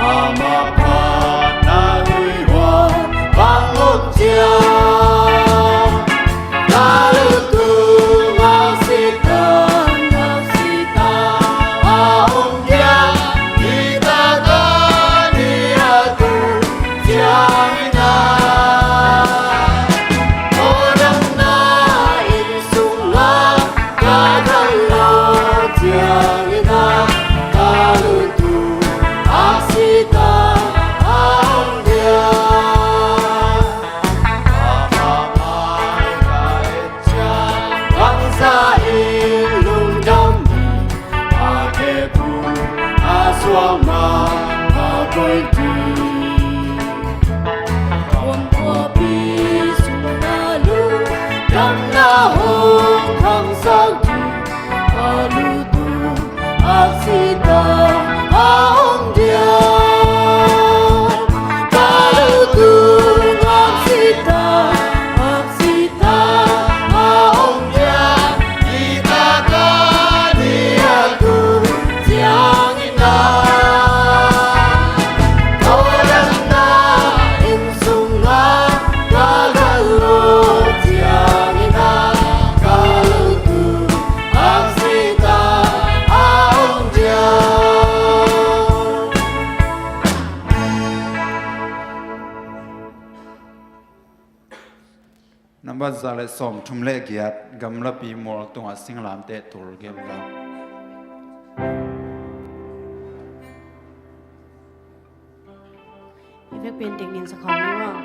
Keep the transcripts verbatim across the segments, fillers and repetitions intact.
Amah phatna huihua bang om ciang, ka lungtung a si ta, a si ta, a om dia, i ta ka ni a tu ciang i na. Ko dang na inn sung a ka kal lo ciang i na, ka lungtung a si ta a om dia. Amah mai ka et ciang, bangzah in lungdam ni, a khe phu a suang ma a koi ti. Wan khuapi sung a lungdamna hong khangsak ding, a lungtung a si ta a om dia. Ka lungtung a si ta, a si ta a om dia. I ta ka ni a tu ciang i na, ko dang na inn sung a ka kal lo ciang i na, ka lungtung a si ta a om dia. Nambat za le sawmthum le giat, gamlapi mual tungah singlamteh tul gemla. I vekpi in dingin sa khawm ni maw.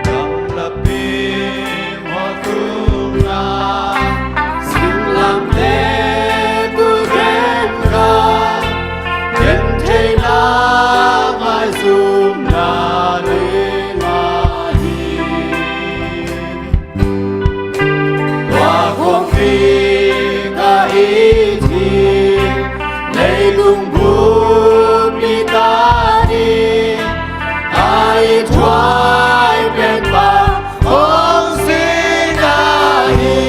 Gamlapi mual tungah singlamteh tul gemla, gentheihna maizumna ding ahi. Tua khuapi ka it hi, leitung bup i ta ding, a ithuai pen Pa hong si na hi.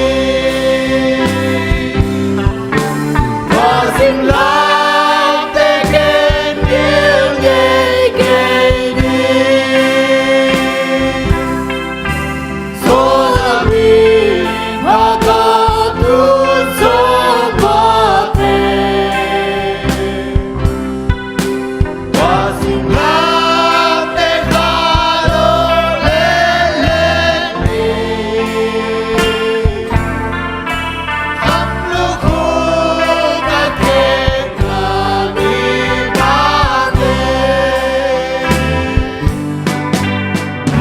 Tua singlamteh ken gil ngei kei ni. Sawltak in a ka tun sawm mah pen, tua singlamteh ka lo leleng ni. Kham lukhu ka kek na ni mah teh,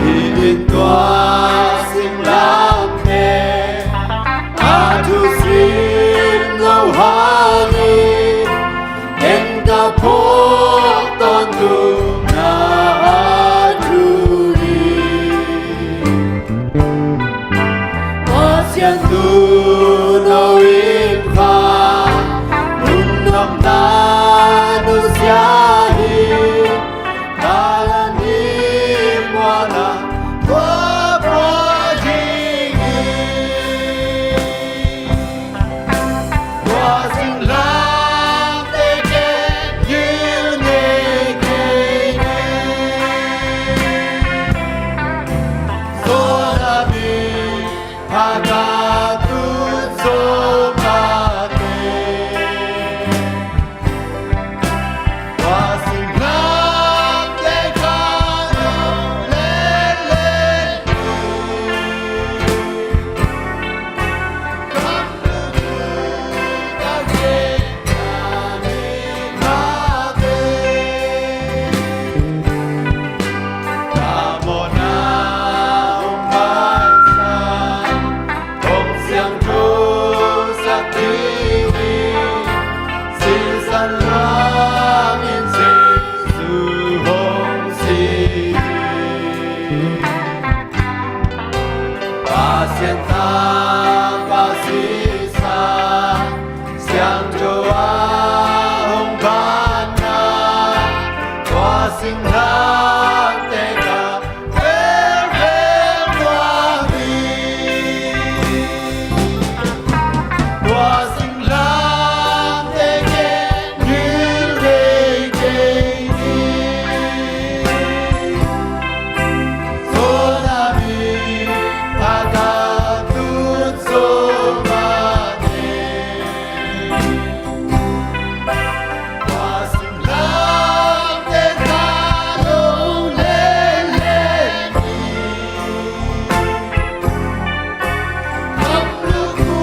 hih in tua singlamteh a thusim lo hangin, ken ka phawk tawntung na a thu hi. Pasian thu no in pha, lungdamna nusia hi. Ka la ni mual a khua Siangtho a hong banna, tua singlamteh ka velvel nuam hi. Tua singlamteh ken gil ngei kei ni. Sona mi a ka tut soma ne. Tua singlamteh ka lo lele ni. Lam lukhu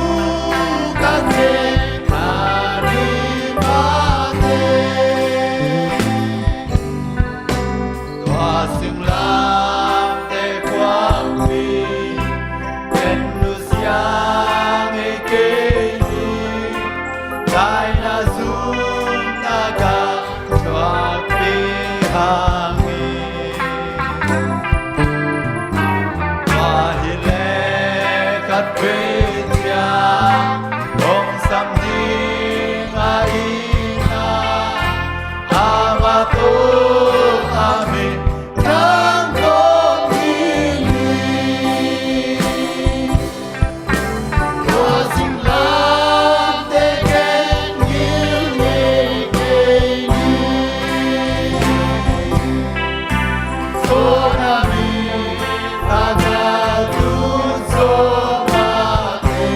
ka ken a ni mate. Tua singlamteh khuangpi ken nusia ngei kei ni. Taina zumna ka thuakpih hang hi. Tua hileh khatvei ciang hong sam ding ahihna, amah tawh a min thang khawm ding hi. Tua singlamteh ken gil ngei kei ni. Sona mi a ka tut soma ne.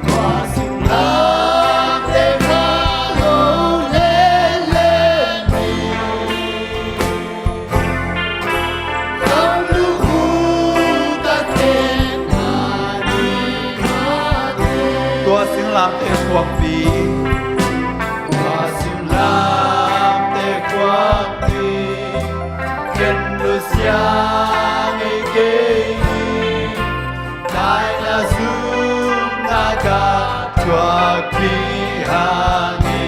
Tua singlamteh ka lo lele ni. Lam lukhu ka ken a ni mate. Tua singlamteh khuangpi. Tua singlamteh khuangpi ken nusia ngei kei ni. Taina zumna ka thuakpih hang hi.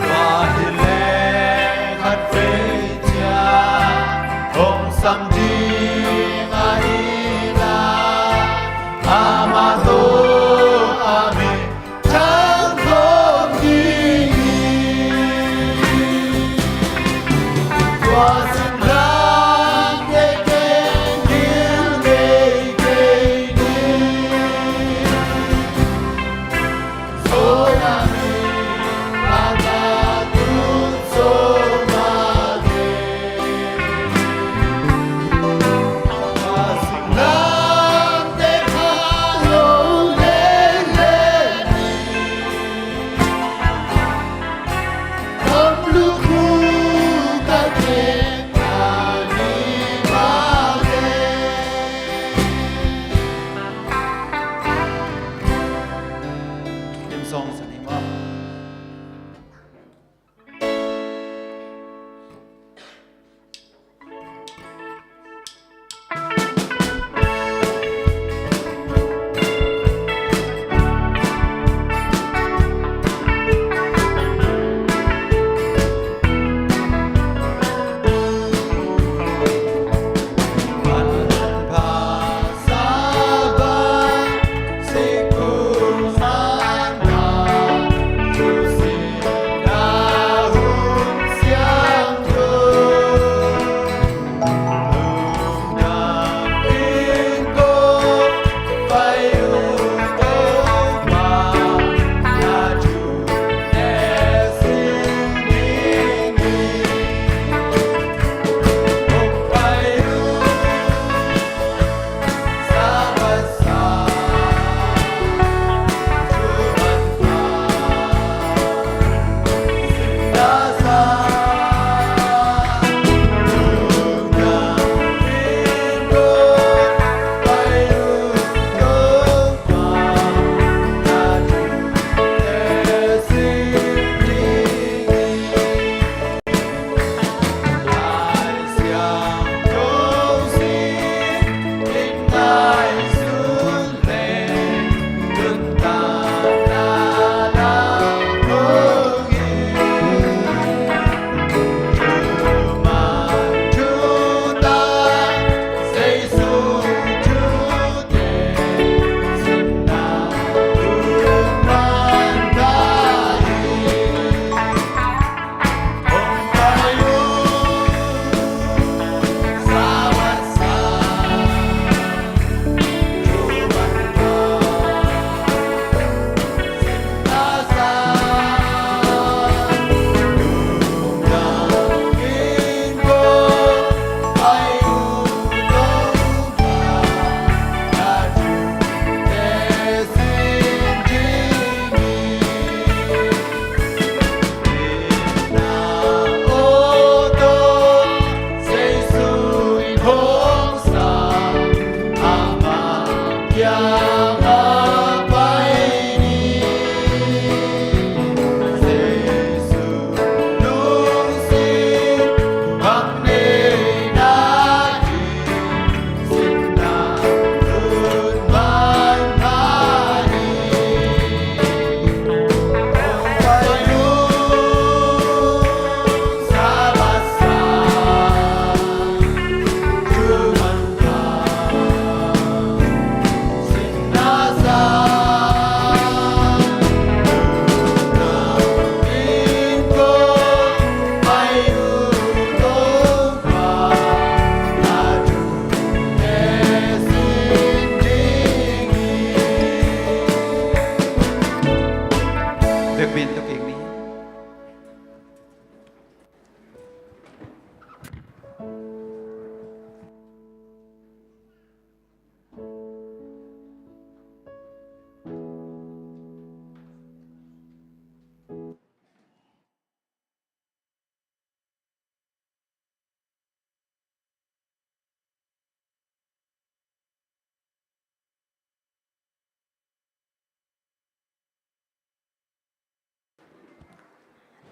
Tua hileh khatvei ciang hong sam ding ahihna, amah tawh a min thang khawm ding hi. Tua singlamteh ken gil ngei kei ni. Sona mi a ka tut soma ne. Tua singlamteh ka lo lele ni. Lam lukhu ka ken a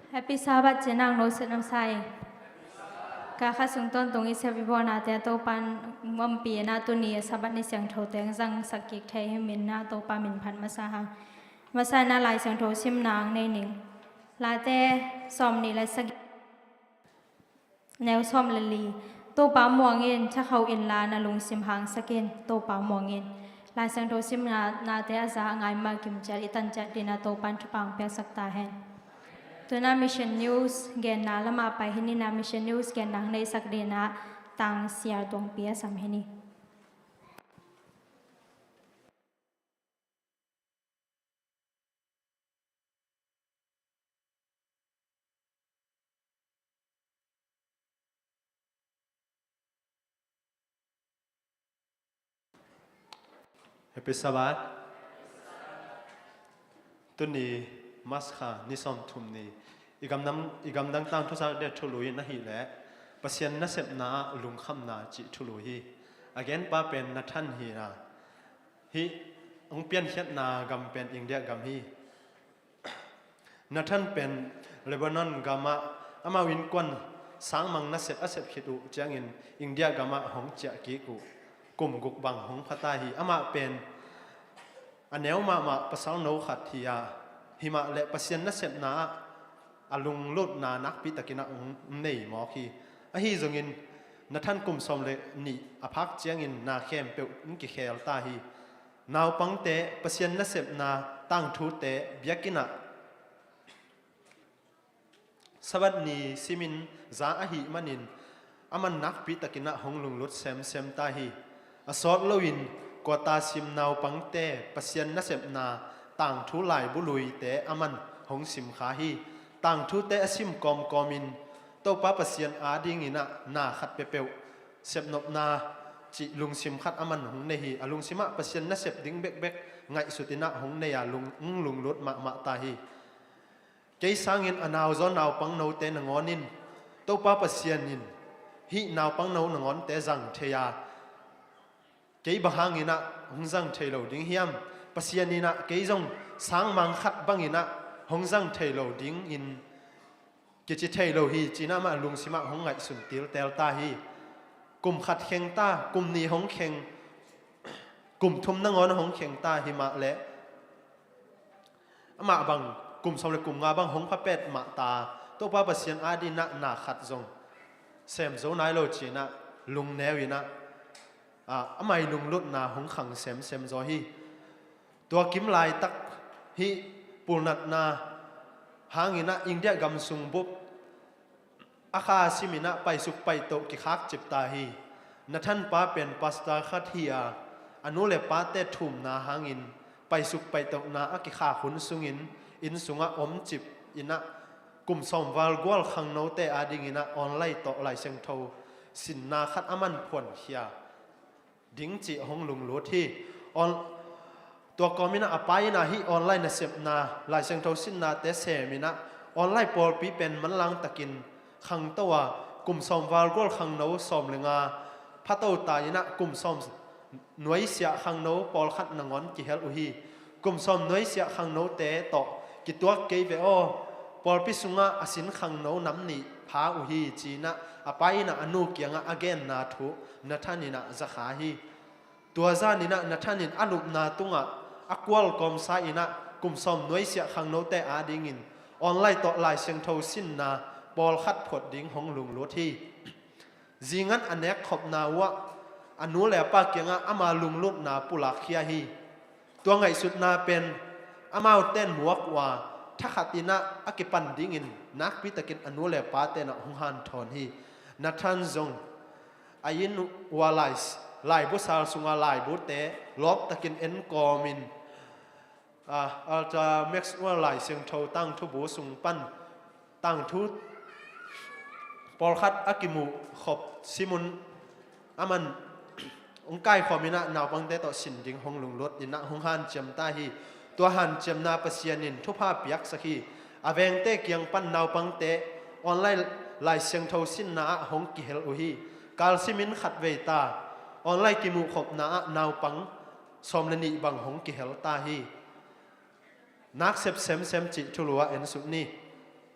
Happy Sabbath, ci-in ah hong nusiat nuam sa ing. Kha khat sung tawntung i sep i bawlnate ah Topa'n hong ompih in ah tuni a Sabbath ni siangtho teng zangsak kik thei hi min ah Topa min phat masa hang. Masa in ah Lai Siangtho simna hong nei ning. Late sawmnih le sagih, neu sawm le li. Topa muang in, thakho inla na lungsim hangsak in, Topa muang in. Lai Siangtho simnate a za a ngai ma kim ciat i tan ciat dingin ah Topa'n thupha hong piaksak ta hen. Tu-in ah Mission News genna lamah pai hi ning. Mission News genna hong neihsak dingin ah Tang Sial Tuangpi a sam hi ning. Happy Sabbath. Tuni March kha ni sawmthum ni. I gamdang, i gamdang tangthu sak ding thulu in ahih leh Pasian nasepna ah lungkhamna cih thulu hi. A genpa pen Nathan hi a, hih hong piankhiatna gam pen India gam hi. Nathan pen Lebanon gamah amau innkuan sangmang nasep a sep khit uh ciangin India gamah hong ciah kik uh. Kum guk bang hong pha ta hi. Amah pen a neu mahmah pasal no khat hi a, himah leh Pasian nasepna ah a lunglutna nakpi takin ah hong nei mawk hi. Ahi zongin Nathan kum sawm le nih a phak ciangin na khempeuh hong kikhel ta hi. Naupangte, Pasian nasepna tangthute biakinn ah Sabbath ni simin za ahih manin aman nakpi takin ah hong lunglut semsem ta hi. A sawt loin kuata sim naupangte, Pasian nasepna tangthu laibu luite aman hong sim kha hi. Tangthute a sim kawmkawmin Topa Pasian adingin ah na khat peuhpeuh sepnopna cih lungsim khat aman hong nei hi. A lungsim ah Pasian nasep ding bekbek ngaihsut in ah hong nei a lung, hong lunglut mahmah ta hi. Kei sangin a nauzaw naupangnote nangawn in Topa Pasian in hih naupangno nangawnte zang thei a, kei bang hangin ah hong zang thei lo ding hiam? Pasian in ah kei zong sangmang khat bangin ah hong zang thei lo dingin kici thei lo hi, ci-in ah amah lungsim ah hong ngaihsun tiltel ta hi. Kum khat kheng ta, kum nih hong kheng, kum thum nangawn hong kheng ta, himah leh amah bang kum sawm le kum nga bang hong pha pet mah ta, Topa Pasian adingin ah na khat zong sem zo nai lo ci-in ah lungneu in ah, ah, amah i lunglutna hong khang semsem zaw hi. Tua kim laitak hih pulnatna hangin ah India gam sung bup a kha simin ah paisuk paitoh kikhak cip ta hi. Nathan pa pen pastor khat hi a, a nu le pate thumna hangin paisuk paitohna a kikhak hun sungin inn sungah om cip in ah kum sawm val gual khangnote adingin ah online tawh Lai Siangtho sinna khat aman phuankhia ding cih hong lunglut hi. On, tua kawmin ah a pa in ah hih online nasepna, Lai Siangtho sinnate sem in ah online pawlpi pen manlang takin khangto a, kum sawm val gual khangno sawm le nga phato ta in ah kum sawm nuaisiah khangno pawlkhat nangawn kihel uh hi. Kum sawm nuaisiah khangnote tawh kituak kei ve aw, pawlpi sungah a sin khangno nam nih pha uh hi, ci-in ah a pa in ah a nu kiangah a genna thu Nathan in ah za kha hi. Tua zanin ah Nathan in a lupna tungah a kual kawmsa in ah kum sawm nuaisiah khangnote adingin online tawh Lai Siangtho sinna pawlkhat phuat ding hong lunglut hi. Zingan a nekkhopna uh ah a nu le a pa kiangah ama lunglutna pulakkhia hi. Tua ngaihsutna pen amau ten muak uh a, thakhat in ah a kipan dingin nakpi takin a nu le a pa ten ah hong hanthawn hi. Nathan zong a inn uh a lai, laibu sal sunga laibute lawp takin en kawmin, ah, Elder Maxwell Lai Siangtho tangthubu sung pan tangthu pawlkhat a kimuh khop simun aman hong kaikhawm in ah naupangte tawh sin ding hong lunglut in ah hong hanciam ta hi. Tua hanciamna Pasian in thupha piaksak hi. A vengte kiang pan naupangte online Lai Siangtho sinna ah hong kihel uh hi. Kalsimin khatvei ta online kimuhkhopna ah naupang sawm le nih bang hong kihel ta hi. Nak sep semsem cih thulu ah en suk ni.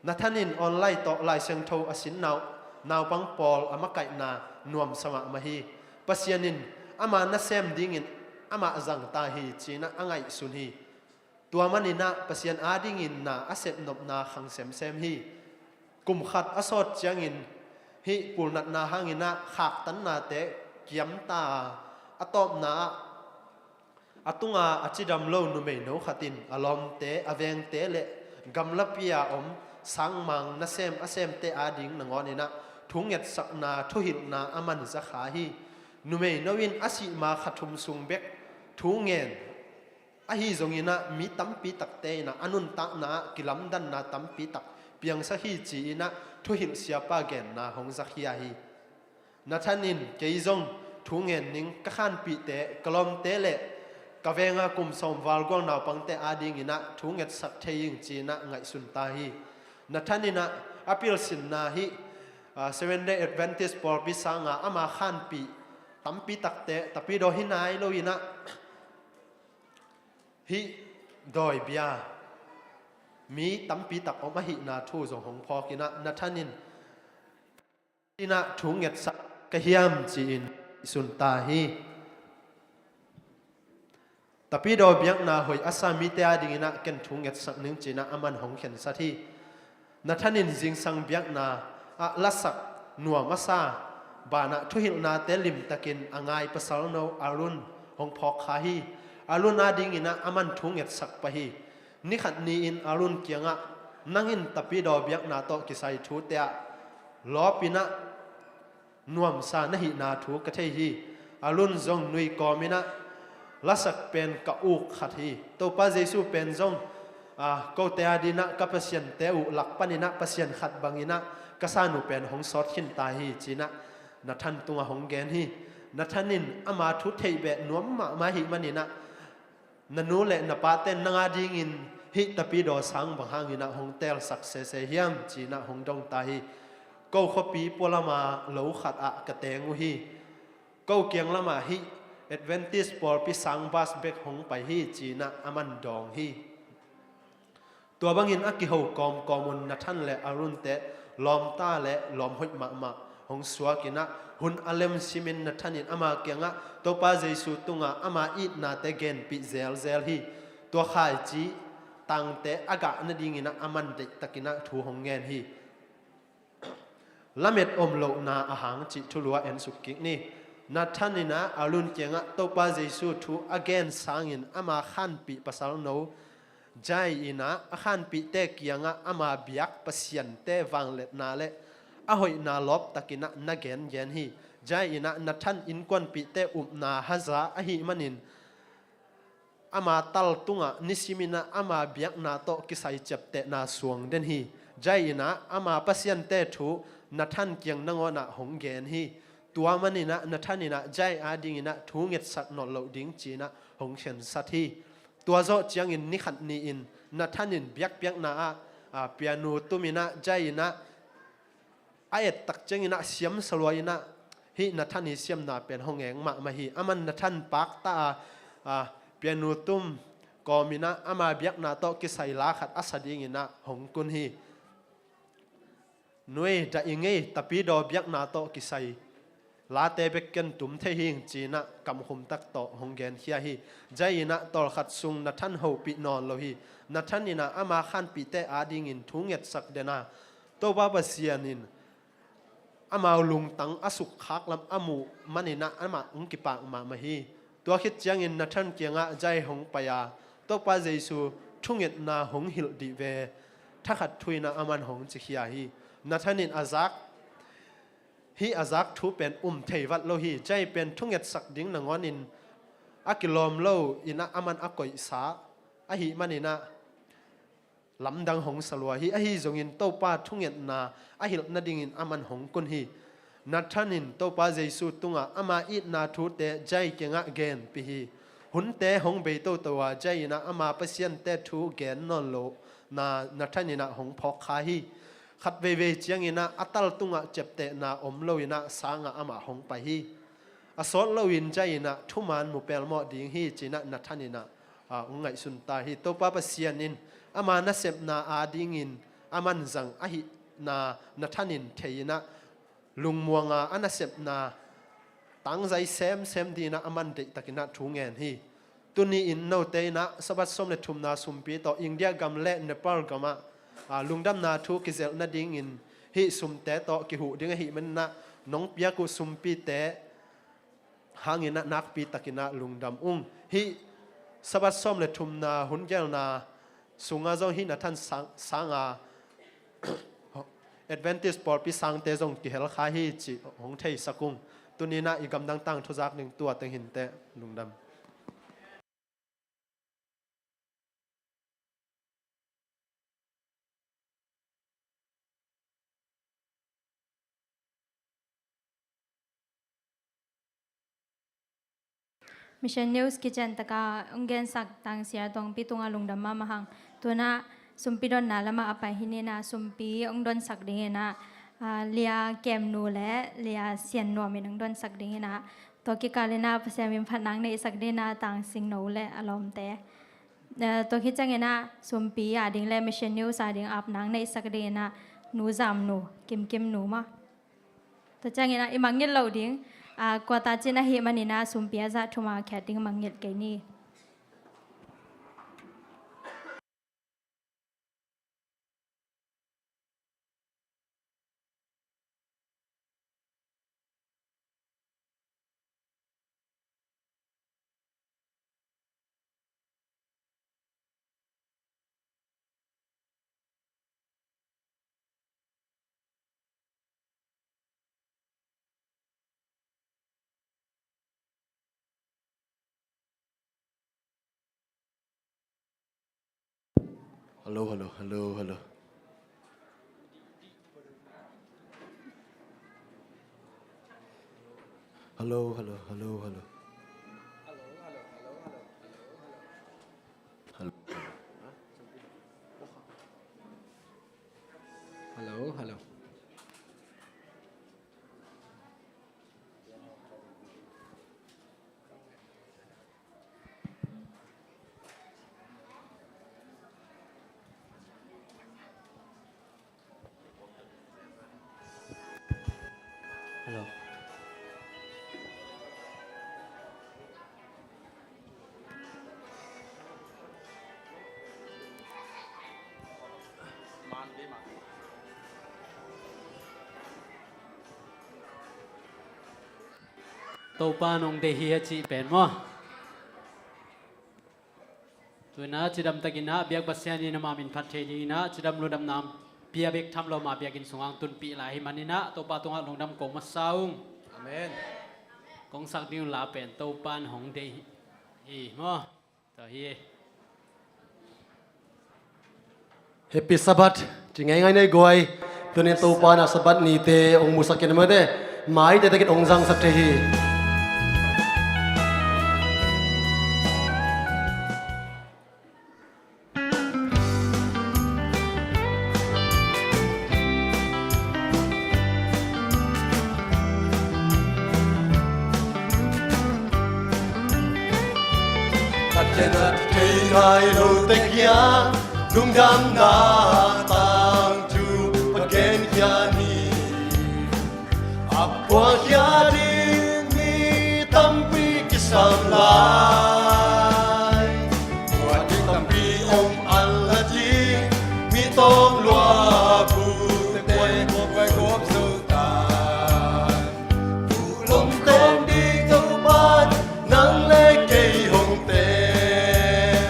Nathan in online tawh Lai Siangtho a sin nau, naupang pawl a makaihna nuamsa mahmah hi. Pasian in ama nasem dingin amah zang ta hi ci-in ah a ngaihsun hi. Tua manin ah Pasian adingin na a sepnopna khang semsem hi. Kum khat a sawt ciangin hih pulnatna hangin ah khaktanna te kiam ta a, a tawpna ah a tunga a cidam lo numeino khat in a lawmte, a vengte le gamlapi-a om sangmang nasem a semte ading nangawn in ah thungetsakna, thuhilhna a man zakha hi. Numeino in a sih ma kha thum sung bek thu ngen. Ahi zongin ah mi tampi takte in ah a nuntakna ah kilamdanna tampi tak piangsak hi ci-in ah thuhilh siapa genna hong zakhia hi. Nathan in kei zong thu ngen ning, ka khanpihte, ka lawmte le ka venga kum sawm val gual naupangte adingin ah thu ngetsak thei ing ci-in ah ngaihsun ta hi. Nathan in ah a pilsinna hih, ah, Seventh Day Adventist pawlpi sanga ama khanpih tampi takte, tapidaw hi nai lo in ah hih dawibia mi tampi tak om ahihna thu zong hong phawk in ah Nathan in in ah thu ngetsak ka hiam ci-in i sun ta hi. Tapidaw biakna hoih a sa mite adingin ah ken thu ngetsak ning ci-in ah aman hong khensat hi. Nathan in zingsang biakna ah lasak nuam a sa banah thuhilhnate limtakin a ngai pasalno Arun hong phawk kha hi. Arun adingin ah aman thu ngetsak pah hi. Nikhat ni-in Arun kiangah, "Nang in tapidaw biakna tawh kisai thute ah lawp in ah nuamsa na hihna thu ka thei hi. Arun zong nui kawm in ah lasak pen ka uk khat hi. Topa Jesu pen zong, ah, kote adingin ah ka pasiante uh lak panin ah pasian khat bangin ah ka san uh pen hong sawt khin ta hi," ci-in ah Nathan tungah hong gen hi. Nathan in ama thu theih beh nuam mahmah ahih manin ah, "Na nu le na pate nang adingin hih tapidaw sang bang hangin ah hong teelsak sese hiam?" ci-in ah hong dong ta hi. "Ko khuapi pualama lo khat ah ka teng uh hi. Ko kiang lamah hih Adventist pawlpi sang bas bek hong pai hi," ci-in ah aman dawng hi. Tua bangin a kiho kawmkawm un Nathan le Arun te lawmta le lawmhoih mahmah hong suak in ah, hun a lem simin Nathan in ama kiangah Topa Jesu tungah ama itnate genpih zelzel hi. Tua khaici tangte a gah nadingin ah aman deihtakin ah thu hong ngen hi. Lamet om lohna ahang cih thulu ah ensuk kik ni. Nathan in ah Arun kiangah Topa Jesu thu a gen sangin ama khanpih pasalno Jai in ah a khanpihte kiangah ama biak pasiante vangliatna le a hoihna lawptakin ah na gengen hi. Jai in ah Nathan innkuanpihte upna haza ahih manin ama tal tungah nisimin ah ama biakna tawh kisai ciaptehna suang den hi. Jai in ah ama pasiante thu Nathan kiang nangawn ah hong gen hi. Tua manin ah Nathan in ah Jai adingin ah thu ngetsak nawn loh ding ci-in ah hong khensat hi. Tua zawh ciangin nikhat ni-in Nathan in biakpiakna ah, ah, pianu tum in ah, Jai in ah a ettak ciangin ah siam saluai in ah, hih Nathan i siamna pen hong eng mahmah hi. Aman Nathan pakta a, ah, pianu tum kawmin ah ama biakna tawh kisai la khat a sa dingin ah hong kun hi. "Nui, dah i ngei, tapidaw biakna tawh kisai late bek ken tum thei hing," ci-in ah kamkhum tak tawh hong genkhia hi. Jai in ah tawlkhat sung Nathan hopih nawn lo hi. Nathan in ah ama khanpihte adingin thu ngetsak den a, Topa Pasian in amau lungtang a sukkhak lam a muh manin ah amah hong kipak mahmah hi. Tua khit ciangin Nathan kiangah Jai hong pai a, Topa Jesu thungetna hong hilh dih ve, thakhat thu in ah aman hong cikhia hi. Nathan in a zak, hih a zak thu pen um thei vat lo hi. Jai pen thungetsak ding nangawnin a kilawm lo in ah aman a koihsa ahih manin ah lamdang hong salua hi. Ahi zongin Topa thungetna a hilh nadingin aman hong kun hi. Nathan in Topa Jesu tungah ama itna thute Jai kiangah genpih hi. Hunte hong bei toto a, Jai in ah ama pasiante thu gen nawn lo na Nathan in ah hong phawk kha hi. Khat veivei ciangin ah a tal tungah ciaptehna om lo in ah sangah amah hong pai hi. A sawt loin Jai in ah thuman mu pelmawh ding hi ci-in ah Nathan in ah, ah, hong ngaihsun ta hi. Topa Pasian in ama nasepna adingin a man zang ahihna Nathan in thei in ah, lungmuanga a nasepna tangzai semsem dingin ah a man deihtakin ah thu ngen hi. Tuni-in note in ah Sabbath sawm le thumna sumpi tawh India gam le Nepal gamah, aa, lungdamna thu kizelh nadingin hih sumte tawh kihuh ding ahih manin ah, nong piak uh sumpite hangin ah nakpitakin ah lungdam ung. Hih Sabbath sawm le thumna hun gelna sungah zong hih Nathan sang, sanga Adventist pawlpi sangte zong kihel kha hi cih hong theisak ung. Tuni in ah i gamdang tangthu zak ding tua teng hi inteh. Lungdam. Mission News Kitchen taka hong gensak tangsiah Tuangpi tungah lungdam mahmah hang. Tu-in ah sumpi dotna lamah a pai hi in ah, sumpi hong donsak dingin ah, aa, Lia Kem Nu le Lia Sian Nuam in hong donsak dingin ah, tua kikal in ah Pasian min phat nang neihsak dingin ah Tang Sing No le a lawmte, aa, tua khit ciangin ah sumpi a ding le Mission News a ding ap nang neihsak dingin ah Nu Zam Nu, Kim Kim Nu maw. Tua ciangin ah i mangngilh loh ding, aa, quarter cin ahih manin ah sumpi a zah thum a khiat ding mangngilh kei ni. Hello, hello, hello, hello. Hello, hello, hello, hello. Hello. Hello, hello. Hello. Topa nong deih hi a cih pen maw? Tu-in ah cidam takin ah biak Pasian in amah min phat thei dingin ah cidam lungdamna pia bek tham lo mah biakinn sungah tunpih lai hi manin ah Topa tungah lungdam ko masa ung. Amen. Kong sak ding uh la pen Topa in hong deih hi maw? Tua hi. Happy Sabbath ci ngeingai nei guai. Tuni Topa in ah Sabbath nite hong musak khin mate. Maite takin hong zangsak thei hi. Pathian a thei ngai lote kiang lungdamna tangthu va genkhia ni. A puakhia ding mi tampi kisam lai. Tua ding tampi om a la ding mi tawm lua bu te khuai khuai khuap zo ta. Lungdam ding Topa nang le kei hong teel.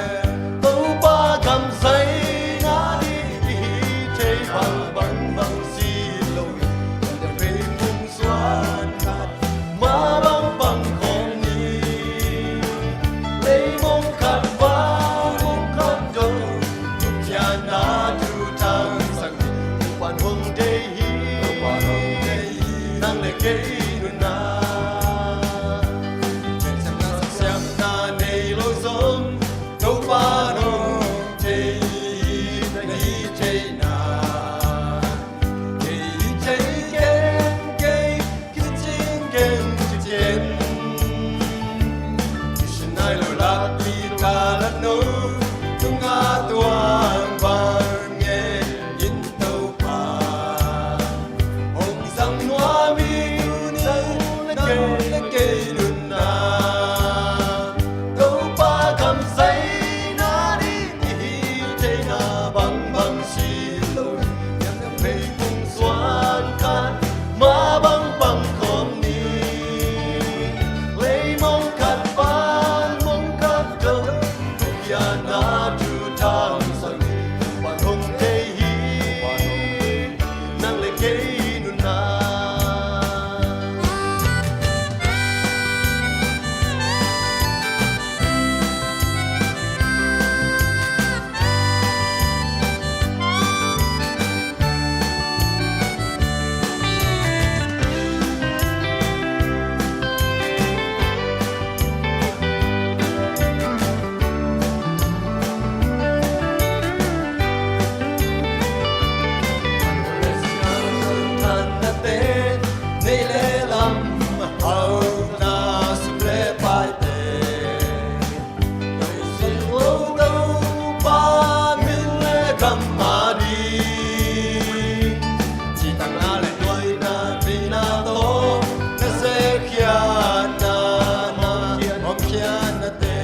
Topa gam zaina ding i hi thei bang bang bang si lo in, kan dam vei mung suan khat mah bang pang khawm ni. Leimong khat va mong khat do, gupkhiatna thu thang sang ding Topa hong deih hi. Nang le kei nunna, siamna nei lo zong Topa hong thei hi. Na hi theihna kei thei kei kei, kicing kei kicing. Kisin nai lo lak i ka la no, tunga tuang bang nge in. Kei nunna Topa kamzaina ding i hih theihna bangbang si lo in, Niamniam phei pung suan khat mah bang pang khawm ni. Leimong khat pan mong khat dong gupkhiatna thu thangsak ni. Topa hong deih hi, nang le kei nunna. Nei le lam hauna sum le paite, Topa min le kam a ding, citakna le tuaina, pina tawh na zekhia na, na hong khiatnate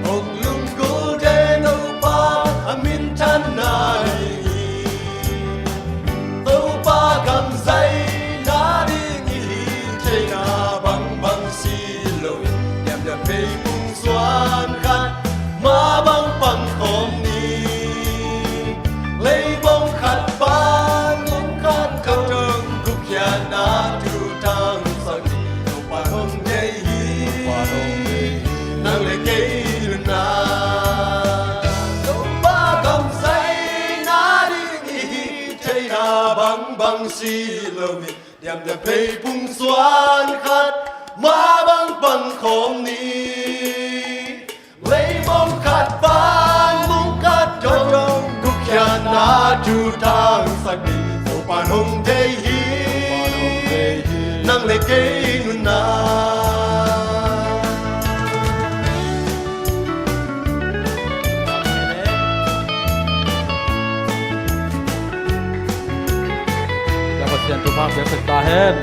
hong lunggulh den Topa a minthanna hi. Topa kamzaina ding i hih theihna bangbang si lo in, Niamniam phei pung suan khat mah bang pang khawm ni. Leimong khat pan mong khat dong gupkhiatna thu thangsak ni. Topa hong deih hi, nang le kei nunna. Topa kamzaina ding i hih theihna bangbang si lo in, Niamniam phei pung suan khat mah bang pang khawm ni. Leimong khat pan mong khat dong gupkhiatna thu thangsak ni. Topa hong deih hi, nang le kei nunna. Pasian thupha piaksak ta hen.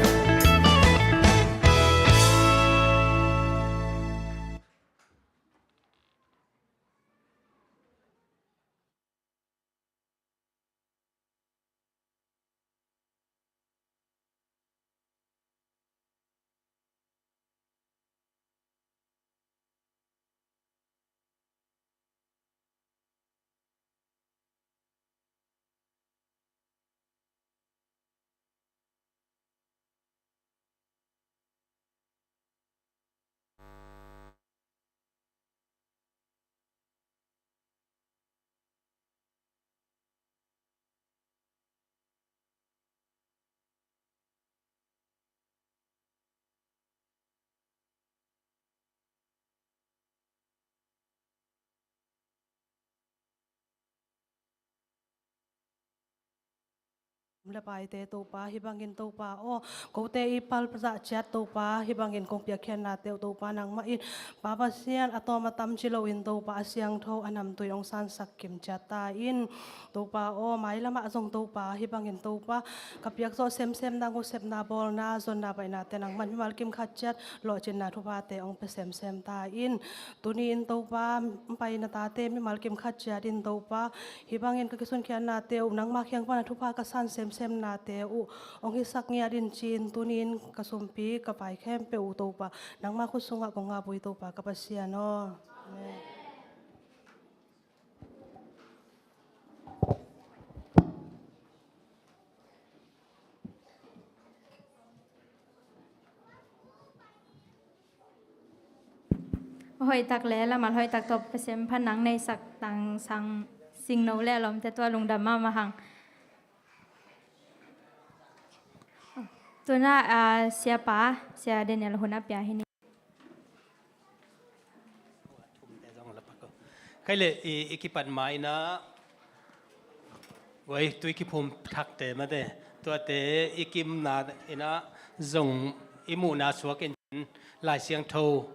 Le paite Topa, hih bangin Topa aw, kote i palzah ciat Topa, hih bangin kong piakkhiatnate uh Topa nangmah in Pa Pasian a tawm a tam ci loin Topa a siangtho a namtui hong sansak kim ciat ta in. Topa aw, mailamah zong Topa, hih bangin Topa ka piakzawh semsem nang uh sepna bawlna zonna baihnate nangmah in mimal kim khat ciat lawhcinna thuphate hong pia semsem ta in. Tuni-in Topa, pai na tate mimal kim khat ciat in Topa, hih bangin ka kisunkhiatnate uh nangma kiang pana thupha ka san semsemnate uh hong hisak ngiat in ci-in tuni-in ka sumpi ka pai khempeuh uh Topa, nangma khut sungah kong ngap uh hi Topa ka Pasian aw. Amen. Hoihtak le lamal hoihtak tawh Pasian phat nang neihsak Tangsang Singno le a lawmte tua lungdam mahmah hang. Tuna, ah, siapa, Sia Daniel hun a pia hi ni. Khai le i, i kipat ma ina, wai, tui kiphum thakte mate, tuate i kimna ina zong i muhna suak in Lai Siangtho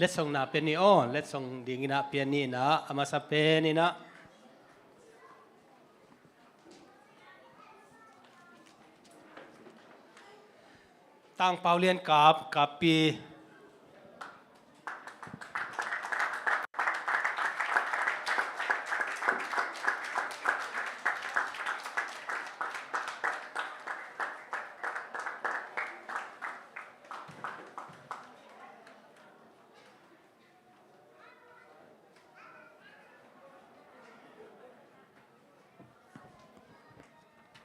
letsongna pia ni aw, letsong ding ina pia ni ina, a masa pen ina. Tang Pau Lian Kap, Kappi.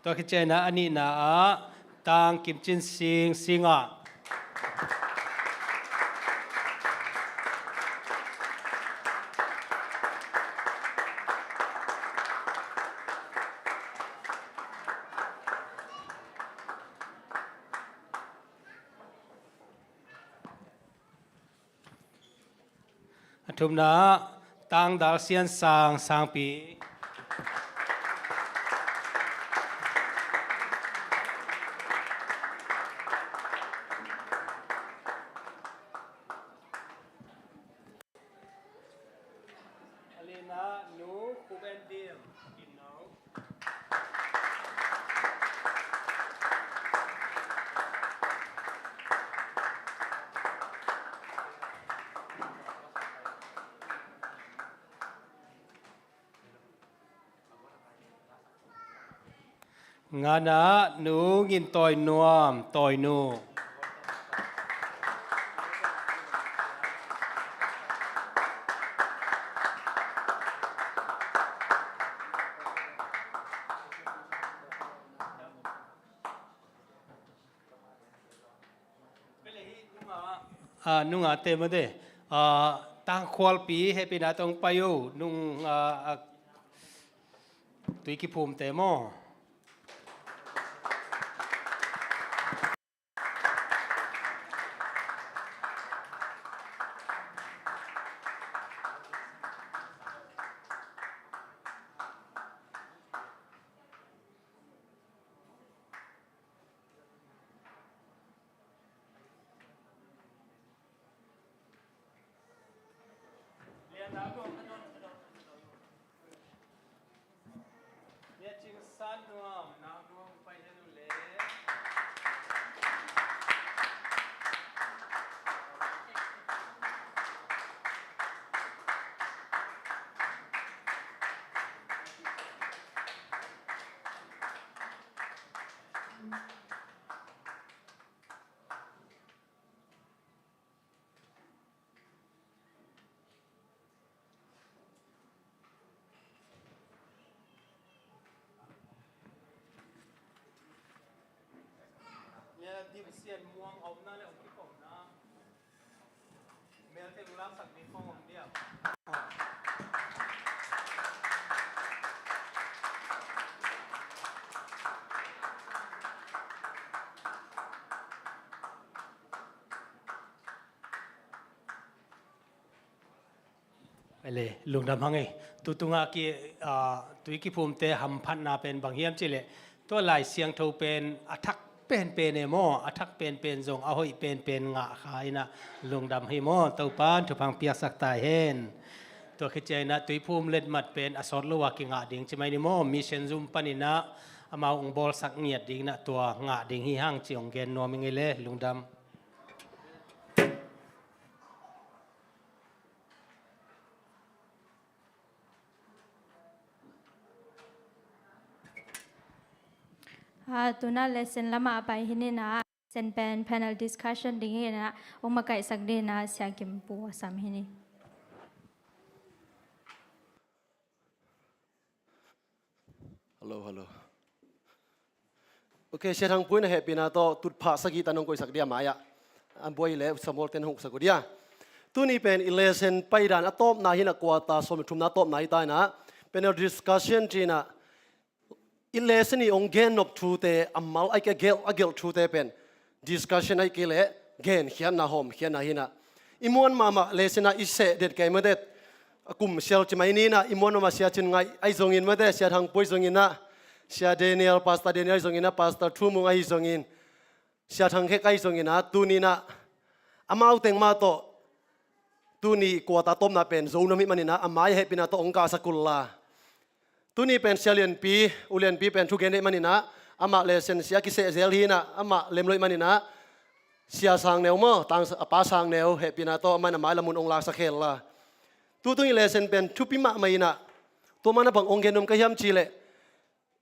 Tua khit ciangin a nihna ah Tang Kim Cin Sing, Singah. A thumna ah Tang Dal Sian Sang, Sangpi. A lina Nu Khup En Dim, Ginno. Ngana Nu Ngin Tawi Nuam, Tawinu. Ah, nunga te mate. Ah, Tangkhualpi hehpihna tawh pai uh. Nung, ah, ah, tui kiphum te maw. Nia dim sian muang a omna le hong kikomna. Mel teng laksak ding khong om diam. Ele, lungdam hang e. Tutung a ki, ah, tui kiphumte hamphatna pen bang hiam cih leh, tua Lai Siangtho pen a thak penpen e maw, a thak penpen zong a hoih penpen ngah kha in ah lungdam hi maw. Topa'n thupha piaksak ta hen. Tua khit ciangin ah tuiphum letmat pen a sawt lo a kingah ding ci mai ni maw. Mission zum panin ah amau hong bawlsak ngiat ding in ah tua ngah ding hi hang ci hong gen nuam ing ei le. Lungdam. Ah, tu-in ah lesson lamah a pai hi in ah, lesson pen panel discussion ding hi in ah, hong makaihsak ding in ah Sia Kim Pu a sam hi ni. Hello, hello. Ok, Sia Thang Pu in a hehpihna tawh tutphah sagih tan hong koihsak dia mai-ah. A buai leh Samuel ten hong uksak uh dia. Tuni pen i lesson paidan a tawpna hi in ah, quarter sawm le thumna a tawpna hi ta in ah, panel discussion ci in ah, i lesson i hong gennop thute a mal a gelh, a gelh thute pen discussion ahih kei leh genkhiatna, hawmkhiatna hi in ah, i muan mahmah lesson ah i seh det kei maw det, a kum sial ci mai ni in ah, i muan mahmah Sia Cin Ngaih ahi zongin maw det, Sia Thang Pu ahi zongin ah, Sia Daniel, Pastor Daniel ahi zongin ah, Pastor Thu Mung ahi zongin, Sia Thang Khek ahi zongin ah, tuni in ah amau teng mah tawh tuni quarter tawpna pen Zo nuam ahih manin ah, a mai a hehpihna tawh hong kahsak un la. Tuni pen Sia Lianpi, U Lianpi pen thugen ahih manin ah, amah lesson sia kiseh zel hi in ah, amah lem lo ahih manin ah, Sia Sang Neu maw, tang a pa Sang Neu, hehpihna tawh amah in a mailam un hong laksak khel la. Tutung i lesson pen thupi mahmah inah, tua mana bang hong gen nuam ka hiam cihleh,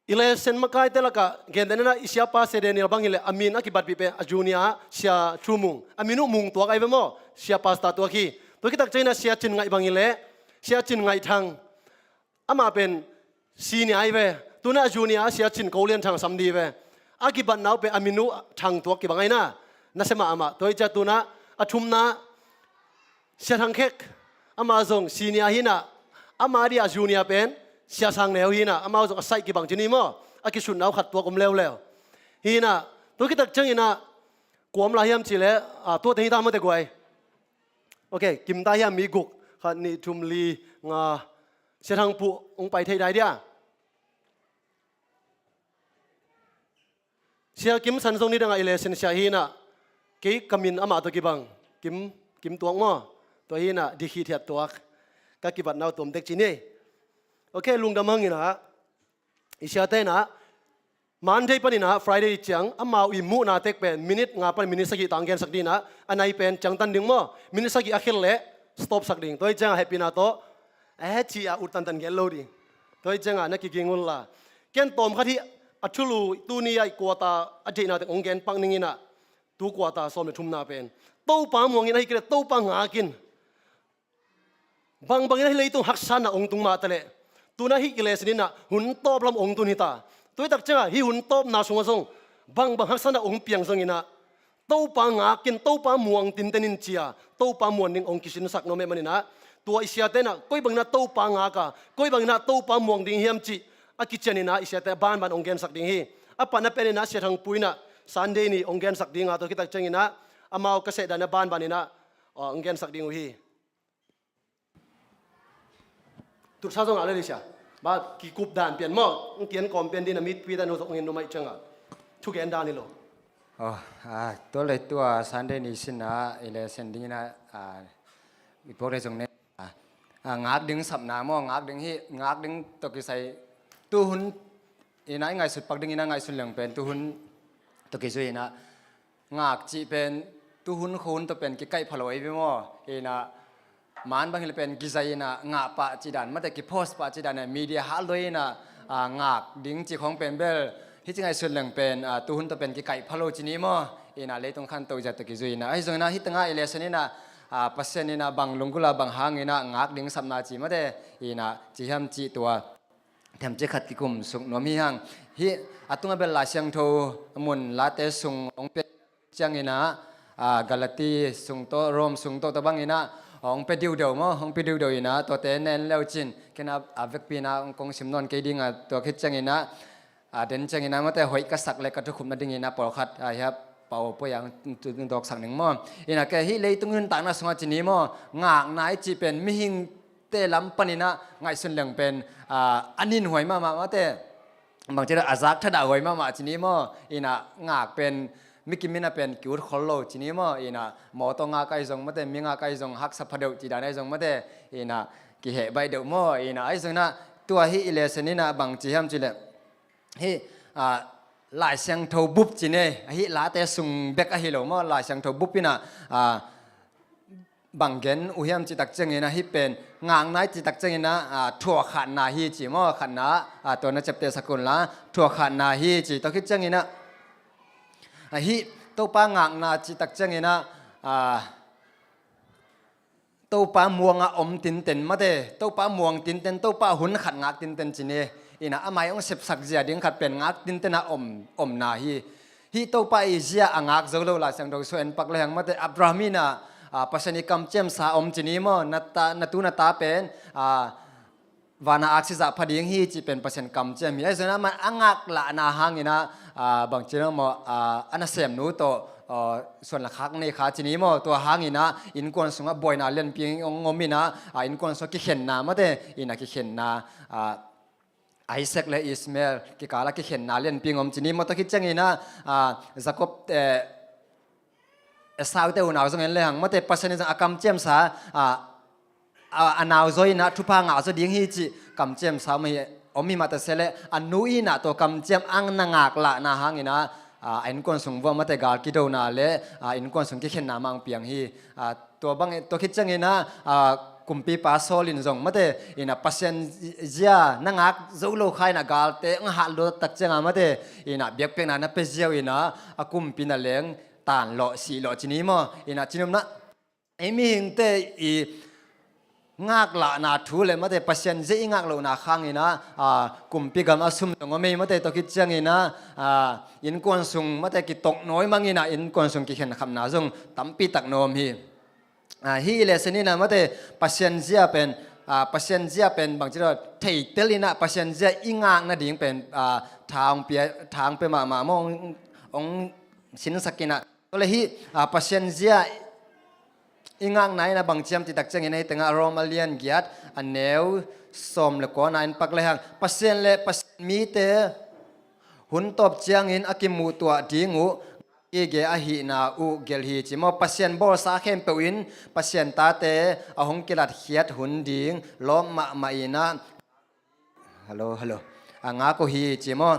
i lesson makaite lakah gentehna i siapa Sia Daniel bang hileh a min a kibatpih pen a junior ah Sia Thu Mung, a min uh Mung tuak ahi ve maw, sia pastor tuak hi. Tua khit tak ciangin ah Sia Cin Ngaih bang hileh Sia Cin Ngaih Thang, amah pen senior ahi ve. Tunah a junior ah Sia Cin Ko Lian Thang sam di ve. A kibatna uh pen a min uh Thang tuak kibang ahi na, nasia mahmah. Tua hi ciah tunah a thumna Sia Thang Khek, amah zong senior hi inah, amah a dia junior pen Sia Sang Neu hi inah, amah zong a saih kibang ci ni maw, a kisutna uh khat tuak om leuleu. Hi inah, tua khit tak ciangin ah kua om lai hiam cihleh, ah, tuate hi ta mawte guai. Ok, kim ta hiam mi guk, khat, nih, thum, li, nga, Sia Thang Puh hong pai thei dai dia. Sia Kim San zong nidangah i lesson sia hi inah, kei ka min amah tawh kibang, Kim, Kim tuak maw? Tua hi inah, Dikhi Thiat tuak. Ka kibatna uh tuam tek ci ni. Ok, lungdam hang inah, i siate inah Monday pan inah Friday ciang amau i muhna tek pen minute nga pan minute sagih tang gensak ding inah, a nai pen ciangtan ding maw, minute sagih a khel leh stop sak ding. Tua hi ciangah hehpihna tawh, eh, ci-a ut tantan gen lo ding. Tua hi ciangah na kiging un la. Ken tawmkhat hi a thulu tuni a i quarter a deihna teng hong gen pak ning inah, tu quarter sawm le thumna pen Topa muang in, ahi kei leh Topa ngak in. Bangbang inah hih leitung haksatna hong tung mah taleh, tunah hih i lesson inah hun tawp lam hong tun hi ta. Tua hi tak ciangah hih hun tawpna sungah zong bangbang haksatna hong piang zong inah, Topa ngak in, Topa muang tinten in ci-a Topa muan ding hong kisinsak nuam ahih man inah, tua i siate inah koi bang inah Topa ngak a, koi bang inah Topa muang ding hiam cih a kician inah i siate banban hong gensak ding hi. A patna pen inah Sia Thang Pu inah Sunday ni hong gensak ding a, tua khit tak ciangin ah amau ka sehdan a banban inah, ah, hong gensak ding uh hi. Tutsa zong a le lisia. Ba kikup dan pian maw, hong kian kawm pian ding a mitpite nu zong hong in nuam ahih ciangah thugen dan hi lo. Oh, ah, tua le tua Sunday ni sin ah i lesson ding inah, ah, i puak le zong ne, ah, ah, ngak ding sapna maw, ngak ding hi, ngak ding tawh kisai tuhun inah i ngaihsut pak ding inah ngaihsun leng pen tuhun tawh kizui inah ngak cih pen tuhun khuahun tawh pen kikaih pha lo ahi ve maw? Inah man bang hileh pen kizai inah ngah pah cih dan, mate kipost pah cih dan, media hal doi inah, ah, ngak ding cih khawng pen bel hih ci ngaihsun leng pen, ah, tuhun tawh pen kikaih pha lo ci ni maw? Inah leitung khanto zia tawh kizui inah, ahi zong inah hih tengah i lesson inah, ah, Pasian inah bang lunggulh a bang hang inah ngak ding sapna cih mate inah ci hiam cih tua themcik khat kikum suk nuam hi hang. Hih a tungah bel Lai Siangtho mun Late sung hong pia ciangin ah, ah, Galati sung tawh, Rom sung tawh, tua bang inah hong pia diudeu maw, hong pia diudeu inah, tuate nen leu cin, ken a, a vekpi inah hong kong sim nawn kei ding a, tua khit ciangin ah, ah, den ciangin ah mate hoih ka sak le ka thukhupna ding inah pawlkhat, ah, hiah pau pua yang tu, tu dawksak ning maw. Inah ke hih leitung nuntakna sungah ci ni maw, ngakna i cih pen mihing te lam pan inah ngaihsun leng pen, ah, a ninhuai mahmah mate. Bangci a zak thadah huai mahmah ci ni maw? Inah ngak pen mikim inah pen ki-ut khol lo ci ni maw? Inah mawtaw ngak ahi zong mate, mi ngak ahi zong haksa pha deuh cih dan ahi zong mate. Inah kiheh baih deuh maw? Inah ahi zong inah tua hih i lesson inah bang ci hiam cih leh, hih, ah, Lai Siangtho bup ci ne, hih Late sung bek ahi lo maw, Lai Siangtho bup inah, ah, bang gen uh hiam cih tak ciangin ah hih pen ngakna i cih tak ciangin ah, ah, thuakkhatna hi ci maw, khatna, ah, tua na ciapteh sak un la, thuakkhatna hi ci, tua khit ciangin ah, ah, hih Topa ngakna cih tak ciangin ah, ah, Topa muang a om tinten mate, Topa muang tinten, Topa hun khat ngak tinten ci ni. Inah a mai hong sepsak zia ding khat pen ngak tinten a om, omna hi. Hih Topa i zia a ngak zo lo Lai Siangtho sung en pak lehang mate, Abraham inah, ah, Pasian i kamciamsa om ci ni maw, na ta, na tu na ta pen, ah, van a aksi zahpha ding hi cih pen Pasian kamciam hi. Ahi zongin ah amah a ngaklahna hangin ah, ah, bangci lo maw, ah, a nasemnu tawh, ah, suan le khak nei kha ci ni maw, tua hangin ah innkuan sungah buaina lianpi hong om inah, ah, innkuan sungah kikhenna mate, inah kikhenna, ah, Isaac le Ishmael kikal ah kikhenna lianpi hong om ci ni maw, tua khit ciangin ah, ah, Jacob, eh, Esau te unau zong en lehang mate, Pasian in zong a kamciamsa, ah, a, a nau zaw inah thupha ngah zaw ding hi cih kamciamsa om hi, om hi mah ta se leh, a nu inah tua kamciam a na ngaklahna hangin ah, a, a innkuan sung vuah mate gal kidona le, a, innkuan sung kikhenna mah hong piang hi. A, tua bang, tua khit ciangin ah, a, kumpipa Saul in zong mate, ina Pasian zia na ngak zo lo kha ina galte hong hat lua tak cianga mate, ina biakpiakna na pia ziau ina a kumpi na leng tan lawh, sih lawh ci ni maw? Ina cinopna ei mihingte i ngaklahna thu le mate Pasian zia i ngak lohna khang ina, a, kumpi gam a sum zong om ei mate, tua khit ciangin ah, a, innkuan sung mate kitoknawi mang ina innkuan sung kikhenkhapna zong tampi tak na om hi. A, hih i lesson ina mate Pasian zia pen, a, Pasian zia pen bangci lo theitel ina Pasian zia i ngak nading pen, a, tha hong pia, tha hong pia mahmah maw, hong, hong sinsak ina. Tua le hih, a, Pasian zia i ngakna ina bang ciam cih tak ciangin hih tengah Rom a lian giat a neu sawm le kuana in pak le hang, Pasian le Pasian mite hun tawp ciangin a kimuhtuah ding uh i ge ahihna uh gelh hi ci maw? Pasian bawlsa khempeuh in Pasian tate a hong kilatkhiat hun ding lawp mahmah ina, hello, hello, a ngak uh hi ci maw?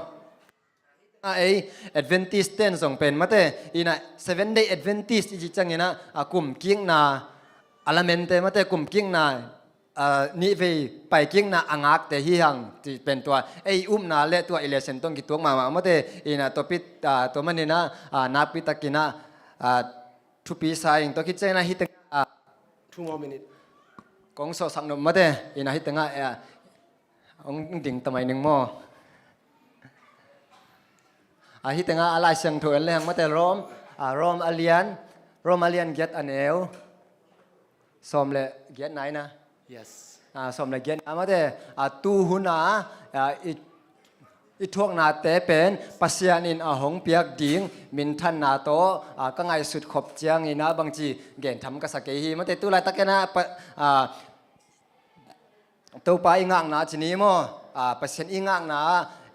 A, ei Adventist ten zong pen mate ina Seven Day Adventist i cih ciangin ah, a, kumkikna a lamente mate kumkikna, a, nihvei paikikna a ngakte hi hang cih pen tua ei upna le tua i lesson tawh kituak mahmah mate ina tua pi, a, tua manin ah, a, nakpi takin ah, a, thupi sa ing. Tua khit ciangin ah hih tengah, a, two more minute kong sawhsak nop mate ina hih tengah, a, hong ding tamai ning maw? A, hih tengah a Lai Siangtho en le hang mate Rom, a, Rom a lian, Rom a lian giat a neu sawm le giatna ina. Yes. A, sawm le giatna mate, a, tu hun a, a, i, i thuaknate pen Pasian in a hong piak ding minthanna tawh, a, ka ngaihsut khop ciangin ah bangci gentham ka sa kei hi mate, tu laitakin ah pa, a, Topa i ngakna ci ni maw? A, Pasian i ngakna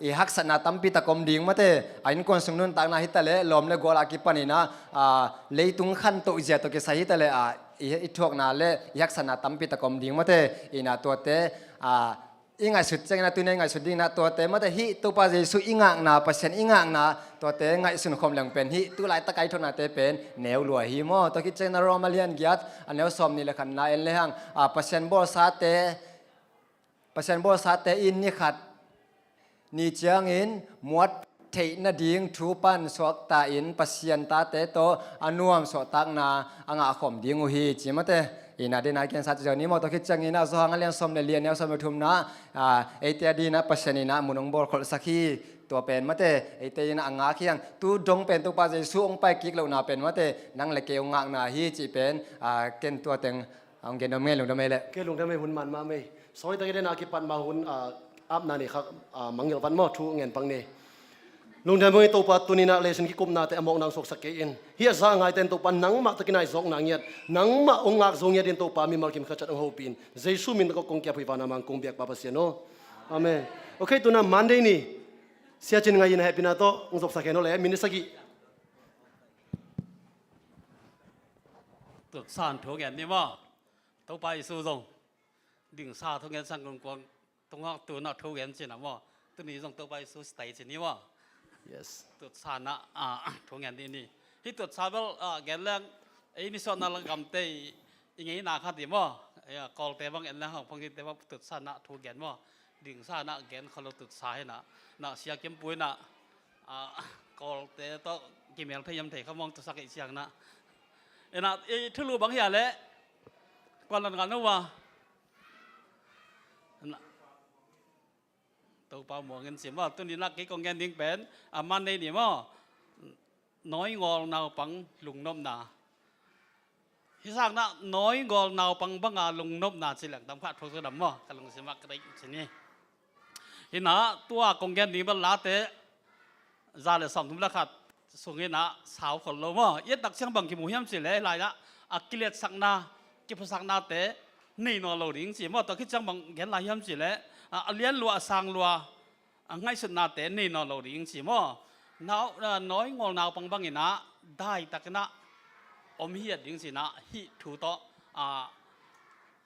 i haksatna tampi tak om ding mate. A, innkuan sung nuntakna hi ta le lawm le gual a kipan ina, a, leitung khantoh zia tawh kisai hi ta le, a, i, i thuakna le i haksatna tampi tak om ding mate. Ina tuate, a, i ngaihsut ciangin ah tuni i ngaihsut ding ina tuate mate hih Topa Jesu i ngakna, Pasian i ngakna tuate ngaihsun khawm leng pen hih tu laitak a i thuaknate pen neu lua hi maw? Tua khit ciangin ah Rom a lian giat a neu sawm nih le khatna en le hang, a, Pasian bawlsate, Pasian bawlsate in ni khat ni ciangin muat theih nading thu pan suakta in Pasian tate tawh a nuam suahtakna a ngah khawm ding uh hi ci mate. Ina dena i kiansa ci zau ni maw? Tua khit ciangin ah Johan a lian sawm le li a neu sawm le thumna, a, eite a dingin ah Pasian in ah mun hong bawlkholhsak hi. Tua pen mate eite in ah a ngak hi hang. Tu dong pen Topa Jesu hong pai kik lohna pen mate nang le kei hong ngakna hi cih pen, a, ken tua teng hong gen nuam ngei, lungdam ei le. Kei lungdam ei, hun man mahmah ei. Sawitakin dena kipat ma hun, a, apna nei khak, a, mangngilh vat maw, thu ngen pang ni. Lungdam ei Topa, tuni in ah lesson kikupnate a mawkna hong suaksak kei in. Hih a za a ngaite in Topa nangmah tawh kinai zawkna ngiat, nangmah hong ngak zo ngiat in Topa mimal kim khat ciat hong hopih in. Jesu min tawh kong kiap huih, vana mang kong biak Pa Pasian aw. Amen. Ok, tu in ah Monday ni. Sia Cin Ngai in a hehpihna tawh hong zopsak hen aw le, minute sagih. Tutsa thu ngen ni maw? Topa Jesu zong dingsa thu ngen sang kong kuang tungah tu in ah thu ngen cin ah maw? Tuni zong Topa Jesu style cin ni maw? Yes. Tutsa in ah, a, thu ngen ni ni. Hih tutsa bel, a, gen leng ei nisuahna la gamte i, i ngeina khat hi maw? Ei, a, Kawlte bang en leng hong pang hite bang tutsa in ah thu gen maw? Dingsa in ah gen kho lo tutsa hi in ah. Na Sia Kim Pu in ah, a, Kawlte tawh kimel thei hiam thei kha mawng tusak ei ciang in ah. Ei na, ei thulu bang hia leh kuan lan ngan uh a. Na, Topa muang in sim a, tuni in ah kei kong gen ding pen a man nei ni maw? Nawi ngawl naupang lungnopna. Hih sang in ah nawi ngawl naupang banga lungnopna ci leng dam kha thuk dam maw? Ka lungsim ah ka deih ci ni. Hi in ah tua kong gen ding bel Late za le sawmthum le khat sung in ah sau khol lo maw? I et tak ciang bang kimu hiam cih leh hih lai in ah a kiletsakna, kiphasaknate nei nawn lo ding ci maw? Tua khit ciang bang gen lai hiam cih leh, a, a lian lua, a sang lua, a ngaihsutnate nei nawn lo ding ci maw? Nau, a, nawi ngawl naupang bang in ah dai tak in ah om hiat ding ci in ah hih thu tawh, a,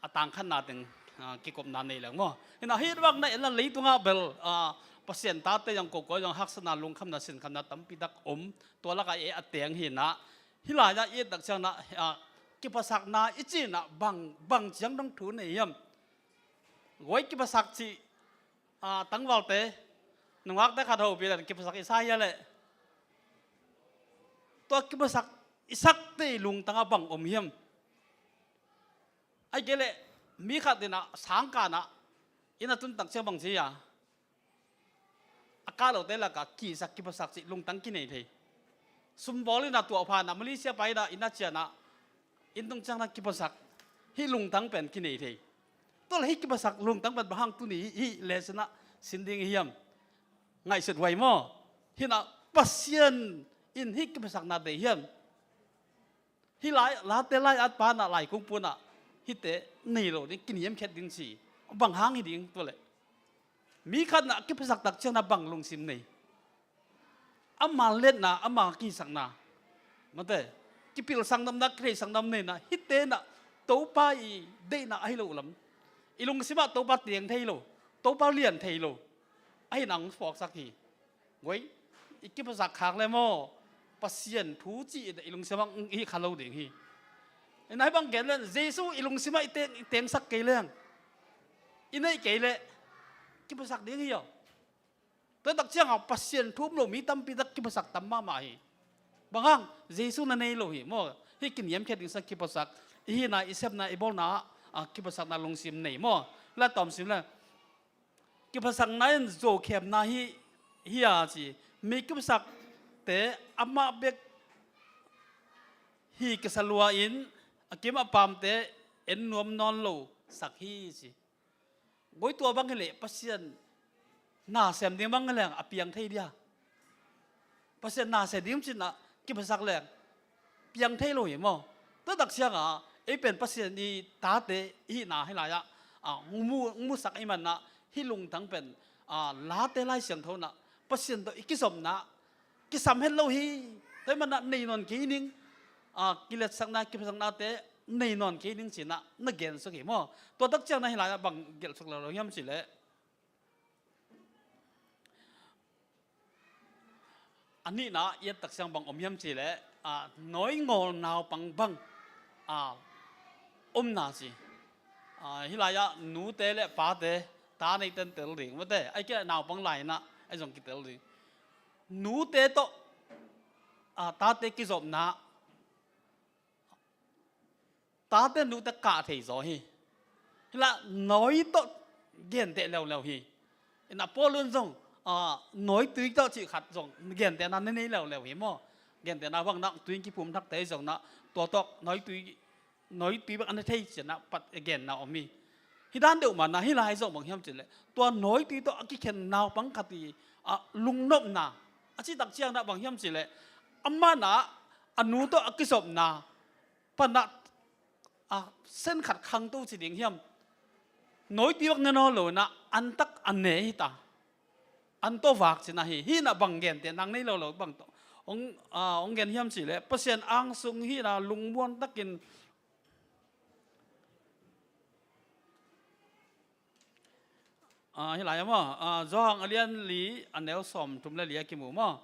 a tangkhatna teng, a, kikupna nei leng maw? Hi in ah hih bang na en leh leitungah bel, a, Pasian tate zong kokua zong haksatna, lungkhamna, sinkhamna tampi tak om. Tua lakah ei a teng hi inah, hih lai-ah i et tak ciangin ah, ah, kiphasakna i cih inah bang, bang ciang dong thu nei hiam? Guai, kiphasak cih, ah, tangvalte, nungakte khat hopih leh kiphasak i sa hia leh? Tua kiphasak i sakte i lungtangah bang om hiam? Ahih kei leh mi khat inah sangkah inah inn a tun tak ciang bang ci a, a kah lote lakah kihsak, kiphasak cih lungtang kinei thei. Sum bawl inah, tuahpha inah, Malaysia pai inah, inn a ciah inah, inn tung ciang inah kiphasak, hih lungtang pen kinei thei. Tua leh hih kiphasak lungtang pen bang hang tuni hih, hih lesson ah sin ding i hiam? Ngaihsut huai maw. Hih inah Pasian in hih kiphasakna deih hiam? Hih lai, Late lai-at pa inah, Laikung Pu inah hihte nei lo ding, kiniamkhiat ding ci. Bang hang hi ding tua leh? Mi khat inah kiphasak tak ciang inah bang lungsim nei? Ama liatna, ama kihisakna, mate, kipilsak nopna, kitheihsak nopna nei inah, hihte inah Topa i deihna ahi lo lam. I lungsim ah Topa teng thei lo, Topa lian thei lo. Ahi inah hong phawksak hi. Guai, i kiphasak khak leh maw, Pasian thu cih i lungsim ah hong hih kha lo ding hi. Inah hih bang gen leng, Jesu i lungsim ah i teng, i tengsak kei leng, i neih kei leh kiphasak ding hi aw. Tua tak ciangah Pasian thu um lo mi tampi tak kiphasak tam mahmah hi. Bang hang? Jesu na nei lo hi maw. Hih kiniamkhiat ding sang kiphasak, i hihna, i sepna, i bawlna ah, ah, kiphasakna lungsim nei maw. La tawm sim leh, kiphasakna in zokhemna hi, hi a ci. Mi kiphasakte amah bek hi kisa lua in, a kim a pamte en nuam nawn lo sak hi ci. Guai, tua bang hi leh Pasian na sem ding bang hi leng a piang thei dia? Pasian na sem ding cih inah kiphasak leng piang thei lo hi maw. Tua tak ciangah ei pen Pasian i tate i hihna hih lai-ah, ah, hong mu, hong musak ahih manin ah, hih lungtang pen, ah, Late Lai Siangtho inah Pasian tawh i kizopna kisam het lo hi. Tua ahih manin ah nei nawn kei ning, ah, kiletsakna, kiphasaknate nei nawn kei ning ci inah na gensuk hi maw. Tua tak ciang inah hih lai-ah bang gelhsuk lo lo hiam cih leh, a nihna i et tak ciang bang om hiam cih leh, ah, nawingol naupang bang, ah, omna ci. Ah, hih lai-ah nute leh pate, ta neite in tel ding, mate, ahih kei leh naupang lai inah ahi zong kitel ding. Nute tawh, ah, tate kizopna, tate nute kah thei zaw hi. Hih lai-ah nawi tawh genteh leuleu hi. Inah Paul in zong, ah, nawitui tawh cih khat zong gentehna na nei leuleu hi maw. Gentehna bang inah tui in kiphum thakte zong inah tua tawh nawitui, nawitui bek a na thei ci inah pat genna om hi. Hih dan deuh manin ah hih lai zong bang hiam cih leh, tua nawitui tawh a kikhen naupang khat i, ah, lungnopna, a cih tak ciang inah bang hiam cih leh, amah inah a nu tawh a kizopna pan ah, ah, sen khat khangto ci ding hiam? Nawitui bek ne nawn lo inah antak a ne hi ta. An tawh vak ci inah hi. Hih inah bang gentehna nei lo lo bang tawh hong, ah, hong gen hiam cih leh, Pasian angsung hih inah lungmuang takin, ah, hih lai-ah maw, ah, Johan a lian li, a neu sawmthum leh li ah kimu maw.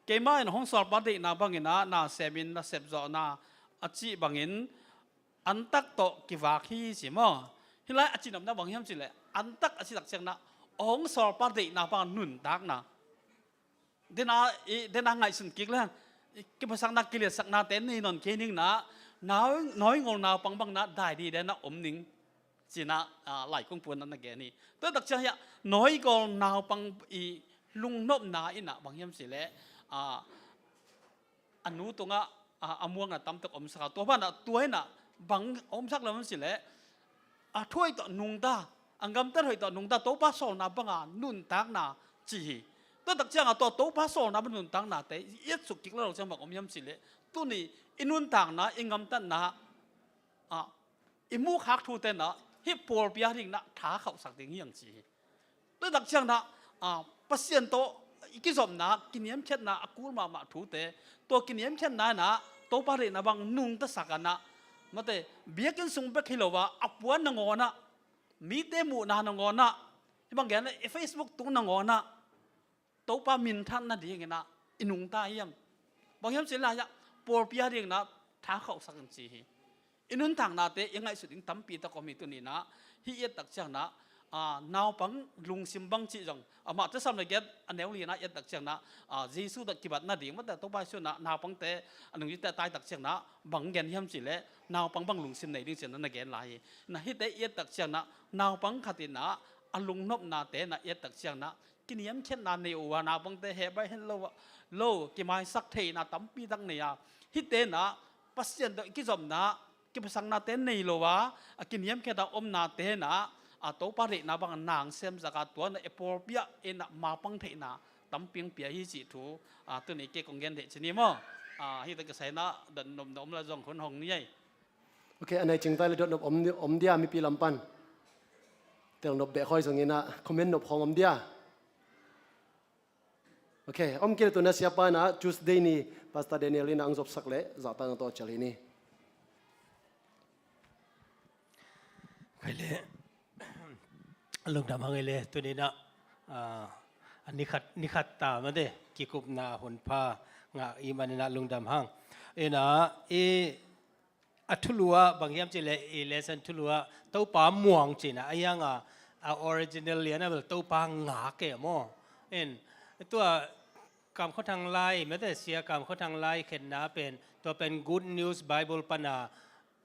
Keimah in hong sawlpa deihna bangin ah na semin na sepzawhna, a cih bangin antak tawh kivak hi ci maw. Hih lai a cihnopna bang hiam cih leh, antak a cih tak ciang inah hong sawlpa deihna bang nuntakna. Dena, i, dena ngaihsun kik leng, i, kipasakna, kiliatsaknate nei nawn kei ning inah, nawi, nawingol naupang bang inah dai dide inah om ning ci inah, ah, Laikung Pu in ah na gen hi. Tua tak ciang hiah nawingol naupang i lungnopna in ah bang hiam cih leh, ah, a nu tungah, ah, a muangna tamtak omsak a, tua banah tua in ah bang omsak lo hiam cih leh, a thu hoih tawh nungta, a gamtat hoih tawh nungta, Topa sawlna banga nuntakna ci hi. Tua tak ciangah tua Topa sawlna bang nuntaknate i etsuk kik lo ciang bang om hiam cih leh, tuni i nuntakna, i gamtatna ah i muhkhak thute in ah hih pawlpi a ding in ah tha khauhsak ding hi hang ci hi. Tua tak ciang in ah, ah, Pasian tawh i kizopna, kiniamkhiatna a kul mahmah thute, tua kiniamkhiatna in ah Topa deihna bang nungtasak a, in ah, mate, biakinn sung bek hi lo a, a puan nangawn ah, mite muhna nangawn ah, Hih bang gen i Facebook tung nangawnah Topa minthan nadinginah i nungta hiam? Bang hiam cih lai-ah pawlpi a dinginah tha khauhsak in ci hi. I nuntaknate i ngaihsut ding tampi tak om hi. Tuninah hih i et tak cianginah, aa, naupang lungsim bang cih zong amah Thuthang Sam le giat a neu li-inah i et tak cianginah, aa, Jesu tawh kibat nading mate Topa Jesu inah naupangte a nungzuite a tai tak cianginah bang gen hiam cihleh naupang bang lungsim nei ding ci-in na gen lai hi. Na hihte i et tak cianginah naupang khat inah a lungnopnate na i et tak cianginah kiniamkhiatna nei uh a, naupangte heh baih hen lo, lo kimaisak theihna tampi tak nei a, hihte inah Pasian tawh kizopna, kipasaknate nei lo a, a kiniamkhiat a omnate inah, a, Topa deihna bang nang semsak a, tua inah i pawlpi ah inah mapang theihna tampi pia hi cih thu, a, tuni kei kong gen theih ci ni maw? A, hih tak kisai inah dotnopna om la zong hun hong ni ei. Ok, a nei cingtai le dotnop om, om dia mipi lam pan? Telnop beh khoi zong inah comment nop khong om dia? Ok, om kei le tuna siapa inah Tuesday ni Pastor Daniel inah ang zopsak le zahtakna tawh cial hi ni. Khai le lungdam hang ei le tuninah, ah, a nikhat, nikhat ta mate kikupna hunpha ngah i maninah lungdam hang. Inah i a thulu ah bang hiam cihleh i lesson thulu ah Topa muang cinah a hianga a original liana bel Topa ngak e maw? In tua Kam Khua Thang Lai mate, Sia Kam Khua Thang Lai khenna pen tua pen Good News Bible pana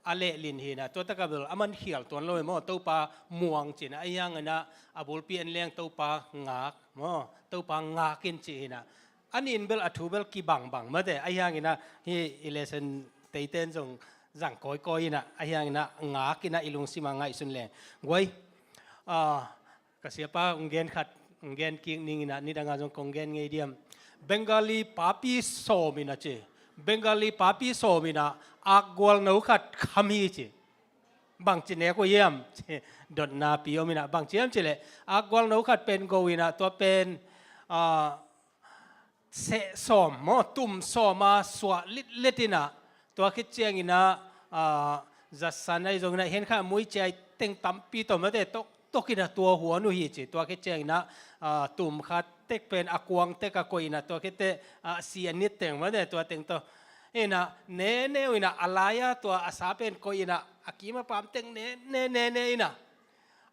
a lehlin hinah tua taka bel a man khial tuan lo e maw? Topa muang cinah a hianginah a bulpi en leng Topa ngak maw? Topa ngak in ci hinah a nin bel a thu bel kibangbang mate a hianginah hih i lesson teiten zong zang kawikawi inah a hianginah ngak inah i lungsimah ngaihsun leng guai. Ah, ka siapa hong gen khat hong gen kik ninginah nidangah zong kong gen ngei diam? Bengali papi sawm inah ci. Bengali papi sawm inah akgualno khat kham hi ci. Bangci nek uh hiam? Dotnapi om inah bangci hiam cihleh akgualno khat pen go inah tua pen, ah, seh sawm maw, tum sawm a suah litlet inah tua khit cianginah, ah, zatsan ahi zonginah henkha mui ciai teng tampi tawh mate toktok inah tua huan uh hi ci. Tua khit cianginah, ah, tum khat tek pen a kuang tek a koih inah tua khit teh, ah, si a nit teng mate tua teng tawh inah nene uh inah a lai-a tua a sa pen koih inah a kim a pam teng nene nene inah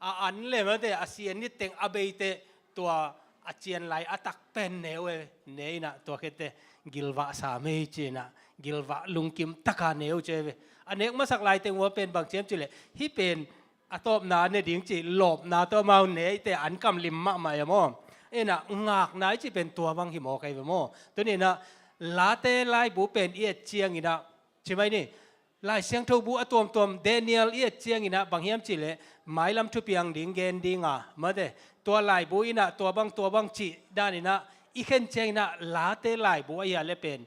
a an le mate a si a nit teng a bei teh tua a cian lai a tak pen ne uh e, ne inah tua khit teh gilvah sa mei ci inah gilvah lungkim taka ne uh ci e ve. A nek masak lai teng uh a pen bangci hiam cihleh hih pen a tawpna a ne ding cih lawpna tawh amau ne teh an kam lim mahmah e maw? Inah ngakna i cih pen tua bang hi mawk ahi ve maw? Tuninah Late laibu pen i et cianginah ci mai ni. Lai Siangtho bu a tuamtuam Daniel i et cianginah bang hiam cihleh mailam thupiang ding gen dinga mate tua laibu inah tua bang tua bang cih daninah i khen cianginah Late laibu ahi a le pen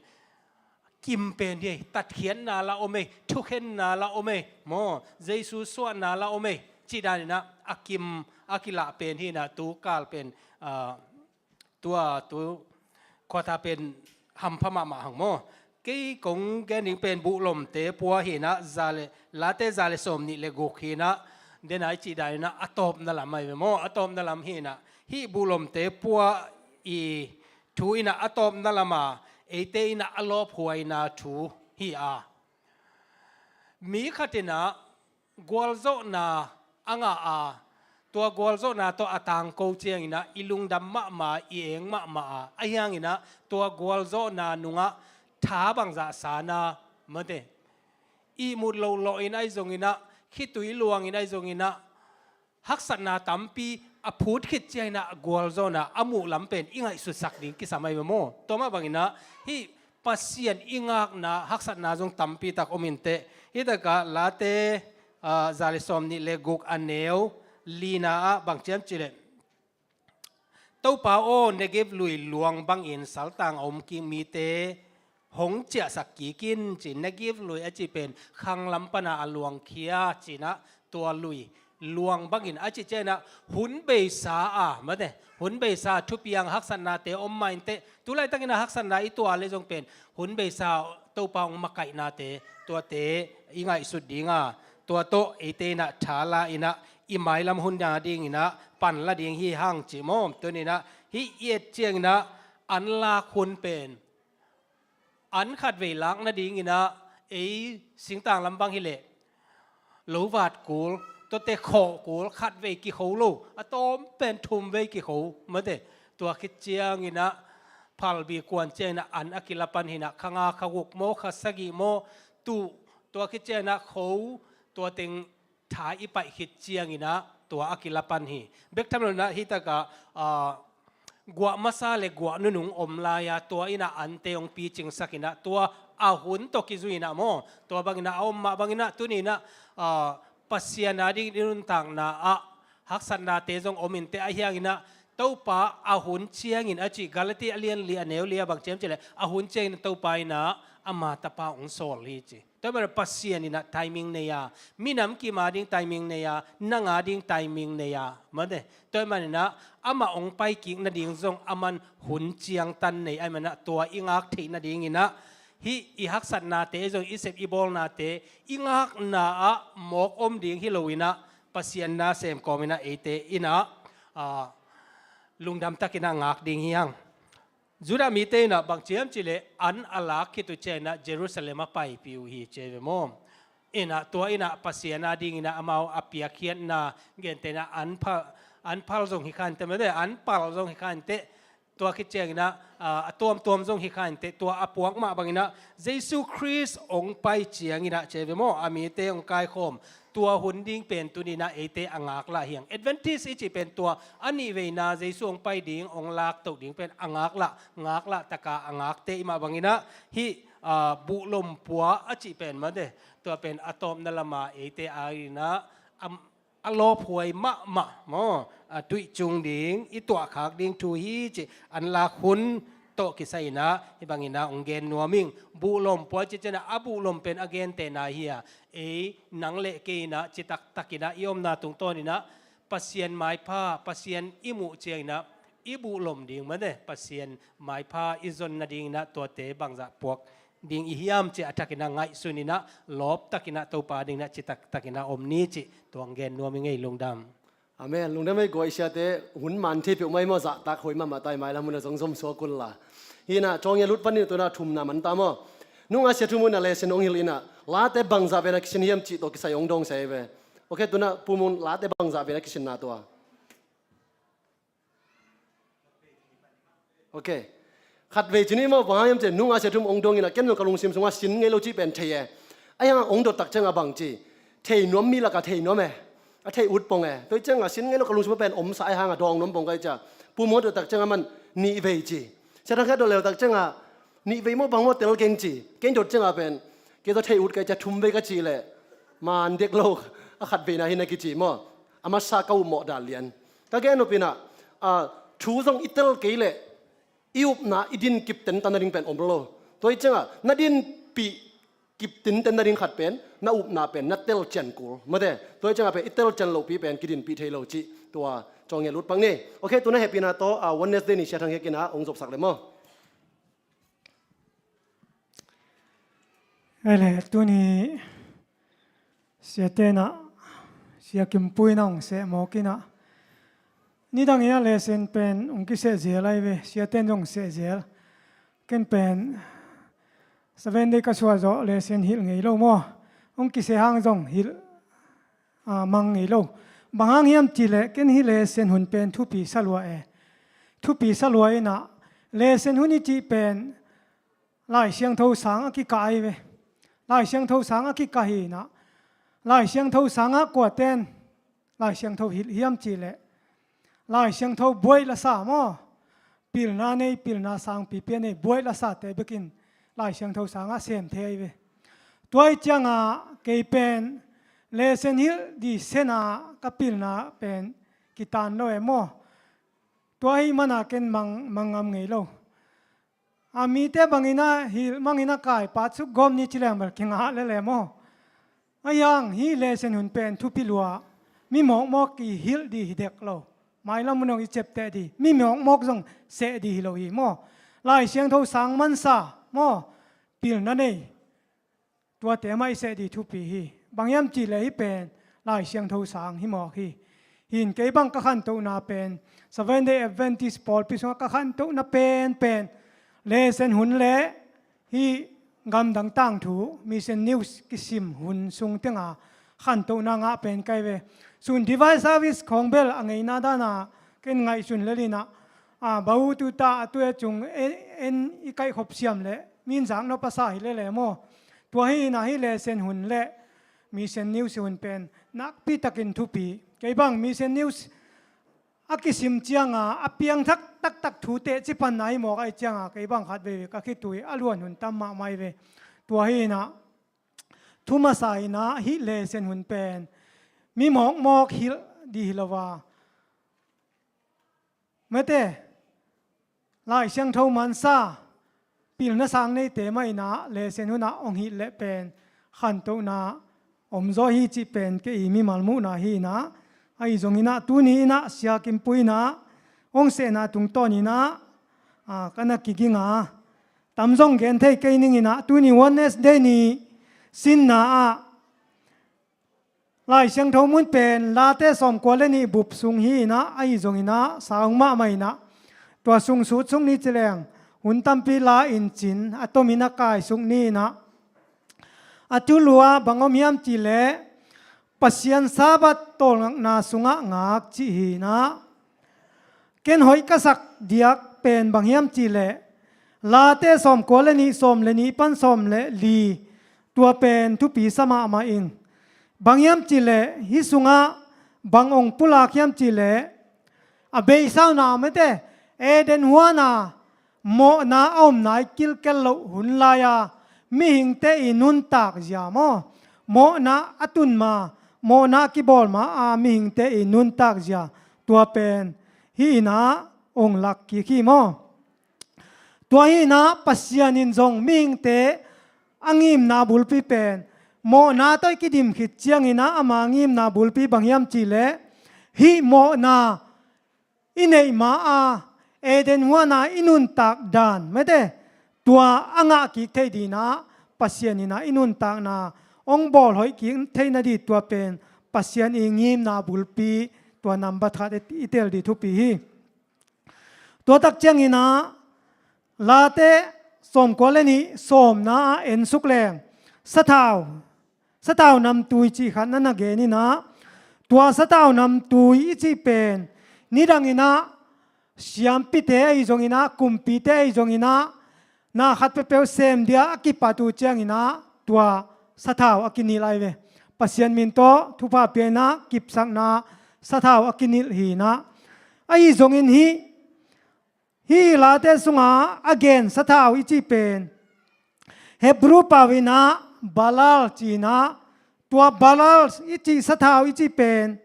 kim pen hi ei, tatkhiatna la om ei, thukhenna la om ei maw, Jesu suahna la om ei cih daninah a kim a kilah pen hinah tu kal pen, ah, tua tu khuata pen hampha mahmah hang maw? Kei kong gen ding pen buhlomte pua hinah za le Late za le sawm nih le guk hinah dena i cih daninah a tawpna lam ahi ve maw? A tawpna lam hinah hih buhlomte pua i thu inah a tawpna lama eite inah a lawphuaina thu hi a, mi khat inah gualzawhna a ngah a, tua gualzawhna tawh a tangko cianginah i lungdam mahmah, i eng mahmah a, a hianginah tua gualzawhna nungah tha bangzah sana mate ihmut lohlawh in ahi zonginah khitui luangin ahi zonginah haksatna tampi a phut khit cianginah gualzawhna a muh lam pen i ngaihsutsak ding kisam ahi ve maw? Tua mah banginah hih Pasian i ngakna haksatna zong tampi tak om inteh. Hih takah Late, ah, za le sawm nih le guk a neu lina ah bang ci hiam cihleh Topa aw, Negev lui luang bangin saltang a om kik mite hong ciahsak kik in ci. Negev lui a cih pen khanglam pana a luangkhia cinah tua lui luang bangin a cih cianginah hun beisa a mate hun beisa thupiang haksatnate om mah inteh. Tulaitakinah haksatna i tuah le zong pen hun beisa Topa hong makaihnate tuate i ngaihsut dinga tua tawh eite inah tha la inah i mailam hun na dinginah pan la ding hi hang ci maw. Tuninah hih i et cianginah an lak hun pen an khatvei lak nadinginah ei singtang lam bang hileh lovaat kul, tuate khawh kul, khatvei kikho lo, a tawm pen thumvei kikho mate. Tua khit cianginah phalbi kuan cianginah an a kila pan hinah kha nga kha guk maw kha sagih maw tuh, tua khit cianginah kho, tua teng tha i paih khit cianginah tua a kila pan hi. Bek tham loinah hih takah, ah, guah masa le guah nunung om lai-a tua innah ante hong picingsakinah tua a hun tawh kizuinah maw. Tua banginah a om mah banginah tuninah, ah, Pasian a dingin i nuntakna ah haksatnate zong om inteh, ahi hanginah Topa a hun ciangin a cih Galati a lian li a neu li a bang ciam cileh a hun ciangin Topa innah ama tapa hong sawl hi ci. Tua manin Pasian innah timing nei a, minam kim a ding timing nei a, nang a ding timing nei a mate. Tua maninah amah hong paikik nading zong aman hun ciangtan nei, ahi maninah tua i ngak theih nadinginah hih i haksatnate zong i sep i bawlnate i ngakna ah mawk om ding hi loinah Pasian na sem kawminah eite innah, ah, lungdamtakinah ngak ding hi hang. Judah mite innah bang ciam cileh an a lak khit uh cianginah Jerusalem a paipih uh hi ci ve maw. Innah tua innah Pasian a dinginah amau a piakkhiatna genteh innah an phal, an phal zong hi kha inteh mate, an pal zong hi kha inteh. Tua khit cianginah, ah, a tuamtuam zong hi kha inteh, tua a puak mah banginah Jesu Khrist hong pai cianginah ci ve maw, a mite hong kaikhawm. Tua hun ding pen tuninah eite a ngaklah hi hang. Adventist i cih pen tua a nihveina Jesu hong pai ding, hong laktoh ding pen a ngaklah, ngaklah taka a ngakte i mah banginah hih, ah, buhlom pua a cih pen mate. Tua pen a tawpna lama eite a innah, am, a lawphuai mahmah maw, a tuih cung ding, i tuahkhak ding thu hi ci, an lak hun tawh kisai innah hih banginah hong gen nuam ing. Buhlom pua ci cianah a buhlom pen a gentehna hi a, ei nang le kei innah citaktakinah i omna tungtawninah Pasian maipha, Pasian i muh cianginah i buhlom ding mate, Pasian maipha i zon nadinginah tuate bangzah puak ding i hiam cih a thakinah ngaihsuninah lawptakinah Topa dinginah citaktakinah om ni cih tua hong gen nuam ing ei. Lungdam. Amen. Lungdam ei guai siate, hun man thei peuhmah i maw, zahtak hoi mahmah tai, mailam hun a zong zom suak unla. Hinah Cawngel Ut panin tunah thumna man ta maw. Nung a sia thum unah lesson hong hilh innah late bangzah vena kisin hiam cih tawh kisai hong dawng sia hi ve. Ok, tunah Pu Mun late bangzah vena kisinna tua. Ok. Khatvei ci ni maw, bang hang hiam cih leh nung a sia thum hong dawng innah ken zong ka lungsim sungah sin ngei lo cih pen thei e. Ahi hangah hong dot tak ciangah bang ci, thei nuam mi lakah thei nuam e. A thei ut pong e. Tua hi ciangah sin ngei lo ka lungsim ah pen omsa ahi hangah dawng nuam pong ka hi ciah. Pu Mun dot tak ciangah man nih vei ci. Sia Thang Khe dot leu tak ciangah nih vei maw bang maw tel keng ci. Kei dot ciangah pen kei tawh thei ut ka hi ciah, thum vei ka cih leh man dek lo, a khatveina hi na kici maw. A masa ka upmawh dan lian. Ka gen nop innah, ah, thu zong i tel kei leh i upna i din kip tentan nading pen om lo. Tua hi ciangah na dinpih kip tentan nading khat pen na upna pen na tel cian kul mate. Tua hi ciangah pen i tel cian lohpi pen kidinpih thei lo cih tua Cawngel Ut pak ni. Ok, tuna hehpihna tawh, ah, Wednesday ni Sia Thang Khe kiangah hong zopsak le maw. Ei le, tuni siate innah, Sia Kim Pu innah hong seh mawk innah, nidang innah lesson pen hong kiseh zel ahi ve, siate in zong seh zel. Ken pen Seven Day ka suah zawh lesson hilh ngei lo maw. Hong kiseh hang zong hilh, ah, mang ngei lo. Bang hang hiam cih leh ken hih lesson hun pen thupi sa lua e. Thupi sa lua innah lesson hun i cih pen Lai Siangtho sang a kikah ahi ve. Lai Siangtho sang a kikah hi innah Lai Siangtho sangah kuaten Lai Siangtho hilh hiam cih leh Lai Siangtho buaih la sa maw. Pilna nei, pilna sangpipi a nei, buaih la sate bekin Lai Siangtho sangah sem thei ahi ve. Tua hi ciangah kei pen lesson hilh ding sena ka pilna pen kitan lo e maw. Tua hi mana ken mang, mang ngam ngei lo. A mite bangin a hilh mangin a kaipat suk gawm ni ci leng bel kingah lele maw. A hiang hih lesson hun pen thupi lua. Mi mawkmawk i hilh ding hi dek lo. Mailam hun zong i ciapteh ding, mi mawkmawk zong seh ding hi lo hi maw. Lai Siangtho sang mansa maw, pilna nei. Tuate mah i seh ding thupi hi. Bang hiam cih leh hih pen Lai Siangtho sang hi mawk hi. Hi in kei bang ka khantohna pen Seventh Day Adventist pawlpi sungah ka khantohna penpen lesson hun le hih gamdang tangthu Mission News kisim hun sung tenga khantohna ngah pen kai ve. Sun divine service khawng bel a ngeina dana ken ngaihsun lel inah, a, bau tuta a tue cung en, en i kaihkhop siam le min zak nop a sa hi lele maw? Tua hi inah hih lesson hun le Mission News hun pen nakpi takin thupi. Kei bang Mission News a kisim cianga a piangthak taktak thu teci panna hi mawk ahih cianga kei bang khat veivei ka khitui a luan hun tam mahmah hi ve. Tua hi inah thu masa inah hih lesson hun pen mi mawkmawk hilh dih hi lo a, mete, Lai Siangtho mansa pilna sang neite mah inah lesson hunah hong hilh leh pen khantohna om zaw hi cih pen kei i mimal muhna hi inah, ahi zong inah tuni inah Sia Kim Pu inah hong sehna tungtawn inah, a, ka na kiging a, tam zong gen thei kei ning inah tuni Wednesday ni sinna ah Lai Siangtho mun pen Late sawmkua le nih bup sung hi inah, ahi zong inah saung mahmah inah tua sung sut suk ni ci leng hun tampi la in cin a tomin a kaisuk ni inah, a thulu ah bang om hiam cih leh Pasian Sabbath tawlngakna sungah ngak cih hi inah, ken hoih ka sak diak pen bang hiam cih leh Late sawmkua le nih, sawm le nih pan sawm le li, tua pen thupi sa mahmah ing. Bang hiam cih leh hih sungah bang hong pulak hiam cih leh a beisa un a, mete, Eden huana mawhna a omna i kilkel loh hun lai-a mihingte i nuntak zia maw? Mawhna a tun ma, mawhna a kibawl ma a mihingte i nuntak zia, tua pen hi inah hong lak kik hi maw? Tua hi inah Pasian in zong mihingte a ngimna bulpi pen mawhna tawh i kidim khit ciang inah ama ngimna bulpi bang hiam cih leh hih mawhna i neih ma a Eden huana i nuntak dan, mete, tua a ngah kik thei dinah Pasian inah i nuntakna hong bawl hoih kik theihna dih, tua pen Pasian i ngimna bulpi tua nambat khat i tel dih thupi hi. Tua tak ciang inah Late sawmkua le nih sawmna ah en suk leng sathau, sathau namtui cih khat na na gen inah, tua sathau namtui i cih pen nidang inah siampite ahi zong inah, kumpite ahi zong inah, na khat peuhpeuh sem dia a kipat uh ciang inah tua sathau a kinilh ahi ve. Pasian min tawh thupha pia inah kipsakna sathau a kinilh hi inah, ahi zongin hih, hih Late sunga a gen sathau i cih pen Hebrew pau inah Balal ci inah, tua Balal i cih sathau i cih pen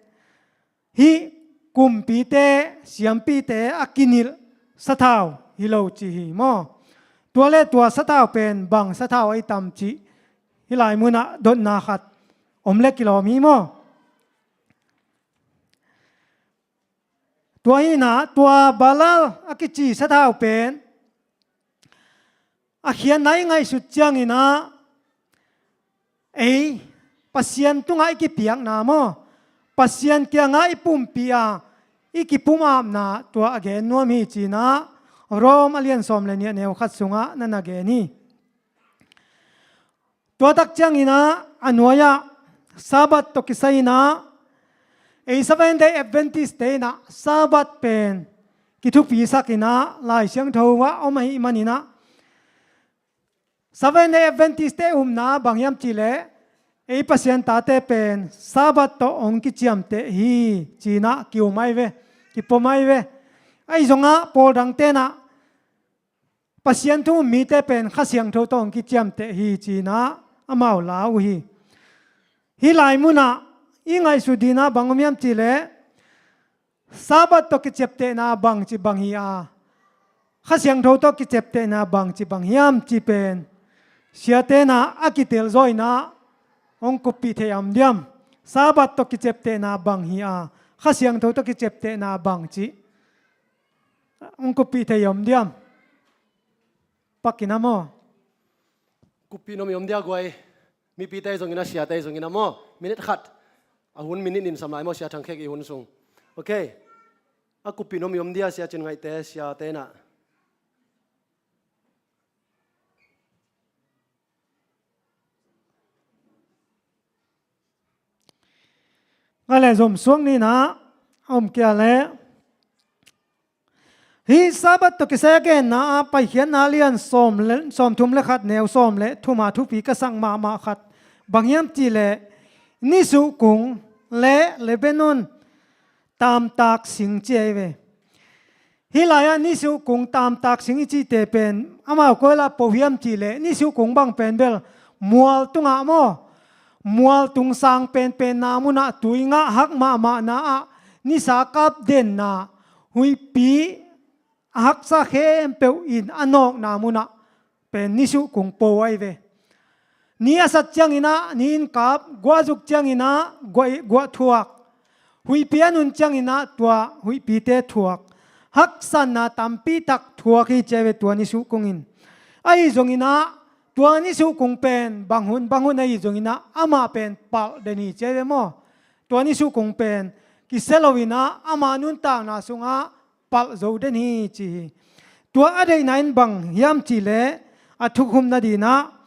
hih kumpite, siampite a kinilh sathau hi lo ci hi maw? Tua le tua sathau pen bang sathau ahi tam cih hih lai munah dotna khat om le kilawm hi maw? Tua hi inah tua Balal a kici sathau pen a khiatna i ngaihsut ciang inah ei Pasian tungah i kipiakna maw, Pasian kiangah i pumpi a i kipumapna tua a gen nuam hi ci inah Rom a lian sawm le nih a neu khat sungah na na gen hi. Tua tak ciang inah a nuai-ah Sabbath tawh kisai inah ei Seventh Day Adventist te inah Sabbath pen kithupisak inah Lai Siangtho ah om ahih man inah, Seventh Day Adventist te upna bang hiam cih leh ei Pasian tate pen Sabbath tawh hong kiciamteh hi ci inah ki-um ahi ve, kipom ahi ve. Ahi zongah pawl dangte inah Pasian thu um mite pen Kha Siangtho tawh hong kiciamteh hi ci inah amau la uh hi. Hih lai munah i ngaihsut dinah bang om hiam cih leh Sabbath tawh kiciaptehna bangci bang hi a, Kha Siangtho tawh kiciaptehna bangci bang hiam cih pen siate inah a kitel zaw inah hong kuppih thei a om diam? Sabbath tawh kiciaptehna bang hi a, Kha Siangtho tawh kiciaptehna bangci hong kuppih thei a om diam? Pak inah maw? Kuppih nuam i om dia guai. Mipite zong inah, siate zong inah maw? Minute khat. A hun minit nih sam lai maw, Sia Thang Khek i hun sung. Ok. A kup in om i om dia, Sia Cin Ngaihte, Sia te na. Nga le zom suak ni na, a om kia le. Hih Sabbath tawh kisai a genna ah Paikhiatna lian sawm le, sawmthum le khat neu sawm le thum ah thupi ka sak mahmah khat bang hiam cih leh, nisuh kung le Lebanon taamtak sing ci ahi ve. Hih lai-ah nisuh kung taamtak sing i cihte pen amau koi lah po hiam cih leh, nisuh kung bang pen bel mual tungah maw, mual tung sang penpenna munah tui ngah hak mahmahna ah nisa kap denna huihpi a haksa khempeuh in a nawkna munah pen nisuh kung po ahi ve. Ni a sat cianginah ni in kap, guah zuk cianginah guah, guah thuak, huihpi a nun cianginah tua huihpite thuak, haksatna tampi tak thuak hi ci ahi ve tua nisuh kung in. Ahi zonginah tua nisuh kung pen bang hun bang hun ahi zonginah amah pen palh den hi ci ahi ve maw. Tua nisuh kung pen kisia loinah ama nuntakna sungah palh zo den hi ci hi. Tua a deihna in bang hiam cih leh, a thukhupna dinah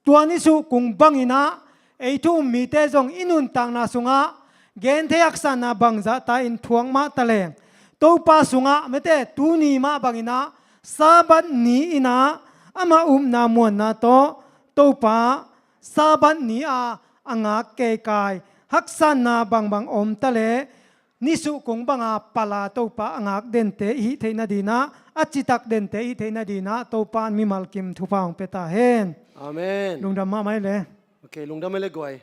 tua nisuh kung banginah ei thu um mite zong i nuntakna sungah genthei haksatna bangzahta in thuak mah taleng, Topa sungah mete tuni mah banginah Sabbath ni inah amah upna muanna tawh Topa Sabbath ni a a ngak keikai haksatna bangbang om taleh, nisuh kung banga palh a Topa a ngak dente i hih theihna dinah, a citak dente i hih theihna dinah Topa in mimal kim thupha hong pia ta hen. Amen. Lungdam mahmah hi le. Ok, lungdam hi le guai.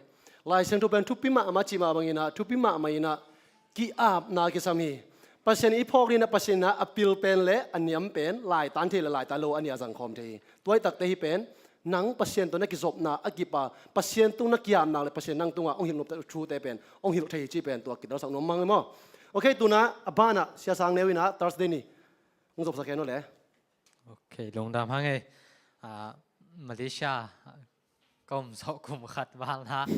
Lai Siangtho pen thupi mahmah cih mah banginah, thupi mahmah inah ki-apna kisam hi. Pasian i phawk dinah Pasian inah a pil pen le a niam pen laitan thei le laitan lo a nih a zangkhawm thei hi. Tua hi takte hi pen nang Pasian tawh na kizopna a kip a, Pasian tung na ki-apna le Pasian nang tungah hong hilh nop thute pen hong hilh thei hi cih pen tua kitalsak nuam hang hi maw. Ok, tunah a banah Sia Sang Neu inah Thursday ni hong zopsak hen aw le. Ok, lungdam hang ei. Ah, Malaysia ka om zawh kum khat valna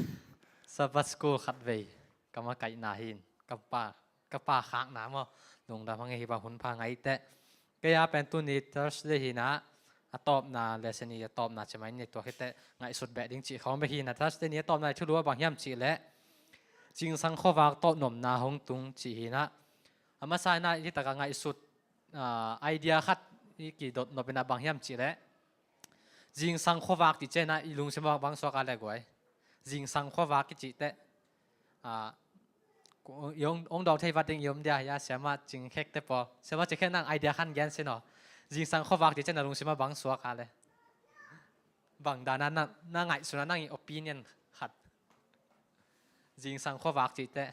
Sabbath School khat vei ka makaihna hin ka pa, ka pa khakna maw. Lungdam hang ei, hih bang hun pha ngai teh. Kei a pen tuni Thursday hinah a tawpna lesson hi, a tawpna cimai ni tua khiteh ngaihsut beh ding cih khawng bek hinah, Thursday ni a tawpna i thulu a bang hiam cih leh zingsang khuavak tawh nuamna hong tung cih hinah. A masa inah hih takah ngaihsut, ah, idea khat i kidot nop inah bang hiam cih leh, zingsang khuavak cih cianginah i lungsim ah bang suak a le guai. Zingsang khuavak i cih teh, ah, i hong, hong dawk thei vat ding i om dia, ya, Siamah Cing Khek te pawl. Siamah Cing Khek nang idea khat gen sin aw. Zingsang khuavak cih cianginah lungsim ah bang suak a le. Bang dan a na, na ngaihsutna nang i opinion khat. Zingsang khuavak cih teh.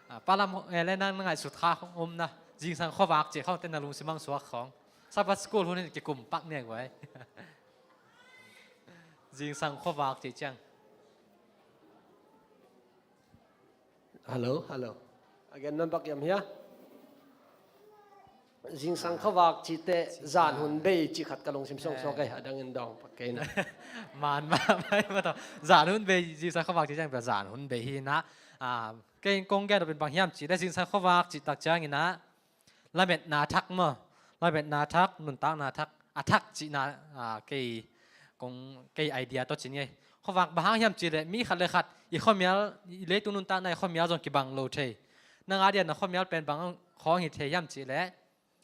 Ah, palam, eh, le nang na ngaihsut kha om na. Zingsang khuavak cih khawng teh na lungsim ah suak khawng. Sabbath School hun in kikum pak ni a guai. Zingsang khuavak cih ciang. Hello, hello. Again, non bak yam hia. Zingsang khuavak cih teh zan hun bei cih khat ka lungsim song suak ei, a dangin dawng pak kei na. Man mah mai mah tawh. Zan hun bei, zingsang khuavak cih ciang zan hun bei hinah. Ah, kei kong gen nop in bang hiam cih leh zingsang khuavak cih tak cianginah lametna thak maw. Lametna thak, nuntakna thak, a thak cihna, ah, kei kong, kei idea tawh ci ni ei. Khuavak bang hang hiam cih leh mi khat le khat i khuamial, i leitung nuntakna i khuamial zong kibang lo thei. Nang a dian na khuamial pen bang khawng hi thei hiam cih leh,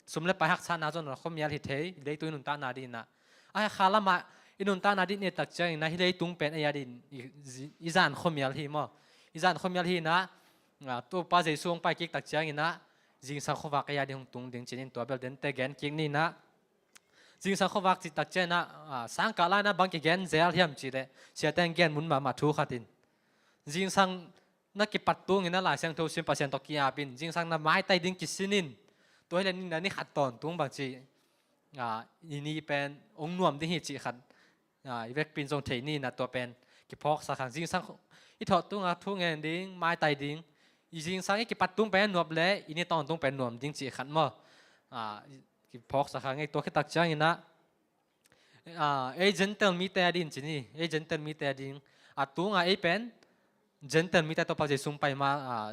sum le pai haksatna zong na khuamial hi thei, i leitung i nuntakna dinah. A kha lamah i nuntakna din i et tak cianginah hih leitung pen ei a din i, i zan khuamial hi maw. I zan khuamial hinah, ah, Topa Jesu hong pai kik tak cianginah zingsang khuavak ei a din hong tung ding ci-in tua bel dente gen kik ninah. Zingsang khuavak cih tak cianginah, ah, sangkah lai-inah bang kigen zel hiam cih leh, siate hong gen mun mahmah thu khat in, zingsang na kipat tunginah Lai Siangtho sim, Pasian tawh ki-ap in, zingsang na maitai ding kisin in. Tua hi leh na ni khat tawntung bangci, ah, i ni pen hong nuam ding hi cih khat, ah, i vekpi in zong thei ninah tua pen kiphawksak hang. Zingsang khu-, i thawh tungah thu ngen ding, maitai ding. I zingsang i kipat tung pen nuam leh i ni tawntung pen nuam ding cih khat maw. Ah, kiphawksak hang ei. Tua khit tak cianginah Ah, ei Gentile mite a ding ci ni, ei Gentile mite a ding. A tunga ei pen Gentile mite Topa Jesu hong pai ma, ah,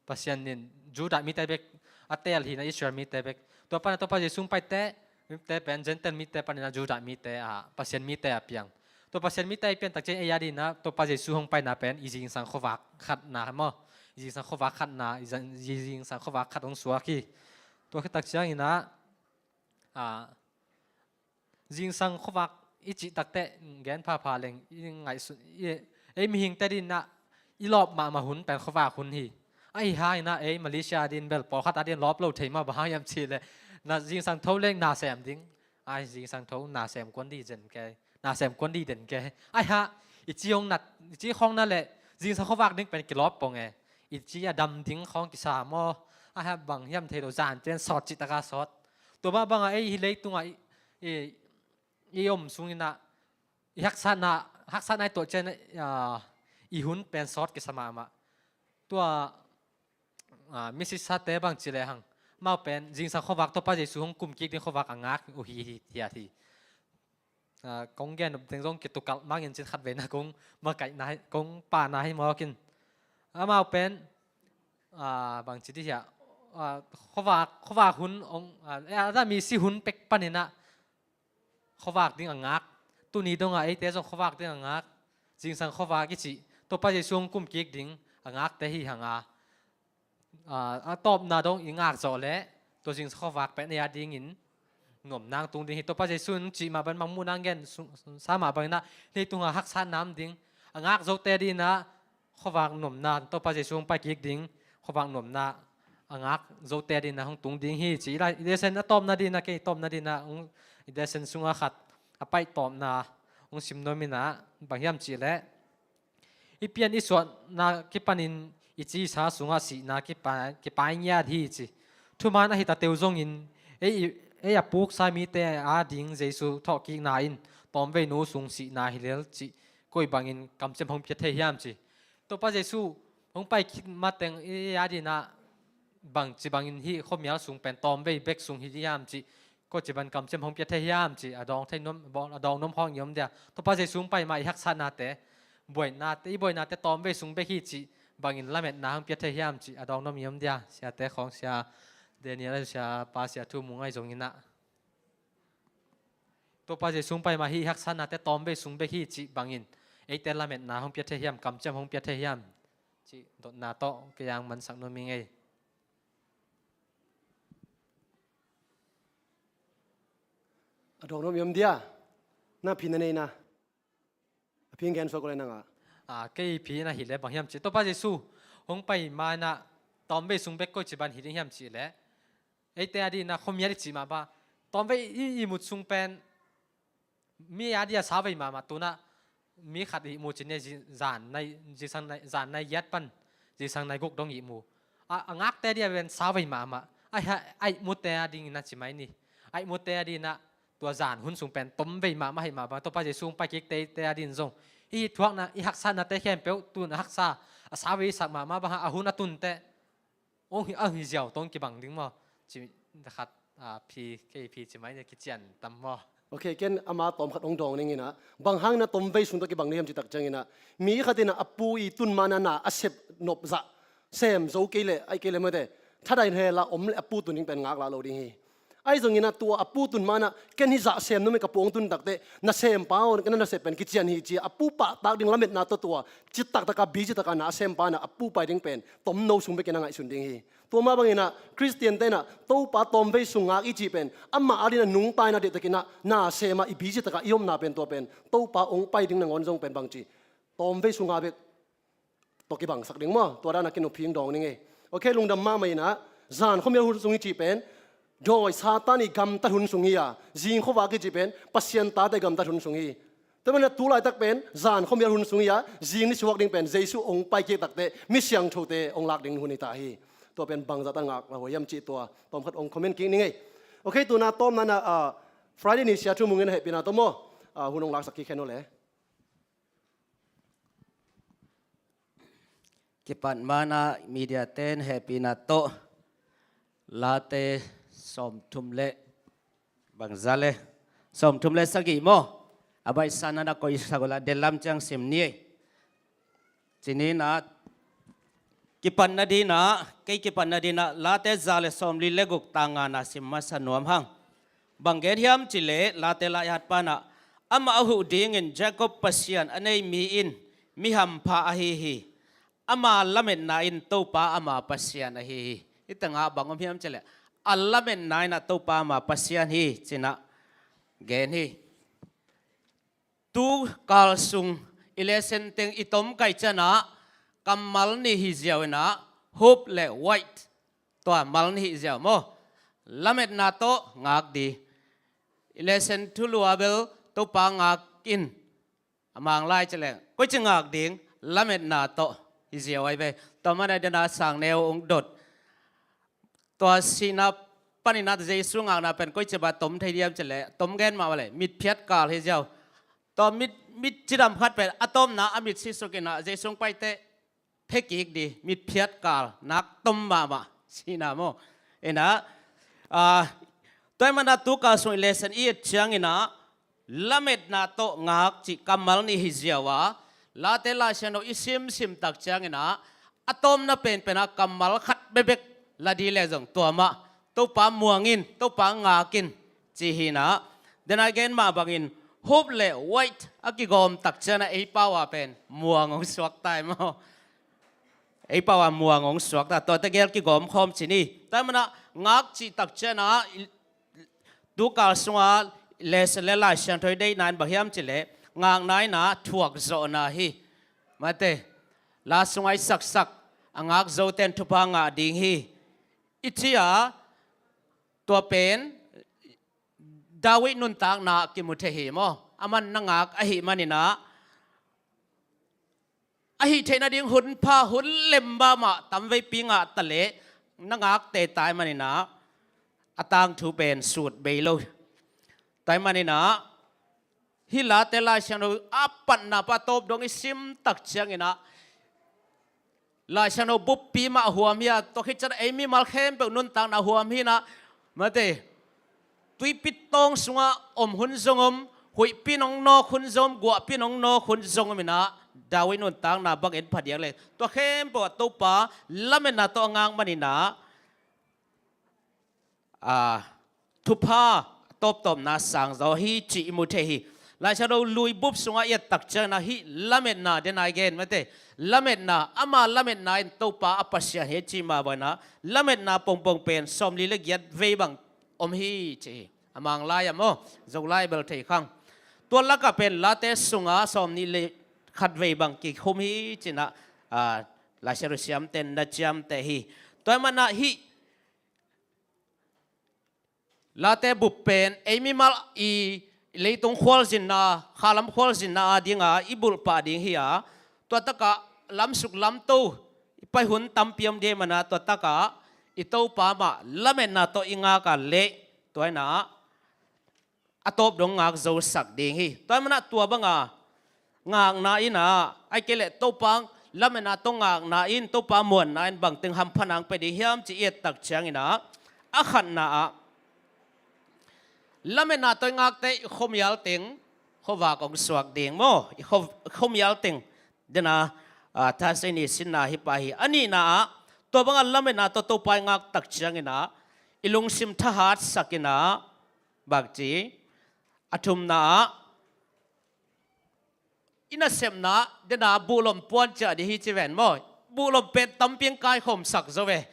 Pasian in Judah mite bek a teel hi na, Israel mite bek. Tua pana Topa Jesu hong paite, mite pen Gentile mite panin a Judah mite, ah, Pasian mite a piang. Tua Pasian mite a pian takciang ei a ding na Topa Jesu hong paina pen i zingsang khuavak khatna maw. I zingsang khuavak khatna, i zan-, i zingsang khuavak khat hong suak hi. Tua khit takciang in a, ah, zingsang khuavak i cih takteh gen phapha leng i ngaihsun, i, ei mihingte ding na i lawp mahmah hun pen khuavak hun hi. Ahi hangin a ei Malaysia ding bel pawlkhat a ding lawp lo thei mah, bang hang hiam cih leh na zingsang tho leng na sem ding. Ai zingsang tho na sem kuan ding den ke, na sem kuan ding den ke. Ahi hang i ci hong nat, i ci khawng na leh zingsang khuavak ding pen kilawp pong e. I ci a dam ding khawng kisa maw. Ahi hang bang hiam thei lo, zan pen sawt cih taka sawt. Tua mah banga ei hi leitungah i, i, i om sungin a, i haksatna, haksatna i tuah ciang, ah, i hun pen sawt kisa mahmah. Tua, ah, misisate bang ci lehang, amau pen zingsang khuavak Topa Jesu hong kum kik ding khuavak a ngak uh hi, hi, hi, hi. Ah, kong gen nop ding zong kitukalh mangin cin khat veina kong makaihna hi, kong pahna hi mawkin. Amau pen, ah, bang ci dih hiah, ah, khuavak, khuavak hun ong, ah, eh, a da misi hun pek panin a khuavak ding a ngak. Tuni dongah eite zong khuavak ding a ngak. Zingsang khuavak i cih, Topa Jesu hong kum kik ding a ngakte hi hang a, ah, a tawpna dong i ngak zawh leh tua zingsang khuavak pen ei a dingin nuamna hong tung ding hi. Topa Jesu in hong cih mah bang, Mangmuhna hong gen sung, sa mah bangin a, leitungah haksatna om ding, a ngak zote ding a khuavak nuamna, Topa Jesu hong pai kik ding khuavak nuamna a ngak zote ding a hong tung ding hi ci. I la, i lesson a tawpna ding a, kei tawpna ding a hong, i lesson sungah khat a paih tawpna hong sim nuam in a, bang hiam cih leh i pian i suahna kipanin i cisa sungah sihna kipai, kipai ngiat hi ci. Thuman ahi ta teu zongin ei, ei a puksa mite a ding Jesu thawhkikna in tawmvei nu sung sihna hi lel cih koi bangin kamciam hong pia thei hiam ci. Topa Jesu hong pai khit mateng i a ding a bangci bangin hih khuamial sung pen tawmvei bek sung hi hiam cih, koici bang kamciam hong pia thei hiam cih a dawng thei nuam, a dawng nuam khawng i om dia. Topa Jesu hong pai ma i haksatnate, buainate, i buainate tawmvei sung bek hi cih bangin lametna hong pia thei hiam cih a dawng nuam i om dia. Siate khawng, Sia Daniel, Sia Pa, Sia Thu Mung ahi zongin a, Topa Jesu hong pai ma hih haksatnate tawmvei sung bek hi cih bangin eite lametna hong pia thei hiam, kamciam hong pia thei hiam cih dotna tawh kei ang mansak nuam ing ei. A dawng nuam i om dia? Na phi na nei na. A phi gen suak ko le nang a. A, kei phi na hi le bang hiam cih, Topa Jesu hong pai ma in a tawmvei sung bek koici bang hi ding hiam cih le, eite a ding a khuamial i cih mah bang, tawmvei i, i mut sung pen mi a ding a sauvei mahmah, tu in a mi khat i mu cin, zan nai, zingsang nai, zan nai giat pan zingsang nai guk dong i mu. A, a ngakte a ding a pen sauvei mahmah. Ai ha, a ihmute a dingin a ci mai ni. A ihmute a ding a tua zan hun sung pen tomvei mahmah hi mah bang, Topa Jesu hong pai kik teite a ding zong hih thuakna, i haksatnate khempeuh tu in a haksa, a sauvei sak mahmah bang, a hun a tun teh hong hi, a hong hi ziau tawh kibang ding maw? Ci khat, a, phi, kei phi ci mai ni, kician tam maw? Ok, ken ama tawm khat hong dawng ning in a, bang hangin a tomvei sung tawh kibang ding hiam cih tak ciangin a, mi khat in a, a pu i tun ma in a na a sep nop zah sem zo kei leh, ai kei leh mate, thadai hel a om leh a pu tun ding pen ngaklah lo ding hi. Ahi zongin a tua a pu tun ma in a, ken hih zah sem nuam hi, ka pu hong tun tak teh na sem pa aw, ken na sep pen kician hi ci a, a pu pahtak ding lametna tawh tua citak taka, busy taka na a sem pa in a, a pu pai ding pen tomno sung bek in a ngaihsun ding hi. Tua mah bangin a Khristiante in a Topa tawmvei sung ngak i cih pen amah a ding a nungta in a, deihtakin a na sem a, i busy taka i omna pen, tua pen Topa hong pai ding nangawn zong pen bangci tawmvei sung ngak bek tawh kibangsak ding maw? Tua dan a ken nophi hong dawng ning ei. Ok, lungdam mahmah in a, zan khuamial hun sung i cih pen dawi Satan i gamtat hun sung hi a, zing khuavak i cih pen Pasian tate i gamtat hun sung hi. Tua manin a tu laitak pen zan khuamial hun sung hi a, zing ni suak ding pen Jesu hong pai kik tak teh mi siangthote hong lak ding hun hi ta hi. Tua pen bangzah tan ngaklah huai hiam cih tua tawm khat hong comment kik ning ei. Ok, tu in a tawpna in a, ah, Friday ni Sia Thu Mung in a hehpihna tawh maw, ah, hun hong laksak kik khen uh le. Kipat ma in a mediate in hehpihna tawh Late sawmthum le bangzah le Sawmthum le sagih maw? A baihsa na na koihsak uh la, dellam ciang sim ni ei. Ci ni na, kipan nadinah, kei kipan nadinah, Late za le sawmli le guk, tang nga na sim masa nuam hang. Bang gen hiam cih leh, Late lai-at panah, amah a huh dingin Jacob Pasian a nei mi in mi hampha ahi hi. Ama lametna in Topa ama Pasian ahi hi. Hih tengah bang om hiam cih leh, a lametna in ah Topa ama Pasian hi, ci-in ah gen hi. Tu kal sung i lesson teng i tomkaih ciangah kammal nih hi ziau in ah, hope le wait, tua mal nih hi ziau maw? Lametna tawh ngak ding. I lesson thulu ah bel Topa ngak in, a Mang lai ci leng, koici ngak ding? Lametna tawh hi ziau ahi ve. Tua manin ah dena sangneu hong dot. Tua sihna panin ah Jesu ngakna pen koici bang tom thei diam cih leh, tom gen mah bang leh, mitphiat kal hi ziau. Tua mit, mit cidam khat pen a tawpna a mit sisuk in ah Jesu hong paite, phe kik ding, mitphiat kal, nak tom mahmah, sihna maw? In ah, ah, tua ahih manin ah tu kal sung i lesson i et ciangin ah, lametna tawh ngak cih kammal nih hi ziau a, Late Lai Siangtho i simsim tak ciangin ah, a tawpna penpen ah kammal khat bekbek la ding leh zong tua mah, Topa muang in, Topa ngak in, ci hi in ah. Dena i gen mah bangin, hope le wait a kigawm tak ciangin ah ei pau ah pen muang hong suak ta hi maw? Ei pau ah muang hong suak ta, tua tegel kigawm khawm ci ni. Tua ahih manin ah ngak cih tak ciangin ah, i, tu kal sungah lesson le Lai Siangtho i deihna in bang hiam cih leh, ngakna in ah thuak zawhna hi. Mate, la sungah i saksak a ngak zote in thupha ngah ding hi, i ci a, tua pen David nuntakna ah kimu thei hi maw? Aman na ngak ahih manin ah, ahih theih nading hun pha, hun lem mahmah tamveipi ngah ta leh, na ngak teitei ahih manin ah, a tangthu pen sut bei lo. Tua ahih manin ah, hih Late Lai Siangtho a patna pan a tawp dong i sim tak ciangin ah, Lai Siangtho buppi mah huam hi a, tua khit ciangin ei mimal khempeuh nuntakna huam hi in ah, mate, tuipi tawng sungah om hun zong om, huihpi in hong nawk hun zong om, guahpi in hong nawk hun zong om in ah, David nuntakna bang en phadiak leh, tua khempeuh ah Topa lametna tawh a ngak manin ah, a, thupha tawptawpna sang zaw hi cih i mu thei hi. Lai Siangtho lui bup sungah i et tak ciangin ah hih lametna, dena i gen, mate, lametna, ama lametna in Topa a Pasian hi cih mah bangin ah, lametna pongpong pen sawmli le giat vei bang om hi ci hi. A Mang lai ah maw, Zolai bel thei khang. Tua lakah pen Late sungah sawmnih le khat vei bang kikhum hi ci-in ah, a, Lai Siangtho siamte'n na ciamteh hi. Tua ahih manin ah hih Late bup pen ei mimal i leitung khualzinna, khalam khualzinna a dingah i bulh pah ding hi a, tua takah lamsuk lamto i pai hun tampi om ding ahih manin ah, tua takah i Topa mah lametna tawh i ngak a leh, tua in ah a tawp dong ngak zosak ding hi. Tua ahih manin ah tua banga ngakna in ah, ahih kei leh Topa lametna tawh ngakna in, Topa muanna in bangteng hamphatna hong pia ding hiam cih i et tak ciangin ah, a khatna ah, lametna tawh i ngakte i khuamial teng khuavak hong suak ding maw? I khu, khuamial teng, dena, a, Thursday ni sinna hi pah hi. A nihna ah, tua banga lametna tawh Topa i ngak tak ciangin ah, i lungsim thahatsak in ah, bang ci, a thumna ah, i nasepna, dena buhlom puan ciah ding hi ci ven maw? Buhlom pen tampi hong kaikhawmsak zo ve.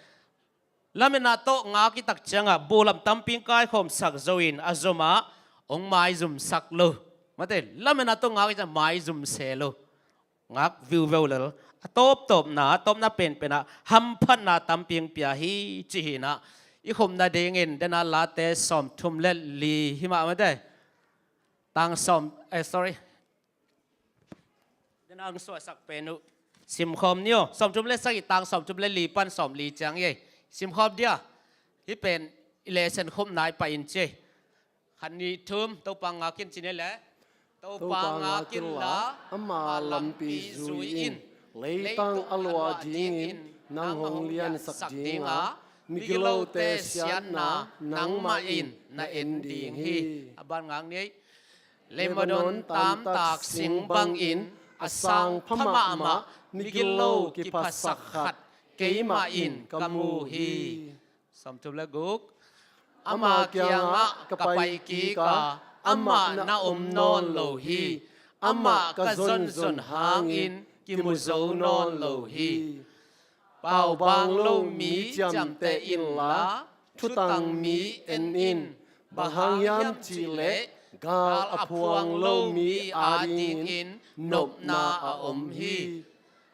Lametna tawh ngak i tak ciangah buhlom tampi hong kaikhawmsak zo in a zom ah hong maizumsak lo. Mate, lametna tawh ngak i ciang maizum se lo. Ngak viuveu lel. A tawptawpna, a tawpna penpen ah hamphatna tampi hong pia hi ci hi in ah, i khumna dingin dena Late sawmthum le li hi mah, mate. Tang sawm, eh, sorry. Dena hong suahsak pen uh. Simkhawm ni aw. Sawmthum le sagih, tang sawmthum le li pan sawmli ciang hi ei. Simkhawm dia. Hih pen i lesson khumna i pai in ci ei. Khat, nih, thum, Topa ngak in ci ni leh. Topa ngak in la, ama lampi zui in. Leitang a luah dingin nang hong liansak ding a, migilote siatna nangmah in na en ding hi. A ban ngak ni ei. Lebanon tamtak sing bangin a sang pha mahmah migilo kiphasak khat keimah in ka mu hi. Sawmthum le guk. Ama kiangah ka pai kik a, amah na om nawn lo hi. Amah ka zonzon hangin kimu zo nawn lo hi. Paubaang lo mi ciamteh inla, thutang mi en in. Bang hang hiam cihleh gal a phuang lo mi adingin nopna a om hi.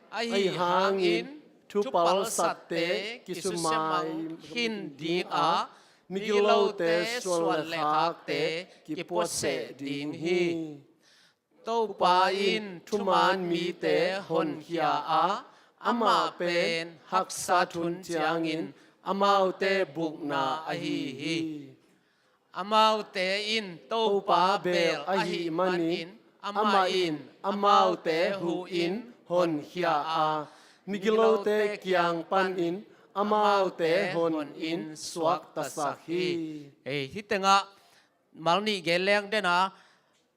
Ahi hangin thupalsatte kisumai khin ding a, migilote suan le khakte kipuaseh ding hi. Topa in thuman mite honkhia a, amah pen haksa thun ciangin amaute bukna ahi hi. Amaute in Topa beel ahih manin amah in amaute huhin honkhia a, migilote kiang panin amaute honin suaktasak hi. Ei, hih tengah mal nih gen leng den a,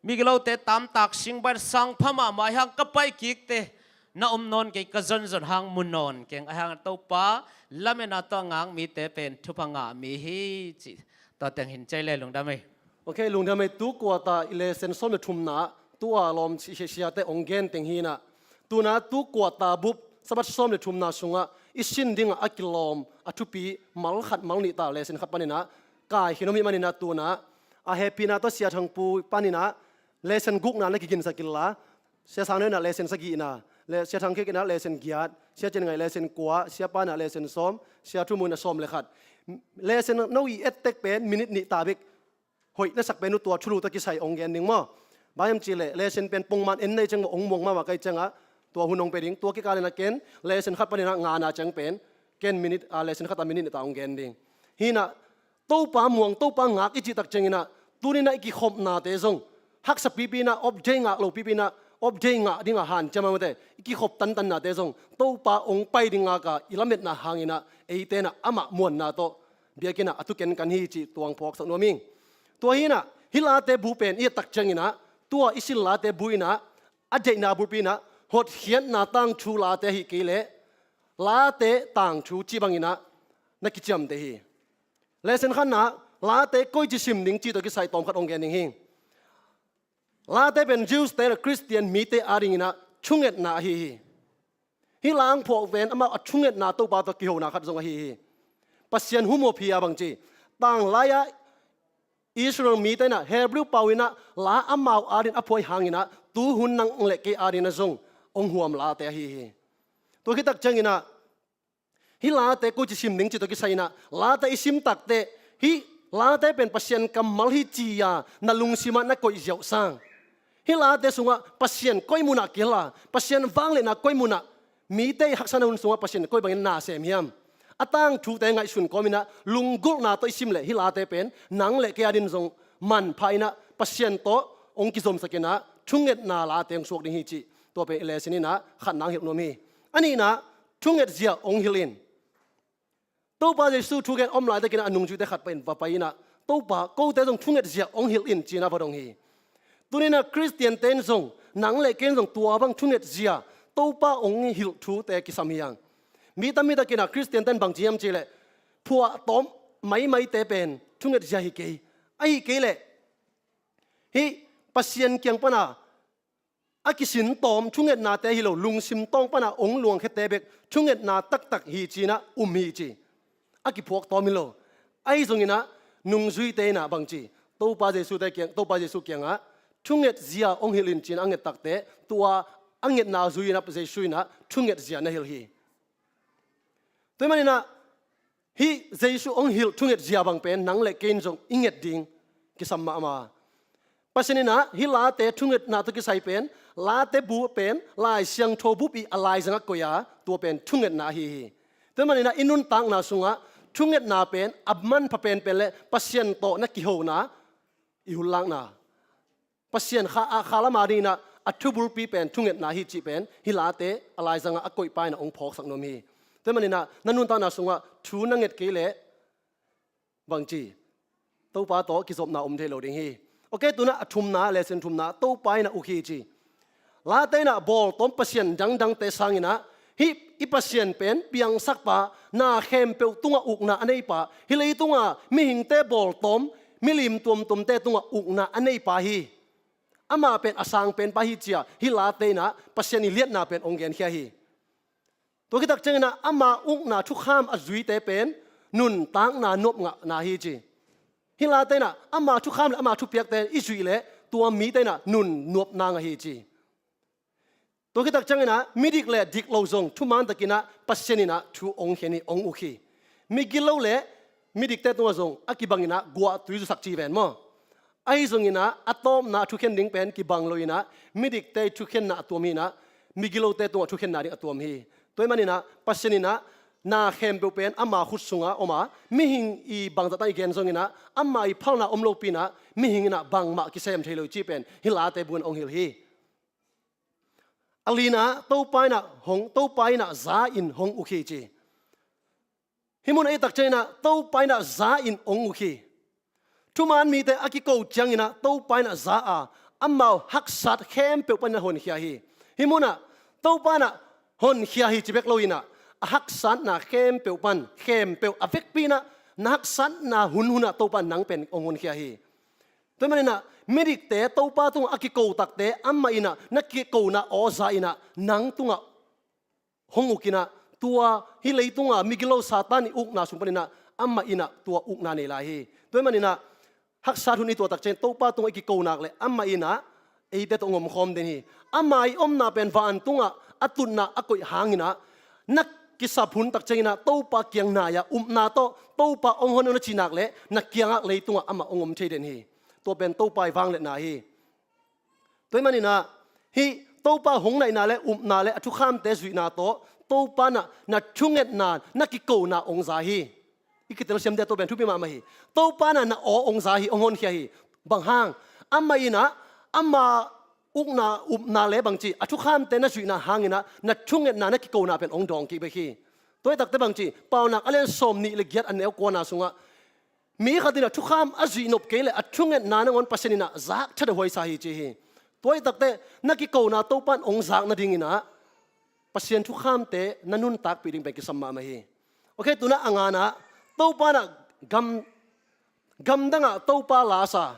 migilote tamtak sing bangin sang pha mahmah, ahi hang ka pai kikte na om nawn kei, ka zonzon hang mu nawn keng, ahi hang Topa lametna tawh a ngak mite pen thupha ngah mi hi ci. Tua teng hin ciai le lungdam ei. Ok, lungdam ei. Tu kuata i lesson sawm le thumna, tua lawm si-, si-, siate hong gen teng hi in ah. Tu in ah tu kuata bup Sabbath sawm le thumna sungah i sin dingah a kilawm a thupi mal khat mal nih ta lesson khat panin ah kaikhia nuam ahih manin ah tu in ah a hehpihna tawh Sia Thang Pu panin ah lesson gukna na kiginsak inla, Sia Sang Neu in ah lesson sagihna, le Sia Thang Kek in ah lesson giat, Sia Cin Ngaih lesson kua, Sia Pa in ah lesson sawm, Sia Thu Mung in ah sawm le khat. Lesson no i et tek pen minute nih ta bek hoih na sak pen uh, tua thulu tawh kisai hong gen ding maw? Bang hiam cihleh lesson pen pongman en na hih ciang maw, hong muang mahmah ka hih ciangah tua hun hong pia ding. Tua kikal in ah ken lesson khat panin ah ngana ciang pen ken minute, ah, lesson khat ah minute nih ta hong gen ding. Hi in ah Topa muang, Topa ngak i cih tak ciangin ah tuni in ah i kikhopnate zong haksa pipi in ah, off day ngak lo pipi in ah off day ngah dingah hanciam a, mate, i kikhop tantannate zong Topa hong pai ding ngak a i lametna hangin ah eite in ah amah muanna tawh biakinn ah a thuken kan hi cih tua hong phawksak nuam ing. Tua hi in ah hih Late Bu pen i et tak ciangin ah tua i sin Late Bu in ah a deihna bulpi in ah hotkhiatna tangthu late ahih kei leh Late tangthu cih bangin ah na kiciamteh hi. Lesson khatna ah Late koici sim ding cih tawh kisai tawm khat hong gen ding hi. Late pen Jews te le Khristian mite adingin ah thungetna ahi hi. Hih la hong phuak pen amau a thungetna Topa tawh kihona khat zong ahi hi. Pasian humop hi a, bangci, tanglai-a Israel mite in ah Hebrew pau in ah la amau adingin a phuak hangin ah tuhun nang le kei adingin ah zong hong huam Late ahi hi. Tua khit tak ciangin ah hih Late koici sim ding cih tawh kisai in ah Late i sim takteh hih Late pen Pasian kammal hi ci-a na lungsim ah na koih ziau sang, hih Late sungah Pasian koi munah kihel a, Pasian vangliatna koi munah, mite i haksatna hun sungah Pasian koi bangin na sem hiam, a tangthute ngaihsun kawmin ah lunggulhna tawh i sim leh hih Late pen nang le kei adingin zong manpha in ah Pasian tawh hong kizomsak in ah thungetna Late hong suak ding hi cih tua pen i lesson in ah khatna hong hilh nuam hi. A nihna, thungetzia hong hilh in. Topa Jesu thugen om laitakin ah a nungzuite khat pen va pai in ah, Topa, kote zong thungetzia hong hilh in, ci-in ah va dong hi. Tuni in ah Khristiante in zong, nang le ken zong tua bang thungetzia Topa hong hilh thute kisam hi hang. Mi tampi takin ah Khristiante in bangci hiam cihleh phuahtawm maimaite pen thungetzia hi kei. Ahih kei leh hih Pasian kiang pana a kisin tawm thungetnate hi lo, lungsim tawng pana hong luangkhiate bek thungetna taktak hi ci-in ah um hi ci. A kiphuak tawm hi lo. Ahi zongin ah nungzuite in ah bangci, Topa Jesu te kiang, Topa Jesu kiangah thungetzia hong hilh in ci-in a nget takteh tua a ngetna zui-in ah Jesu in ah thungetzia na hilh hi. Tua ahih manin ah hih Jesu hong hilh thungetzia bang pen nang le kei in zong i nget ding kisam mahmah. Pasian in ah hih Late thungetna tawh kisai pen, Late bu pen Lai Siangtho bup i a laizangah koih a, tua pen thungetna ahi hi. Tua ahih manin ah i nuntakna sungah thungetna pen a manpha penpen le Pasian tawh na kihona, i hulakna, Pasian kha, a khalam adingin ah a thubulpi pen thungetna hi cih pen hih Late a laizangah a koihpa in ah hong phawksak nuam hi. Tua maninah na nuntakna sungah thu na nget kei leh bangci, Topa tawh kizopna om thei lo ding hi. Ok, tunah a thumna, lesson thumna, Topa in a uk hi ci. Late inah bawltawm pasian dangdangte sanginah hih i Pasian pen piangsakpa, na khempeuh tungah ukna a neipa, hih leitunga mihingte bawltawm, milim tuamtuamte tungah ukna a neipa hi. Amah pen a sang penpa hi cia hih Late inah Pasian i liatna pen ong genkhia hi. Tua khitak cianginah ama ukna thukham a zuite pen nuntakna nuamngahna hi ci. Hih Late inah ama thukham le ama thupiakte i zuih leh tua mite inah nun nuamna ngah hi ci. Tua khitak cianginah midik le dik lo zong thuman takinah Pasian inah thu ong khen hi, ong uk hi. Migilo le midikte tungah zong a kibanginah guahtui zusak ci ven maw? Ahi zonginah a tawpna a thukhen ding pen kibang lo inah midikte i thukhenna a tuam hi inah migilote tungah thukhenna ding a tuam hi. Tua hi maninah Pasian inah na khempeuh pen ama khut sungah om a, mihing i bangzahtan i gen zonginah ama i phalna om lopi inah mihing inah bangmah kisem thei lo i ci pen hih Late bukin ong hilh hi. A lina, Topa inah hong, Topa inah za in hong uk hi ci. Hih munah i tak cianginah Topa inah za in ong uk hi. Thuman mite a kiko cianginah Topa inah za a, amau haksat khempeuh paninah honkhia hi. Hih munah Topa inah honkhia hi ci bek lo inah a haksatna khempeuh pan, khempeuh a vekpi inah na haksatna hunhunah Topa nang pen ong honkhia hi. Tua hi maninah midikte Topa tungah a kiko takte amah inah na kikona aw za inah nang tungah hong uk inah tua hih leitunga migilo Satan i ukna sung paninah amah inah tua ukna nei lai hi. Tua hi maninah haksat hun i tuah tak ciang Topa tungah i kiko nak le amah inah eite tawh ong omkhawm den hi. Ama i omna pen van tungah a tutna a koih hanginah na kisap hun tak cianginah Topa kiang nai-ah upna tawh Topa ong hon un a cih nak le na kiangah leitungah amah ong om thei den hi. Tua pen Topa i vangliatna hi. Tua hi maninah hih Topa hong naihna le upna le a thukhamte zuihna tawh Topa inah na thungetna, na kikona ong za hi. I kitelsiamte tua pen thupi mahmah hi. Topa inah na aw ong za hi, ong honkhia hi. Bang hang? Amah inah ama ukna, upna le bangci a thukhamte na zuihna hanginah na thungetna, na kikona pen ong dawng kik bek hi. Tua hi takte bangci, Paunak a lian sawm nih le giat a neu kuana sungah mi khat inah thukham a zuih nop kei le a thungetna nangawn Pasian inah zak thadah huaisa hi ci hi. Tua hi takte na kikona Topa in ong zak nadinginah Pasian thukhamte na nuntakpih ding pen kisam mahmah hi. Ok, tunah a nganah Topa inah gam, gamdangah Topa lasa.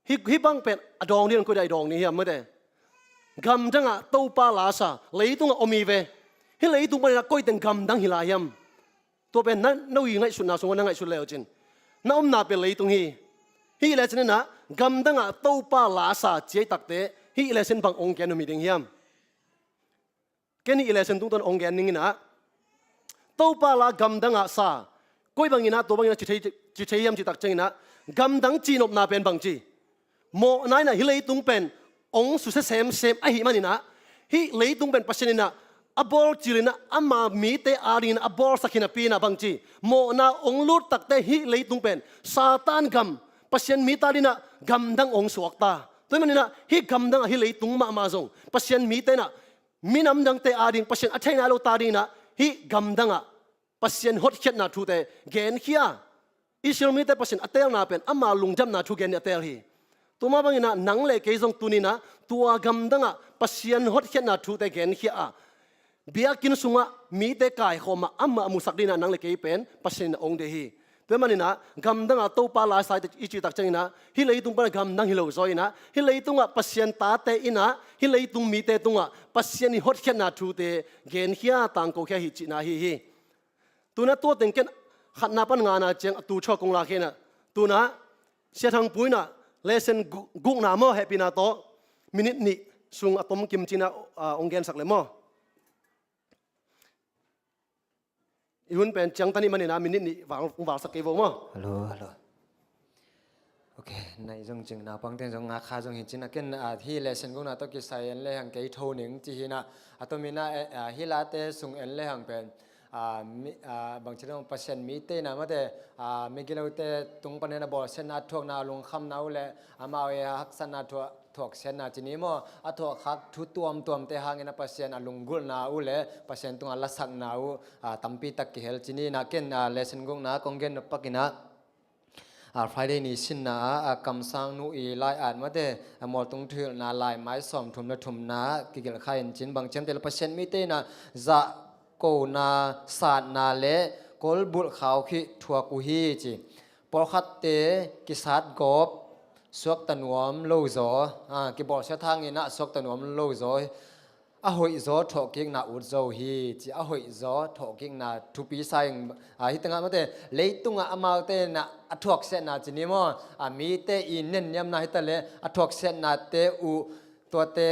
Hih, hih bang pen a dawng ding koi dah i dawng ni hiam mate? Gamdangah Topa lasa, leitungah om hi ve. Hih leitung paninah koiteng gamdang hi lai hiam? Tua pen na, no i ngaihsutna sungah na ngaihsut leu cin, na omna pen leitung hi. Hih le cininah gamdangah Topa lasa ci hi takte hih le cin bang ong gen nuam hi ding hiam? Ken hih lesson tungtawn ong gen ninginah Topa la gamdangah sa, koi banginah tua banginah ci thei, ci thei hiam cih tak cianginah gamdang cihnopna pen bangci, mawhna inah hih leitung pen ong susia semsem ahih maninah hih leitung pen Pasian inah a bawl cilinah ama mite adingin a bawlsak hinapi inah bangci, mawhna ong lut takte hih leitung pen Satan gam, Pasian mite adinginah gamdang ong suakta. Tua hi maninah hih gamdangah hih leitung mahmah zong Pasian mite inah minam dangte ading Pasian a theihna lo ta dinginah hih gamdangah Pasian hotkhiatna thute genkhia. Israel mite Pasian a teelna pen ama lungdamna thu gen ding a teel hi. Tua mah banginah nang le kei zong tuninah tua gamdangah Pasian hotkhiatna thute genkhia a, biakinn sungah mite kaikhawm a amah a musak dinginah nang le kei pen Pasian in a ong deih hi. Tua hi maninah gamdangah Topa lasa i cih tak cianginah hih leitung pana gamdang hi lo zaw inah hih leitungah Pasian tate inah hih leitung mite tungah Pasian i hotkhiatna thute genkhia, tangkokhia hi cihna ahi hi. Tunah tua teng ken khatna pan ngana ciang a tu thuak kong lak hi inah tunah Sia Thang Pu inah lesson gu-, gukna maw, hehpihna tawh minit nih sung a tomkim cinah, ah, ong gensak le maw? I hun pen ciangtan ih maninah minit nih val, ong valsak kei vo maw? Hello, hello. Ok, nai zong cing naupangte zong ngakha zong hi cin a ken, ah, hih lesson gukna tawh kisai en lehang kei tho ning ci hi inah a tominah, eh, ah, hih Late sung en lehang pen, a, mi, a, bangci dong Pasian mite in a mate, a, migilote tung panin a bawlsiatna a thuakna, a lungkhamna uh le amau i haksatna thuak, thuaksiatna ci ni maw, a thuakkhak thu tuamtuamte hangin a Pasian a lunggulhna uh le Pasian tungah lasakna uh, a, tampi tak kihel ci ni. In a ken, a, lesson gukna kong gen nop pakin a, a, Friday ni sinna ah, a, kamsangnu i lai-at mate, a, mualtung thuhilhna laimai sawmthum le thumna kigelh kha in cin bang ciamteh le Pasian mite in a zahkona satna le kolbulh khau khih thuak uh hi ci. Pawlkhatte kisat gawp suakta nuam lo zaw, a, kibawlsiat hangin a suakta nuam lo zaw a hoihzaw thawhkikna ut zo hi ci. A hoihzaw thawhkikna thupi sa ing, a, hi tengah mate leitungah amaute in a thuaksiatna ci ni maw, a, mite i nenniamna hi ta le a thuaksiatnate uh tuate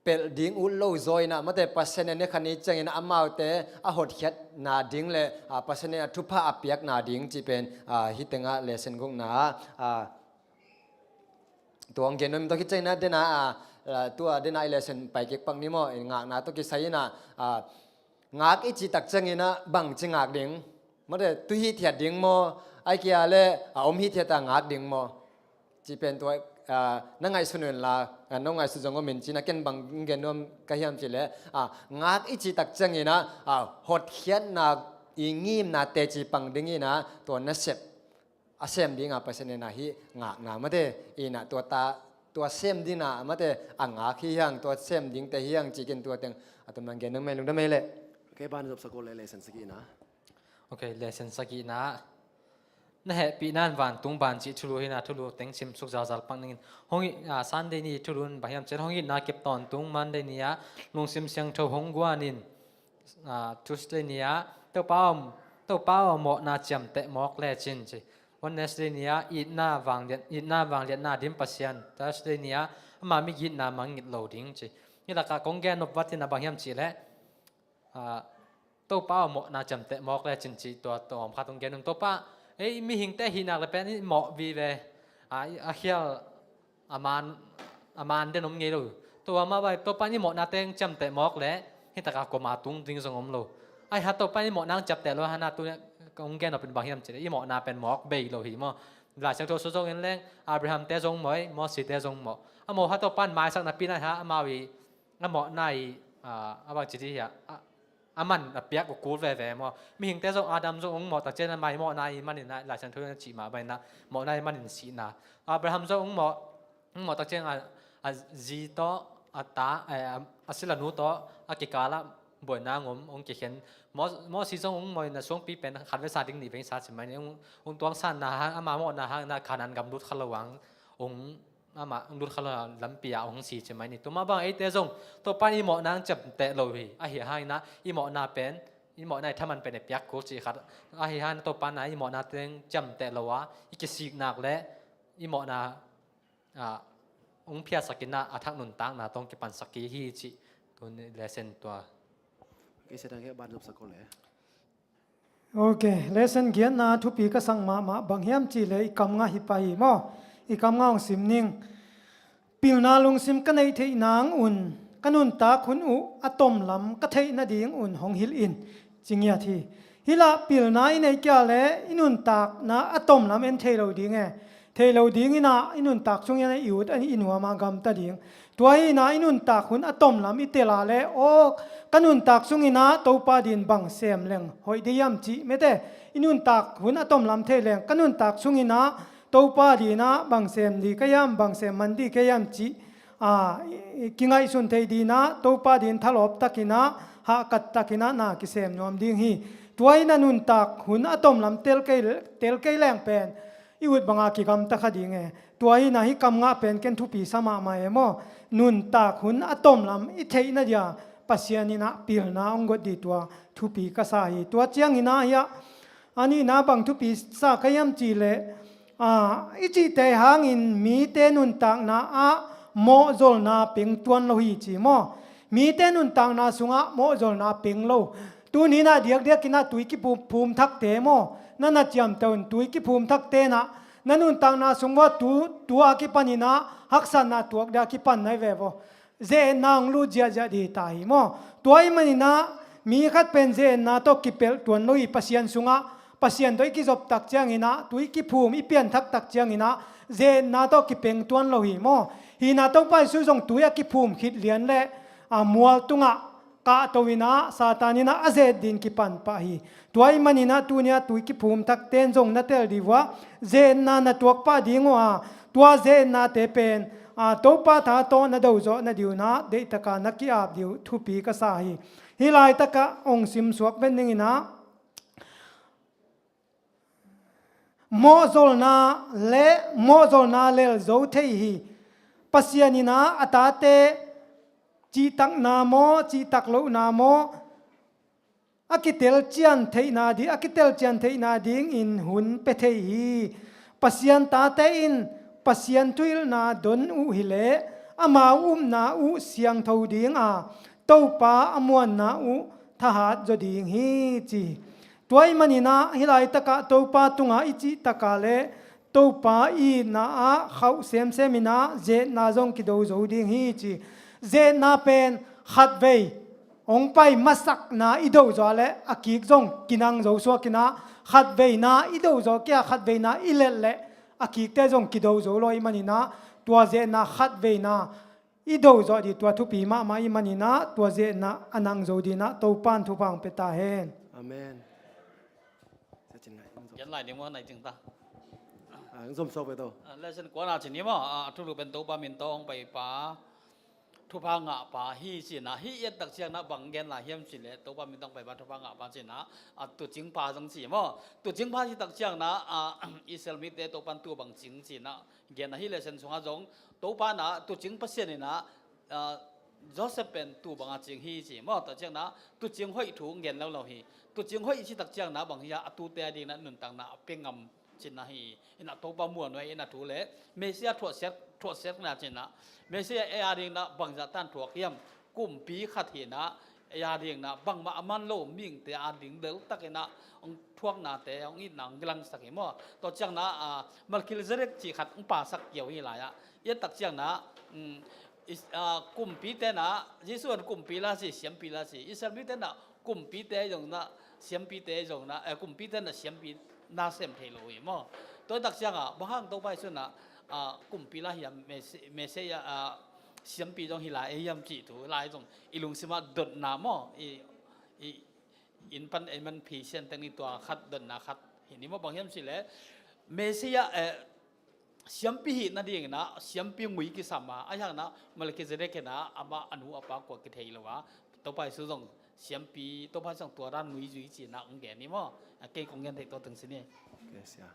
pelh ding ut lo zaw in a mate Pasian in a ne kha ni ciangin amaute a hotkhiatna ding le, a, Pasian in a thupha a piakna ding ci pen, a, hi tengah lesson gukna, a, tua hong gen nuam tua khit ciangin a dena, a, a, tua dena i lesson pai kik pak ni maw, i ngakna tua kisai in a, a, ngak i cih tak ciangin a bangci ngak ding? Mate, tu hithiat ding maw? Ai kia le, a, om hithiat a ngak ding maw? Ci pen tua, a, na ngaihsun un la, a, na ngaihsun zong om in ci na ken bang gen nuam ka hiam ci le, a, ngak i cih tak ciangin a, a, hotkhiatna i ngimna teci pang ding in a tua nasep a sem ding a Pasian in a hih ngakna mate in a tua ta, tua sem ding a mate a ngak hi hiang, tua sem dingte hi hiang ci ken tua teng a tum nang gen nang mei lungdam mei le. Ok, ban zop sakol le lesson sagihna. Ok, lesson sagihna. Na hehpihna in vantung ban cih thulu hi na, thulu teng sim suk zalzal pak ningin. Hong i, a, Sunday ni thulu in bang hiam cih le hong itna kip tawntung Monday ni ah lungsim siangtho hong guan in, a, Tuesday ni ah Topa aw, Topa aw mawhna ciamteh mawk lecin ci. Wednesday ni ah itna vangliat, itna vangliatna dim Pasian. Thursday ni ah ama migitna mangngilh lo ding ci. Hih lakah kong gen nop vat in a bang hiam cih leh, a, Topa aw mawhna ciamteh mawk lecin ci tua tawm khat hong gen ung. Topa, ei mihingte hih nak le pen i mawh vive, a, a khial a man, a man den om ngei lo. Tua mah bang Topa in i mawhna teng ciamteh mawk le hih takah kuama tung ding zong om lo. Ai ha Topa in i mawhna ciamteh lo hana tu hong gen nop in bang hiam cih le i mawhna pen mawk bei lo hi maw. Lai Siangtho sung zong en leng Abraham te zong mawh, Mosi te zong mawh. A mawh ha Topa in maisak napi in ai ha amau i a mawhna i, a, a bang ci dih hiah, a, a man a piak uh kul veve maw. Mihingte zong Adam zong hong mawh tak ciangin a mai mawhna i man in a Lai Siangtho in a cih mah bang in a mawhna i man in sihna. Abraham zong hong mawh, hong mawh tak ciangin a, a zi tawh a ta, eh, a, a silanu tawh a kikal ah buaina hong om, hong kikhen. Mo-, Mosi zong hong mawh in a suangpi pen khat vei sa ding nih vei sa ci mai ni, hong, hong tuang sanna hang, ama mawhna hang in a Kanaan gam lut kha lo hang hong amah hong lut kha lo lampi ah hong si ci mai ni. Tua mah bang eite zong Topa in i mawhna hong ciamteh lo hi. Ahi hangin a i mawhna pen, i mawhna i thaman pen i piak kul cih khat. Ahi hangin a Topa in a i mawhna teng ciamteh lo a, i kisiknak le i mawhna, a, hong phiatsak in a, a thak nuntakna tawh hong kipansak kik hi cih tuni lesson tua. Kei sedang kei ban zop sakol le. Ok, lesson giatna thupi ka sak mahmah bang hiam cih leh i kam nga hi pah hi maw? I kam nga hong sim ning. Pilna lungsim ka neih theih nang un, ka nuntak hun uh a tomlam ka theih nading un hong hilh in, ci ngiat hi. Hih lah pilna i neih kia leh i nuntakna a tomlam en thei lo ding e. Thei lo ding in a i nuntak sung in a i ut a i nuam a gamta ding. Tua hi in a i nuntak hun a tomlam i tel a leh, aw, ka nuntak sung in a Topa din bang sem leng hoih dih hiam cih mete. I nuntak hun a tomlam thei leng ka nuntak sung in a Topa din a bang sem dih ka hiam, bang sem man dih ka hiam cih, a, i, i kingaihsun thei din a Topa din thalawp tak in a, hahkat tak in a na kisem nuam ding hi. Tua hi in a nuntak hun a tomlam tel kei, tel kei leng pen i ut bang a kigamta kha ding e. Tua hi in a hih kam nga pen ken thupi sa mahmah e maw? Nuntak hun a tomlam i theih nadia Pasian in a pilna hong guat dih tua thupi ka sa hi. Tua ciangin a hiah a nihna bang thupi sa ka hiam cih leh, a, i cihte hangin mite nuntakna ah mawhzolna peng tuan lo hi ci maw? Mite nuntakna sungah mawhzolna peng lo. Tuni in a diakdiak in a tui kiphum, phum thakte maw? Na na ciamteh un tui kiphum thakte in a na nuntakna sung vua tu, tu a kipan in a haksatna tuak dia kipan nai ve vua. Ze-etna hong lut ziahziah dih ta hi maw? Tua ahih manin a Mi khat pen ze-etna tawh kipelh tuan lo hi. Pasian sungah Pasian tawh i kizop tak ciangin ah, tui kiphum i pianthak tak ciangin ah, ze-etna tawh kipeng tuan lo hi maw? Hi in ah Topa Jesu zong tui a kiphum khit lian leh a mual tungah kahto in ah Satan in ah a ze-et ding kipan pah hi. Tua ahih manin ah tuni-a tui kiphum thakte in zong na tel ding uh a, ze-etna na tuak pah ding uh a, tua ze-etnate pen a, Topa tha tawh na do zawh nading un ah deihtaka na ki-ap ding uh thupi ka sa hi. Hih laitakah hong simsuak vet ning in ah, mawhzolna le mawhzolna lel zo thei hi. Pasian in ah a tate cihtakna maw, cihtak lohna maw, a kitelcian theihna ding, a kitelcian theihna dingin hun pia thei hi. Pasian tate in Pasian thuhilhna don uh hileh amau upna uh siangtho ding a, Topa a muanna uh thahat zaw ding hi, ci hi. Tua ahih manin ah hih laitakah Topa tungah i cihtak a le Topa i itna ah khauh semsem in ah ze-etna zong kido zo ding hi, ci hi. Ze-etna pen khatvei hong pai masakna i do zawh leh a kik zong kinang zo suak in ah, khatveina i do zawh kei a, khatveina i let leh a kikte zong kido zo lo ahih manin ah, tua ze-etna khatveina i do zawh ding tua thupi mahmah ahih manin ah, tua ze-etna a nang zo ding in ah Topa in thupha hong pia ta hen. Amen. Gen lai ding maw, nai cing ta. Ah, zom suak ve to. Ah, lesson kuana cin hi maw? Ah, a thulu pen Topa min tawh hong paipa, thupha ngahpa hi ci in ah, hih i et tak ciangin ah bang gen lai hiam cih leh, Topa min tawh hong paipa thupha ngahpa ci in ah, ah, tuucingpa zong ci maw? Tuucingpa cih tak ciangin ah, ah, Israel mite Topa in tuu bang cing ci in ah gen a, hih lesson sungah zong Topa in ah tuucing Pasian in ah, ah, Joseph pen tuu banga cing hi ci maw? Tua ciangin ah tuucing hoih thu gen lo lo hi. Tuucing hoih cih tak ciangin ah bang hi a, a tuute a dingin ah nuntakna a pia ngam cihna hi. In ah Topa muanhuai in ah thu le Messiah thuahsiat, thuahsiatna ci in ah, Messiah ei a dingin ah bangzah tan thuak hiam? Kumpi khat hi in ah, ei a dingin ah bangmah a man lo mihingte a ding deltakin ah hong thuaknate, hong itna hong langsak hi maw? Tua ciangin ah, ah, Melchizedek cih khat hong pasak kio hi lai ah. I et tak ciangin ah, um, is, ah, kumpite in ah, Jesu in kumpi la ci, siampi la ci, Israel mite in ah kumpite zong in ah, siampite zong in ah, eh, kumpite in ah siampi na sem thei lo hi maw? Tua i et tak ciangin ah, bang hang Topa Jesu in ah, ah, kumpi la hiam, Mesi-, Messiah, ah, siampi zong hi lai ei hiam cih thu, lai zong i lungsim ah dotna maw? I, i, in pan ei man Pasian teng i tua khat dotna khat hi ni maw, bang hiam cih leh Messiah, eh, siampi hih nadingin ah, siampi ngui kisam a, a hiangin ah Melchizedek in ah, amah a nu a pa kua kithei lo a, Topa Jesu zong siampi, Topa Jesu zong tua dan ngui zui ci in ah hong gen hi maw? A kei kong gen theih tua teng ci ni. Yes, yeah.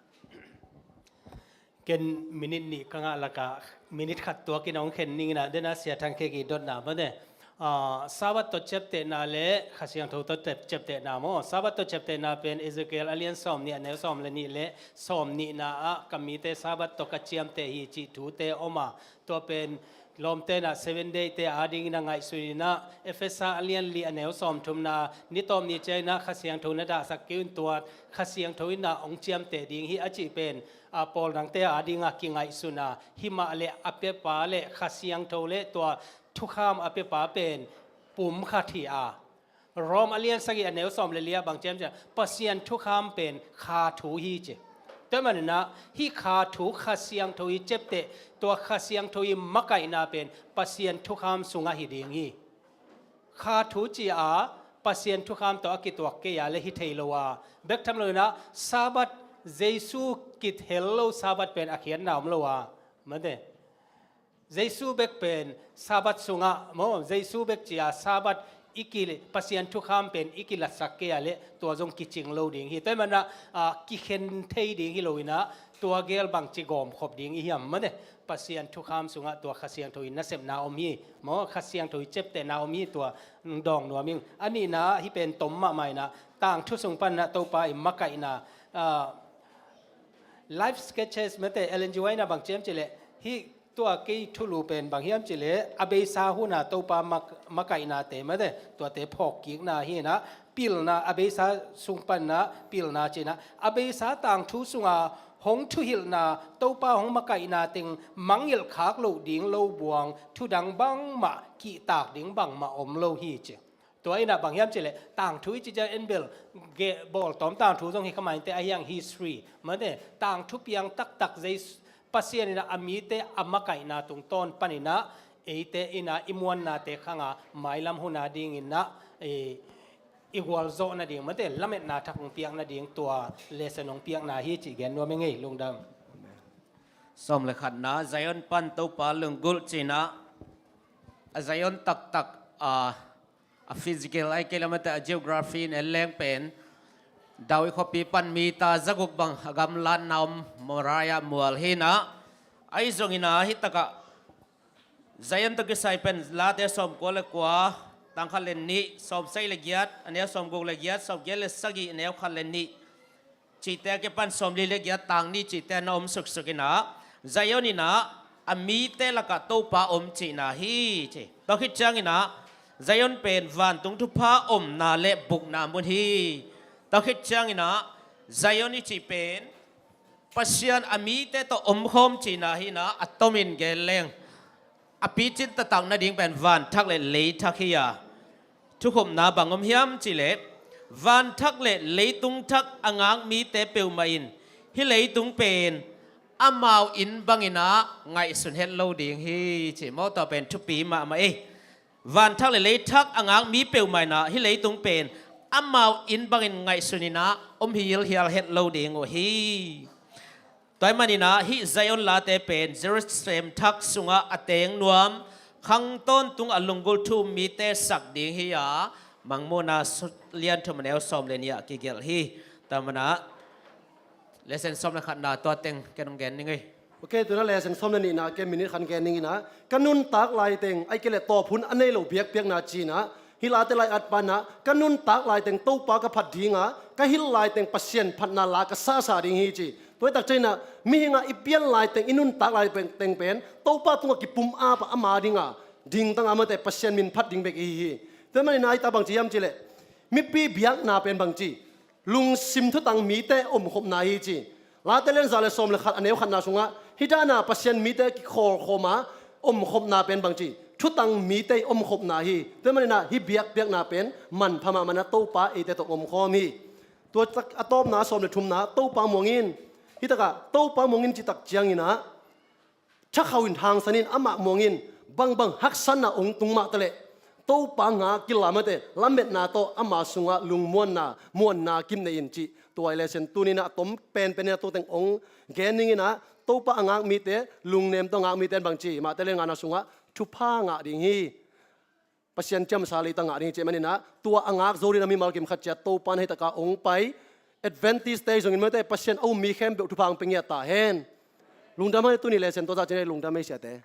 Ken minute nih ka ngah lakah minute khat tuakin a hong khen ning in ah, den a Sia Thang Khe ki dotna maw te. Ah, Sabbath tawh ciaptehna le Kha Siangtho tawh ciap-, ciaptehna maw. Sabbath tawh ciaptehna pen Ezekiel a lian sawm nih, a neu sawm le nih le sawm nihna ah, ka mite Sabbath tawh ka ciamteh hi cih thute om a. Tua pen lawmte in ah Seven Day te a dingin a ngaihsun in ah, Efesa a lian li, a neu sawm thumna, ni tawp ni ciangin ah Kha Siangtho na dahsak kei un, tua Kha Siangtho in ah hong ciamteh ding hi a cih pen, a, Paul dangte a dingin a kingaihsun a, himah le a piapa le Kha Siangtho le tua thukham a piapa pen pum khat hi a. Rom a lian sagih, a neu sawm le li ah bang ciam ciam, Pasian thukham pen kha thu hi ci. Tua manin ah hih kha thu, Kha Siangtho i ciapteh, tua Kha Siangtho i makaihna pen Pasian thukham sungah hi ding hi. Kha thu ci a, Pasian thukham tawh a kituak kei a le hi thei lo a. Bek tham lo in ah, Sabbath, Jesu kithel lo Sabbath pen a khiatna om lo a. Maw te. Jesu bek pen Sabbath sungah maw, Jesu bek ci a Sabbath i ki, Pasian thukham pen i kilatsak kei a le tua zong kicing lo ding hi. Tua ahih manin ah, a, kikhen thei ding hi lo in ah, tua gel bangci gawmkhop ding i hiam maw te. Pasian thukham sungah tua Kha Siangtho i nasepna om hi maw, Kha Siangtho i ciaptehna om hi, tua dawng nuam ing. A nihna ah hih pen tom mahmah in ah, tangthu sung pan in ah Topa i makaihna, a, life sketches maw te, Ellen G. White in ah bang ciam cih leh, hih tua kei thulu pen bang hiam cih leh, a beisa hun a Topa mak-, makaihnate maw te, tuate phawkkikna hi in ah, pilna, a beisa sung pan in ah pilna ci in ah, a beisa tangthu sunga hong thuhilhna, Topa hong makaihna teng mangngilh khak loh ding lo buang, thudang bangmah, kihtak ding bangmah om lo hi ci. Tua inah bang hiam cihleh tangthu i ci ciang en bel geh bawltawm tangthu zong hi kha mah inteh, ahi hang history mate, tangthu piang taktak Jesu, Pasian inah a mite a makaihna tungtawn paninah eite inah i muannate khanga mailam huna dinginah i, i gualzawh nading mate, lametna thak hong piak nading tua lesson hong piakna hi cih gen nuam i ngei. Lungdam. Sawm le khatna, Zion pan Topa lunggulh cinah a Zion taktak a a physical ai kei lamate a geography in en leng pen David khuapi pan mita zaguk bang a gamlatna om Moriah mual hinah, ahi zongina hitakah Zion tawh kisai pen Late sawmkua le kua, tang khat le nih, sawmsagih le giat a neu sawmguk le giat, sawmgiat le sagih a neu khat le nih cihte a kipan sawmli le giat tang nih cihte na om suksuk inah Zion inah a mite lakah Topa om cihna hi ci. Tua khit cianginah Zion pen vantung thupha omna le bukna mun hi. Tua khit cianginah Zion i cih pen Pasian a mite tawh omkhawm cihna hinah a tomin gen leng a picin taktak nading pen vanthak le leithak hi a, thukhupna bang om hiam cihleh vanthak le leitung thak a ngak mite peuhmah in hih leitung pen amau inn banginah ngaihsun het lo ding hi ci. Mawtaw pen thupi mahmah ei. Vanthak le leithak a ngak mi peuhmah inah hih leitung pen amau inn bangin ngaihsun inah om hilhial het lo ding uh hi. Tua ahih maninah hih Zion Late pen Jerusalem thak sungah a teng nuam khang tawntung a lunggulh thu um mite sak ding hi a, Mangmuhna lian thum a neu sawm le nih ah kigelh hi. Tua manah lesson sawm le khatna tua teng ken hong gen ning ei. Ok, tuna lesson sawm le nihna ken minute khat gen ning inah ka nuntak laiteng ai kei le tawp hun a nei lo biakpiakna cinah hih Late lai at panah ka nuntak laiteng Topa ka phat dinga ka hilh laiteng Pasian phatna la ka sasa ding hi ci. Tua hi takcianginah mihingah i pian laiteng i nuntak laiteng pen Topa tungah kipum apa ama dinga dingtanga mate Pasian min phat ding bek ihi hi. Tua maninah hita bangci hiam cihleh mipi biakna pen bangci lungsim thutang mite omkhopna hi ci. Late lian za le sawm le khat a neu khatna sungah hih dana Pasian mite kikhawlkhawma omkhopna pen bangci thutang mite omkhopna hi. Tua maninah hih biakpiakna pen manpha mahmahna Topa eite tawh omkhawm hi. Tua a tawpna sawm le thumna Topa muangin, hitakah Topa muangin citak cianginah thakhauh in hangsanin amah muangin bangbang haksatna ong tung mahtaleh Topa nga kilamate lametna tawh ama sungah lungmuanna muanna kipneih in cih tua i lesson tuninah a tom penpen inah toteng ong gen ninginah Topa a ngak mite lungnem tawh ngak mite in bangci mahtaleh ngana sungah thupha ngah ding hi. Pasian ciamsa leitang ngah ding hi cih maninah tua a ngak zo dina mimal kim khat ciat Topa na hitaka ong pai Adventist te zongin mate Pasian a um mi khempeuh thupha ang pengiat ta hen. Lungdam hang tuni lesson tawh zah cin lungdam hei siate.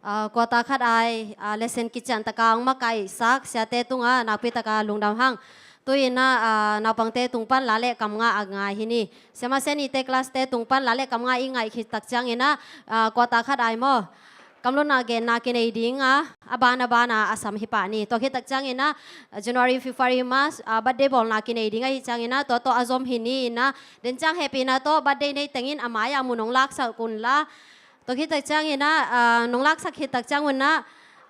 Ah, kuata khat ai, ah, lesson kician taka hong makaihsak siate tunga nakpi taka lungdam hang. Tu-in ah, ah, naupangte tung pan la le kam nga a ngai hi ni. Siamah sianite class te tung pan la le kam nga i ngaih khit tak ciangin ah, ah, kuata khat ai maw, kamlunna genna kinei ding a, a ban a ban a a sam hi pah ni. Tua khit tak ciangin ah, January, February, March, ah, birthday bawlna kinei ding ahi ciangin ah, tua tawh a zom hi ni in ah, den ciang hehpihna tawh birthday nei tengin a mai-ah mun hong laksak un la. Tua khit tak ciangin ah, ah, nong laksak khit tak ciang un ah,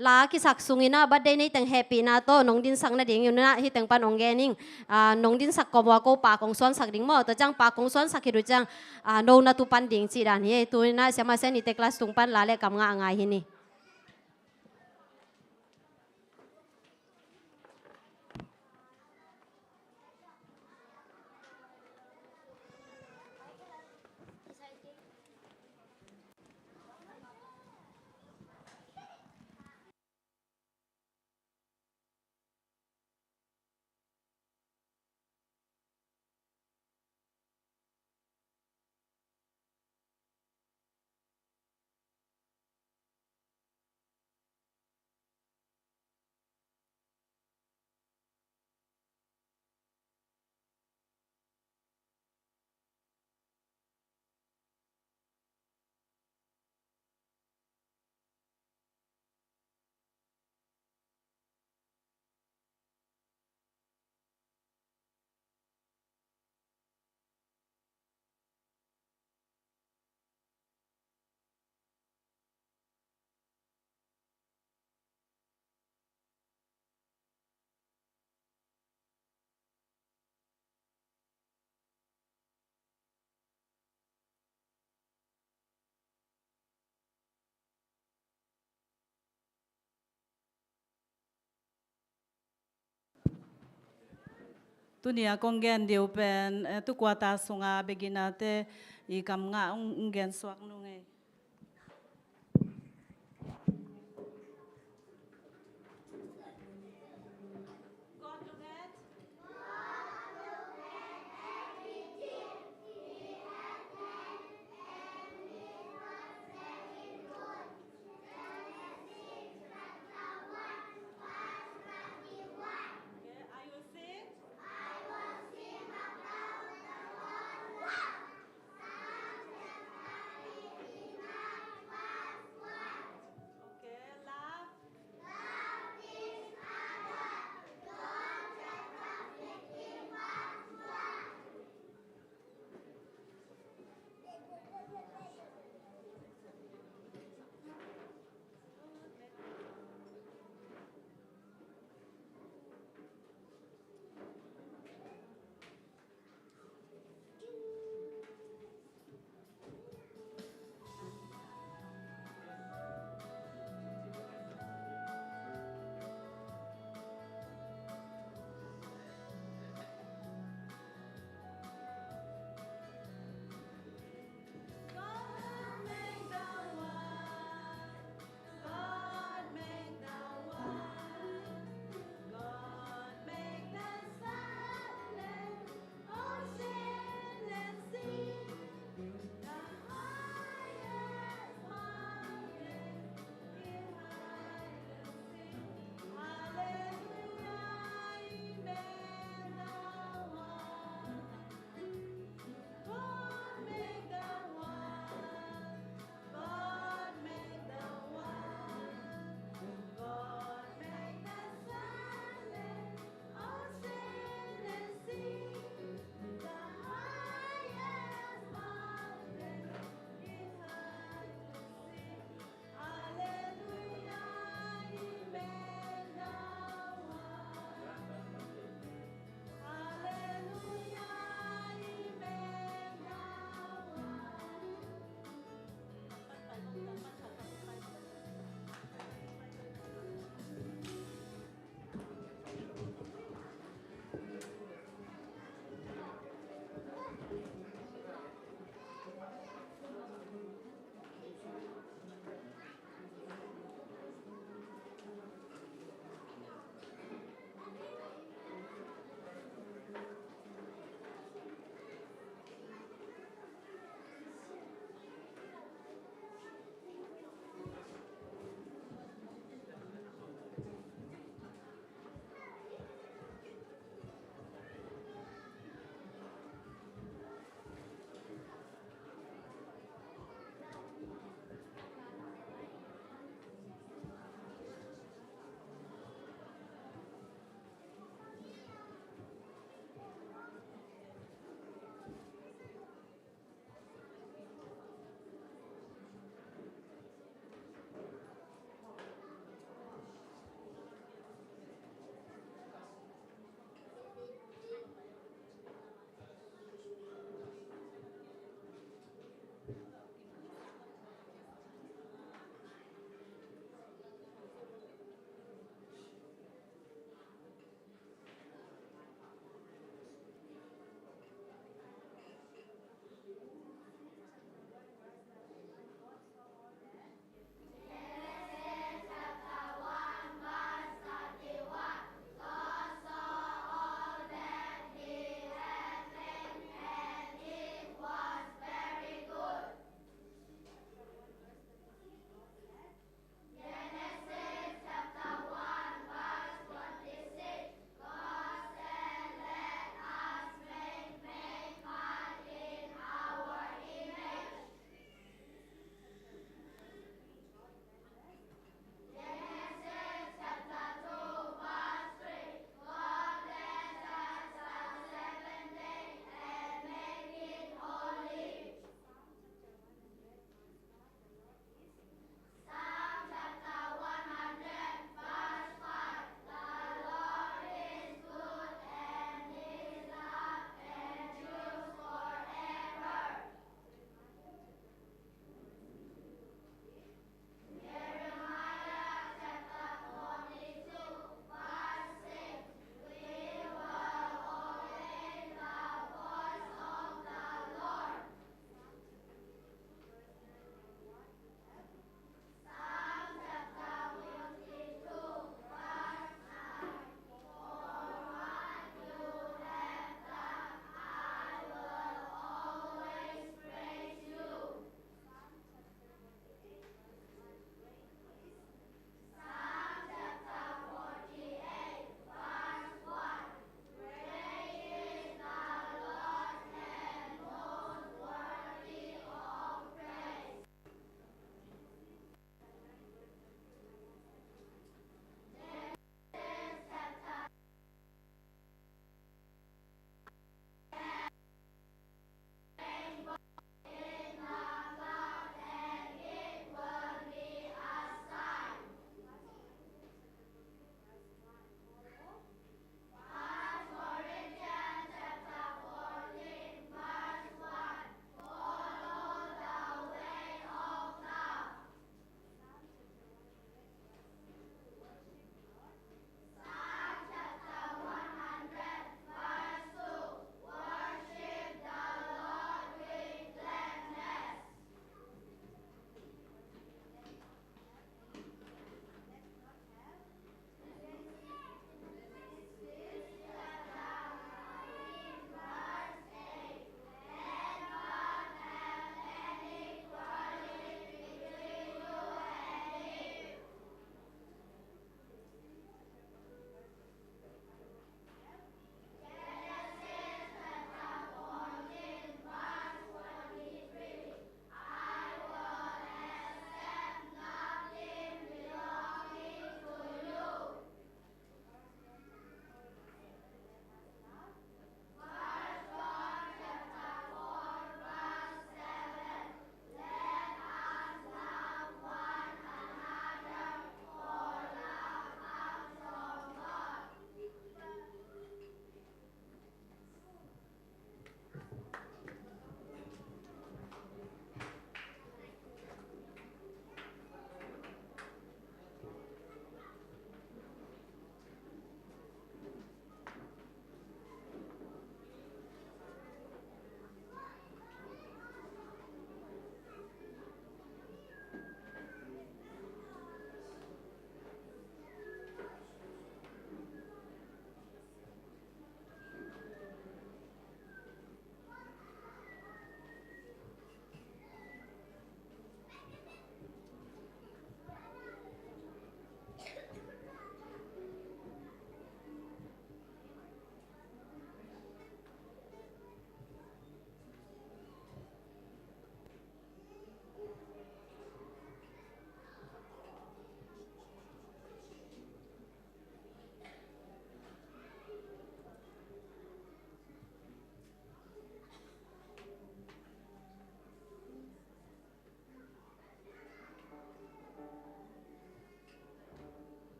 la kisak sungin ah birthday nei teng hehpihna tawh nong dinsak nading un ah, hih teng pan hong gen ing. Ah, nong dinsak kawm ua ko pa kong suansak ding maw? Tua ciang pa kong suansak khit uh ciang, ah, no na tu pan ding cih dan hi. Tu-in ah siamah sianite class tung pan la le kam nga a ngai hi ni. Tuni a kong gen ding uh pen, eh, tu quarter sunga beginner te i kam nga ung, ung gen suak nung ei.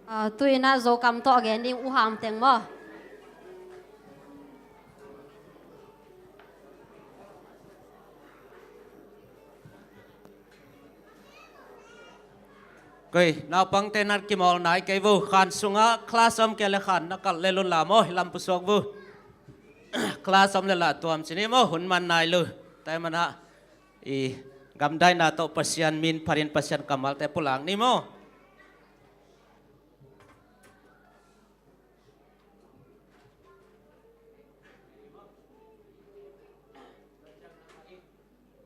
Ah, tu-in ah Zokam tawh a gen ding U Ham teng maw? Koi, naupangte na kimawl nai kei vo. Khan sungah class om kei le khan na kalh lel un la maw, hi lam pusuak vo. Class om le lah tuam ci ni maw, hun man nai lo. Tua ahih manin ah i gamdaina tawh Pasian min phatin Pasian kammalte pulak ni maw.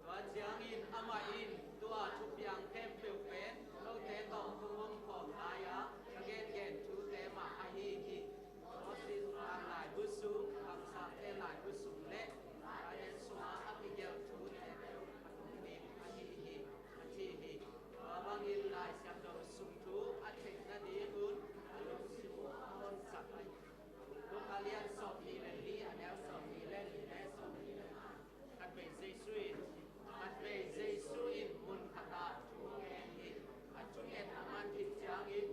Tua ciangin amah in tua thupiang khempeuh pen note tawh hong om khawm lai-a ka gengen thute mah ahi hi. Moses lailai bu sung, kamsangte laibu sung le laibu sungah a kigelh thute peuh a tungding ahi hi, a ci hi. Tua bangin Lai Siangtho sung thu a theih nadingun a lungsim uh a honsak hi. Luka lian sawmnih le li, a neu sawmnih le li le sawmnih le nga. Khatvei Jesu in, khatvei Jesu in mun khatah thu gen hi. A thungetna man khit ciangin,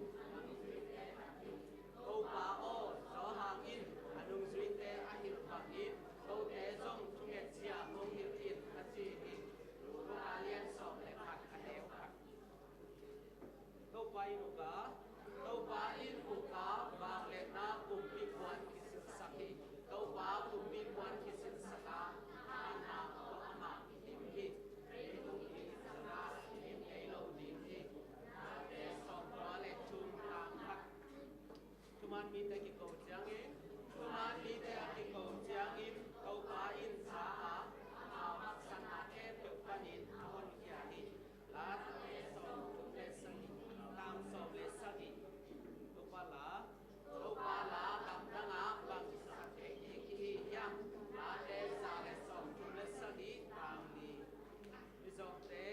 Topa aw, tua hangin a nungzuite a hilh bangin kote zong thungetzia hong hilh in, a ci hi. Luka lian sawm le khat, a neu khat. Topa in uk a, Topa in uk a, vangliatna kumpipuan kisilhsak hi. Topa kumpipuan kisilhsak a, vangliatna tawh amah kidim hi. Leitung in zanga kidim ngei lo ding hi. Late sawmkua le thum, tang khat. Thuman mite kiko ciangin, thuman mite a kiko ciangin, Topa in za a, amau haksatnate peuh panin a honkhia hi. Late sawmthum le sagih, tang sawm le sagih. Topa la, Topa la lamdang ah bang kisakthei ding kihi hiam? Late za le sawmthum le sagih, tang li. Mizawngte,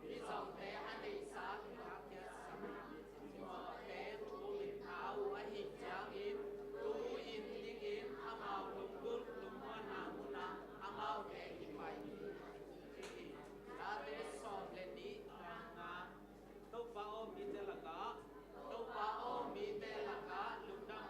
mizawngte a neihsa kipakhiatsak, Timawte thu min tha uh ahih ciangin, tu-in dingin amau lunggulh lungmuanna munah amaute kipai hi. Late sawm le nih, tang nga. Topa aw, mite lakah, Topa aw, mite lakah lungdam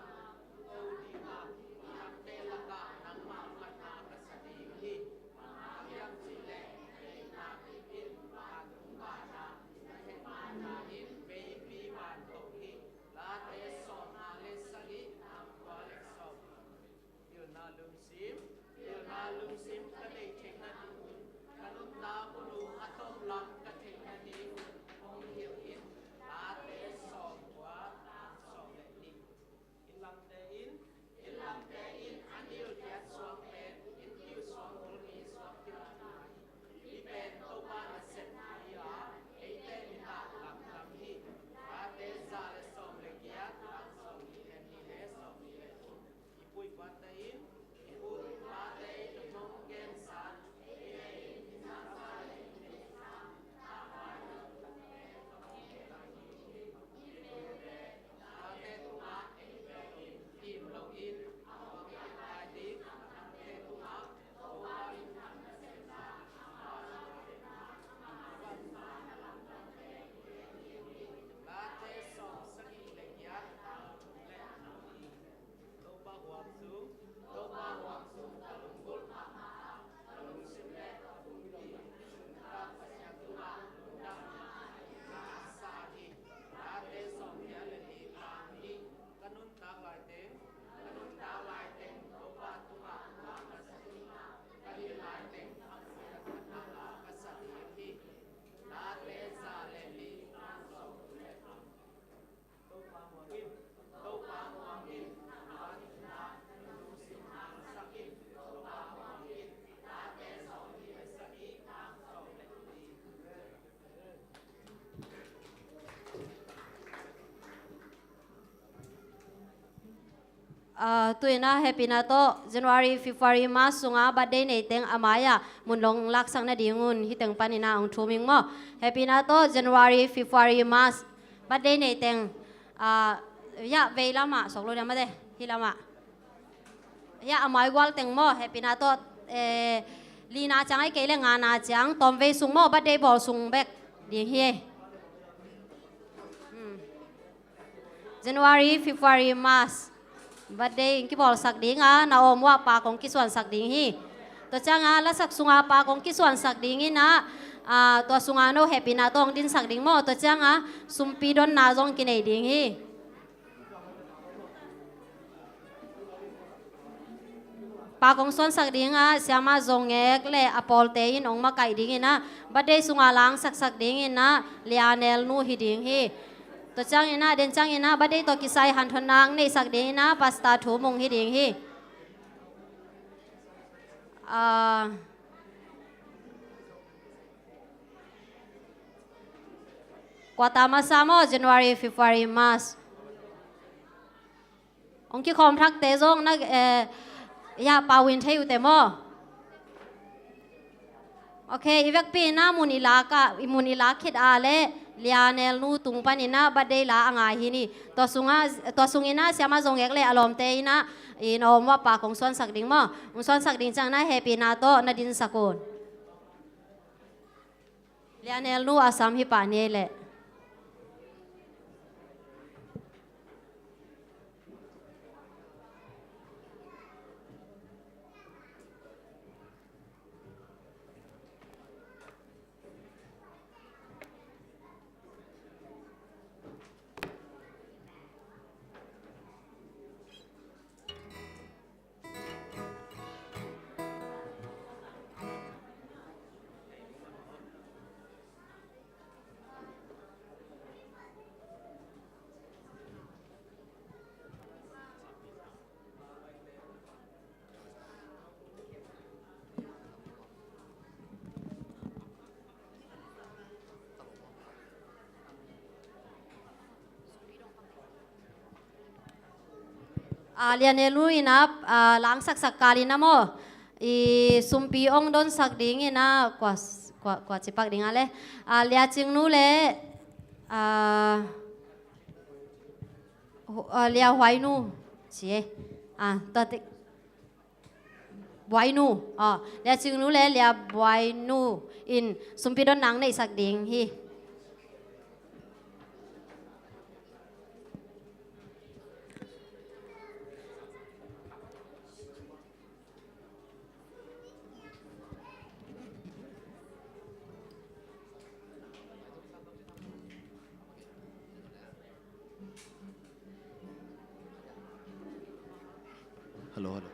ko ding a, midangte lakah nangmah phatna ka sa ding hi. Bang hang hiam cih leh, deihna kip in vantung ban a, na hehpihna in veipi ban tawh hi. Late sawmnga le sagih, tang kua le sawm. Pilna lungsim, pilna lungsim ka nei theihna ding un, ka nuntak hun uh a tomlam ka theihna ding un hong hilh in. Late sawmkua, tang sawm le nih. Innlamte in, innlamte in a nilkhiat suang pen, innkiu suang, tulpi suang kilang hi. Hih pen Topa nasep hi a, eite mit ah lamdang hi. Late za le sawm le giat, tang sawmnih le nih le sawmnih le thum. I pu i pate in, i pu i pate in hong gensa, Topa huam sung, Topa huam sung ka lunggulh mahmah a, ka lungsim le ka pumpi nuntak Pasian tungah lungdam ka sa hi. Late sawmgiat le li, tang nih. Ka nuntak laiteng, ka nuntak laiteng Topa tungah lungdam ka sa ding a, ka hilh laiteng a pumpi nuntak a ka sa ding hi. Late za le li, tang sawmthum le thum. Ah, tu-in ah hehpihna tawh January, February, March sungah birthday neiteng a mai-ah mun long laksak nadingun hih teng panin ah hong thum ing maw. Hehpihna tawh January, February, March birthday neiteng, ah, ya, vei lamah sawk lo diam mate, hih lamah. Ya, a mai gual teng maw, hehpihna tawh, eh, lina ciang ahih kei leh ngana ciang, tawmvei sung maw, birthday bawl sung bek ding hi. Hmm. January, February, March. Birthday in kibawlsak ding a, na awm uah pak hong kisuansak ding hi. Tua ciang a, lasak sung a pak hong kisuansak ding in a, a, tua sung a no hehpihna tawh hong dinsak ding maw. Tua ciang a, sumpi donna zong kinei ding hi. Pak hong suansak ding a, Siama Zongek le a pawlte in hong makaih ding in a, birthday sung a la hong saksak ding in a, Lianel nu hi ding hi. Tua ciang in a, den ciang in a, birthday tawh kisai hanthotna hong neihsak ding in a, Pastor Thu Mung hi ding hi. Ah, quarter masa maw, January, February, March. Hong kikhawm thakte zong na, eh, ya, pau in thei uh teh maw. Ok, i vekpi in a mun i lak a, i mun i lak khit a leh Lianel nu tung panin a birthday la a ngai hi ni. Tua sung a, tua sung in a Siama Zongek le a lawmte in a, i na awm uah pak hong suansak ding maw. Hong suansak ding ciang na hehpihna tawh na dinsak un. Lianel nu a sam hi pah ni ei leh. A, Lianel nu in a, a, la hong saksak kal in a maw, i sumpi hong donsak ding in a, kua, kua, kua ci pak ding a leh, a, Lia Cing nu le, a, Hu-, a, Lia Huai nu ci e. A, tua te Buai nu, a, Lia Cing nu le Lia Buai nu in sumpi donna hong neihsak ding hi. Hello, hello.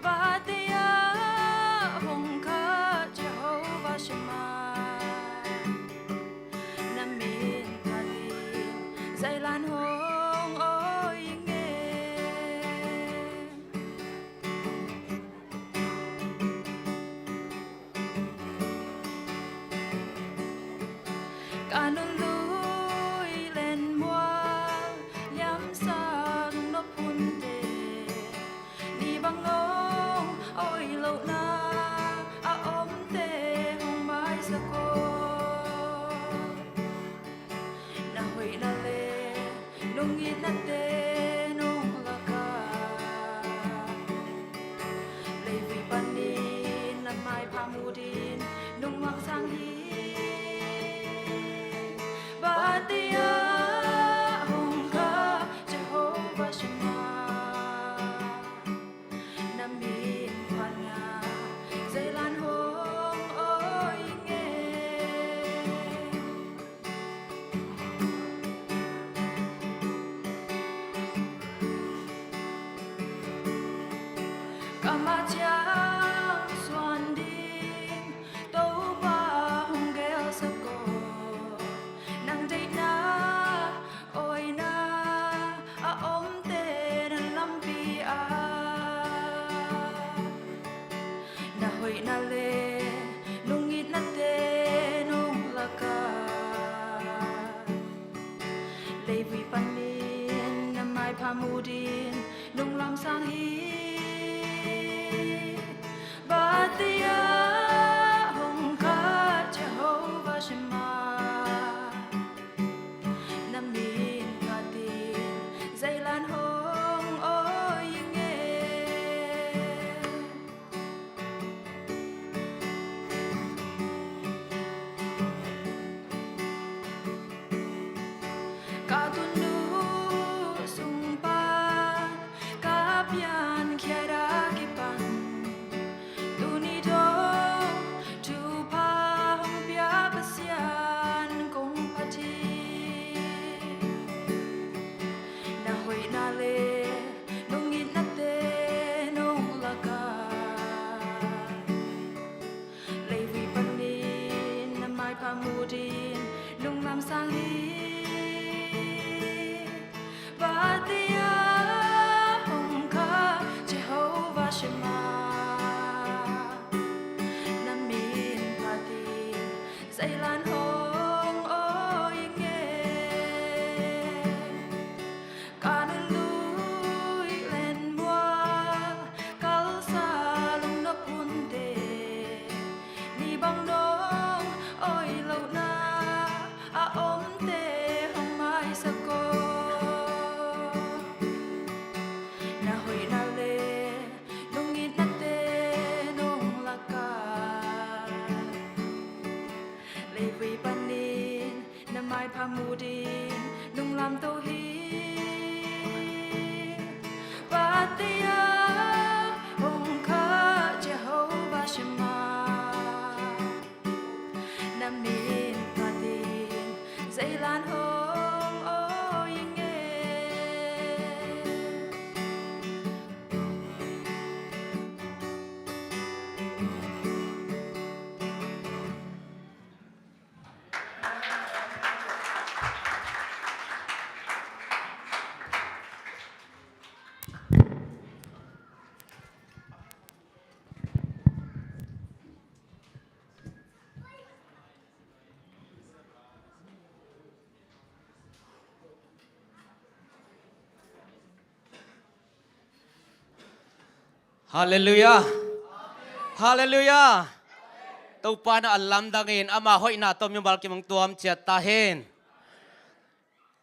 Vate ah hong kha Jehovah Shammah, na min phatin zailan hong oi ing e. Ka nunlui lenmual liamsak nop hunte, ni bang hong oi lohna a omte hong maisak aw. Na hoihna le nong itnate nong lak a, leivui panin na maipha mu dingin nong mangthang hi. Vate ah hong kha Jehovah Shammah, na min phatna zailan hong oi ing e. Ka ma ciang suan ding Topa hong gelsak aw. Nang deihna awina a omte na Din nunglam sang hi. Batia hong kha Jehovah Shammah. Na min phatin zeilan hong oi ing e. Ka tunu sung pan ka piankhia a kipan, tuni dong thupha hong pia Pasian kong phat hi. Na hoihna le nong itnate nong lak a, leivui panin na maipha mu din nunglam sang hi. Batia hong kha Jehovah Shammah. Na min phatin zeilan hong oi ing e. Ka nunlui len mual kalsa lungnop hunte, ni bang nong oi lohna a omte hong maisak aw. Na hoihna le nong itnate nong lak a, leivui panin na maipha mu din nunglam to hi. Batia hong kha Jehovah Shammah. Na min phatin zeilan hong oi ing e. Halleluiah. Halleluiah. Topa na a lamdangin ama hoihna tawh mimal kim hong tuam ciat ta hen.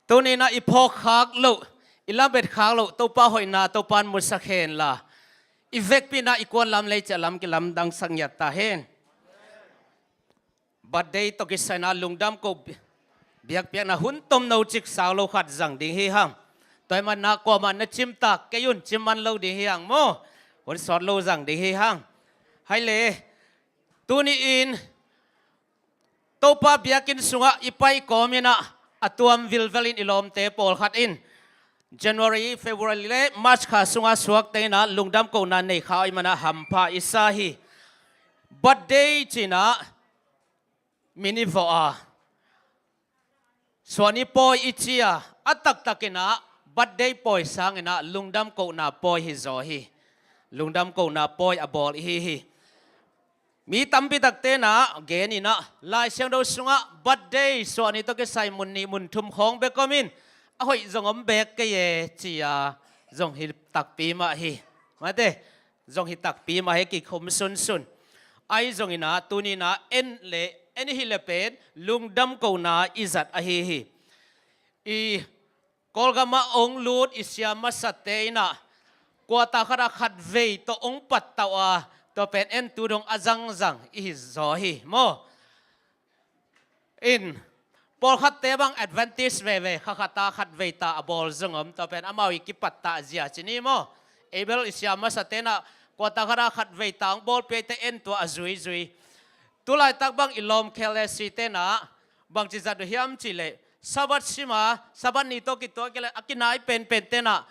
Tuni-in ah i phawk khak loh, i lamet khak loh Topa hoihna Topa in musak hen la, i vekpi-in ah i kuan lam lei ciah lam kilamdangsak ngiat ta hen. Birthday tawh kisai-in ah lungdam ko bi-, biakpiakna hun tomno ciksak lo khat zang ding hi hang. Tua ahih manin ah kuamah na cim ta, kei un cim man lo ding hi hang maw. Hun sawt lo zang ding hi hang. Hai le, tuni-in Topa biakinn sungah i pai kawmin ah a tuam vilvelin i lawmte pawlkhat in January, February le March kha sungah suakte in ah lungdam kohna nei kha ahih manin ah hampha i sa hi. Birthday ci-in ah min i vawh a, suahni pawi i ci a, a taktakin ah birthday pawi sangin ah lungdam kohna pawi hi zaw hi. Lungdam kohna pawi a bawl i hi hi. Mi tampi takte in ah gen in ah Lai Siangtho sungah birthday suahni tawh kisai mun nih mun thum khawng bek om in, a hoih zong om bek kei e ci-a zong hi takpi mah hi. Mate, zong hi takpi mah hi, kikhum sunsun. Ahi zongin ah tuni-in ah en le en hi le pen lungdam kohna i zat ahi hi. I Kawlgamah hong lut i sia masate in ah kuata khatah khatvei tawh hong pattauh a, tua pen en tu dong a zangzang i hi zaw hi maw. In, pawlkhatte bang Adventist veve, kha khatah khatvei ta a bawl zong om, tua pen amau i kipattah zia ci ni maw. Abel i sia masate in ah kuata khatah khatvei ta hong bawlpi ahih teh en tua a zuizui. Tulaitak bang i lawm K L S C te in ah bangci zat uh hiam cih leh, Sabbath sim a, Sabbath ni tawh kituak kei leh a kinai penpente in ah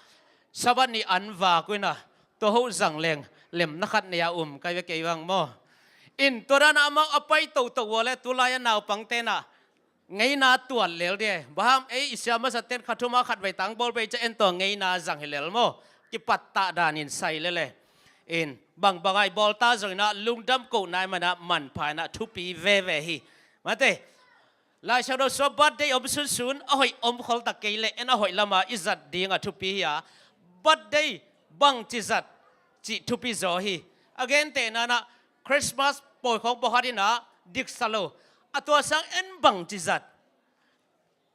Sabbath ni an vak uh in ah, tua hoh zang leng lemna khat nei a um kai ve kei bang maw. In tua dan ah amau a pai toto uh a leh tulai a naupangte in ah ngeina tuat lel ding e. Bang hang ei i sia masate'n kha thum a khatvei ta hong bawlpi ahih ciang en tua ngeina zang hi lel maw. Kipattah danin sai lel e. In, bangbang a i bawl ta zongin ah lungdam kohna ahih manin ah manpha in ah thupi veve hi. Mate, Lai Siangtho sungah birthday om sunsun, a hoih om khol ta kei leh en a hoih lamah i zat ding a thupi hi a, Birthday bangci zat cih thupi zaw hi. A gentehna-in ah Christmas pawi khawng pawlkhat in ah diksa lo. A tua sang en bangci zat,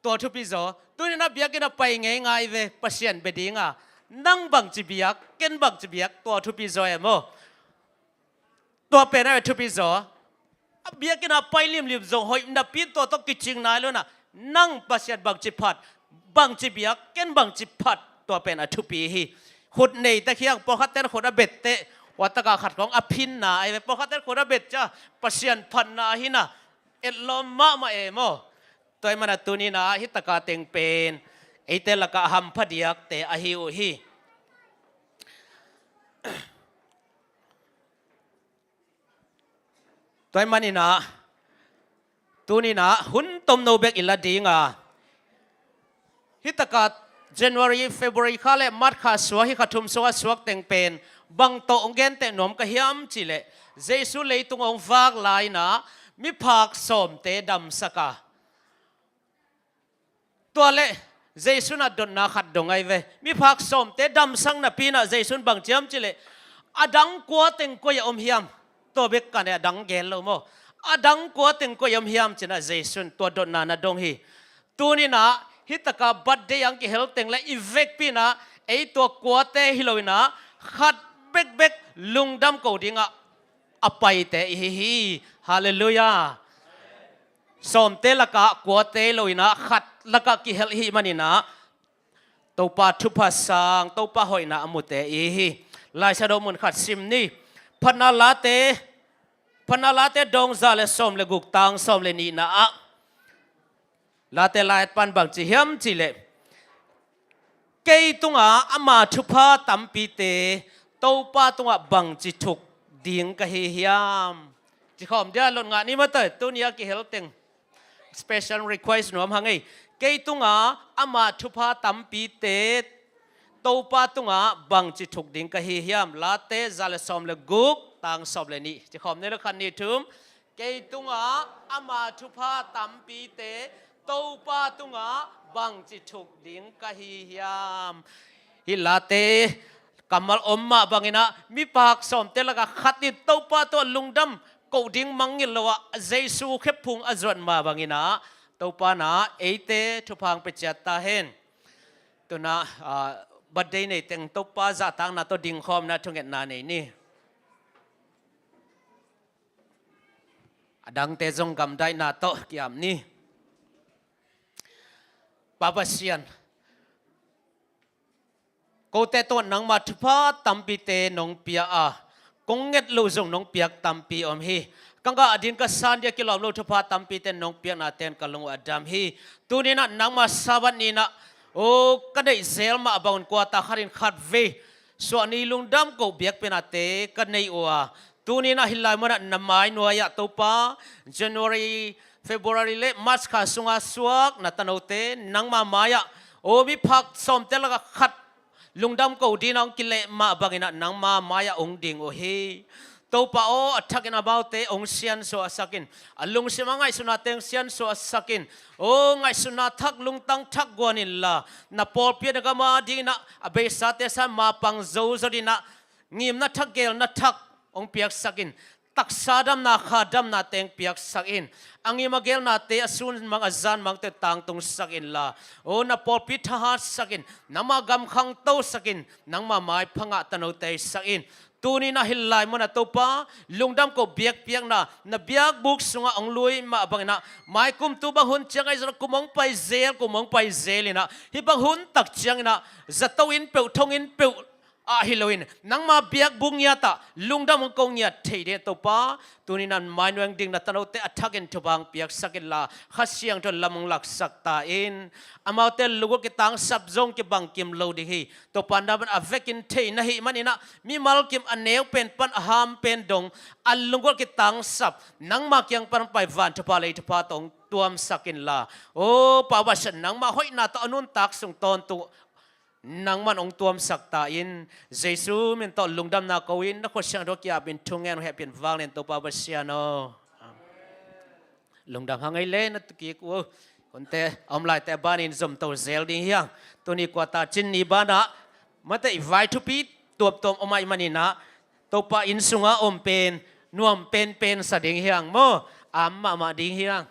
tua thupi zaw. Tuni-in ah biakinn ah pai ngeingai ve, Pasian bia ding a. Nang bangci biak, ken bangci biak, tua thupi zaw e maw. Tua pen a thupi zaw. A biakinn ah pai limlim zong hoih napi-in tua tawh kicing nai lo-in ah, nang Pasian bangci phat, bangci biak, ken bangci phat, tua pen a thupi hi. Khut neite kiang pawlkhatte'n khut a bette, tua takah khat khawng a phinna ahi ve, pawlkhatte'n khut a bet ciang Pasian phatna ahi-in ah, etlawm mahmah e maw. Tua ahih manin ah tuni-in ah hih taka teng pen eite lakah hampha diakte ahi uh hi. Tua ahih manin ah tuni-in ah hun tomno bek i la ding a, hih taka January, February kha le March kha suak, hih kha thum sungah suak teng pen bang tawh hong genteh nuam ka hiam cih leh, Jesu leitung hong vak lai-in ah miphak sawmte damsak a, tua leh Jesu in ah dotna khat dong ahi ve. Miphak sawmte damsak napi-in ah Jesu in bang ci hiam cih leh, a dang kua teng koi-ah om hiam? Tua bek ka ne, a dang gen lo maw. A dang kua teng koi-ah om hiam ci-in ah Jesu in tua dotna na dong hi. Tuni-in ah hih taka birthday hong kihel teng leh i vekpi-in ah ei tua kuate hi lo-in ah khat bekbek lungdam ko dingah a paite i hi hi. Halleluiah. Sawmte lakah kuate lo-in ah khat lakah kihel i hih manin ah Topa thupha sang, Topa hoihna a mute i hi hi. Laisiangtho mun khat sim ni. Phatna Late, Phatna Late dawng za le sawm le guk, tang sawm le nihna ah Late lai-at pa'n bang ci hiam cih leh, kei tungah ama thupha tampite Topa tungah bangci thuk ding ka hi hiam? Ci khawm dia, lot ngah ni maw. Tuni-a kihel teng special request nuam hang ei. Kei tungah ama thupha tampite Topa tungah bangci thuk ding ka hi hiam? Late za le sawm le guk, tang sawm le nih. Ci khawm ni lo, khat, nih, thum. Kei tungah ama thupha tampite Topa tungah bangci thuk ding ka hi hiam? Hih Late kammal om mah bangin ah miphak sawmte lakah khat in Topa tawh lungdam koh ding mangngilh lo-ah Jesu khephung a zuat mah bangin ah Topa in ah eite thupha hong pia ciat ta hen. Tu-in ah, ah, birthday nei teng Topa zahtakna tawh dingkhawmna thungetna nei ni. A dangte zong gamdaihna tawh ki-ap ni. Pa Pasian, kote tawh nangma thupha tampite nong pia a, kong nget loh zong nong piak tampi om hi. Ka ngah ding ka san ding a kilawm lo thupha tampite nong piaknate in ka lung uh a dam hi. Tuni-in ah nangma Sabbath ni-in ah, aw, ka neih zel mah bangun kuata khat in khatvei suahni lungdam koh biakpiaknate ka nei uh a, tuni-in ah hih lai munah na mai nuai-ah Topa, January, February le March kha sunga suak na tanote nangma mai-ah, aw, miphak sawmte lakah khat lungdam koh dingin ah hong kileh mah bangin ah nangma mai-ah hong ding uh hi. Topa aw, a thakin amaute hong siansuahsak in, a lungsim a ngaihsutnate hong siansuahsak in, aw, ngaihsutna thak, lungtang thak guan inla, na pawlpi a na gam a dingin ah a beisate sang mapang zo zaw dingin ah ngimna thak, geelna thak hong piaksak in, taksa damna, kha damnate hong piaksak in, a ngim a geelnate a sun mang a zan mangte tangtungsak inla, aw, na pawlpi thahatsak in, nangma gam khangtosak in, nangma maipha ngah tanote sak in. Tuni-in ah hih lai munah Topa, lungdam koh biakpiakna na biakbuk sungah hong lui mah bangin ah, mai kum tu bang hun ciang ahi zongin ah kum hong pai zel, kum hong pai zel in ah, hih bang hun tak ciangin ah zato inn peuh, thong inn peuh ah hi loin, nangma biakbuk ngiat ah lungdam hong ko ngiat thei dingin Topa, tuni-in ah mai nuai hong ding na tanote a thakin thupha hong piaksak inla, Kha Siangtho in lam hong laksak ta in. Amaute lunggulh kitangsap zong kibang kim lo ding hi. Topa, nang pen a vekin thei na hih manin ah, mimal kim a neu pen pan a ham pen dong, a lunggulh kitangsap, nangma kiang pan hong pai van thupha, lei thupha tawh hong tuamsak inla, aw, Pa Pasian, nangma hoihna tawh a nuntak sung tawntung nangman hong tuamsak ta in. Jesu min tawh lungdamna ko-in, na khut siangtho ki-apin thungen hong hehpih in vanglian, Topa Pasian aw. Lungdam hang ei le, na tu kik uh. Hunte a om laite a banin zomto zel ding hi hang. Tuni kuata cin ni banah Mate, i vai thupi tuamtuam om ahih manin ah, Topa inn sungah om pen nuam penpen sa ding hi hang maw, a om mahmah ding hi hang.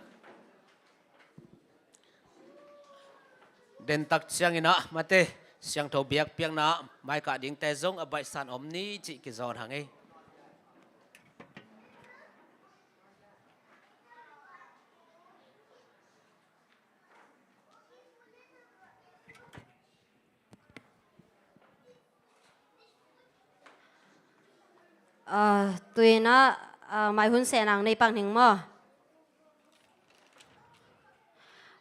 Dentak ciangin ah, mate, siangtho biakpiakna ah maikah dingte zong a baihsa-in om ni cih kizawn hang ei. Ah, tu-in ah, ah, mai hun seh nang nei pak ning maw.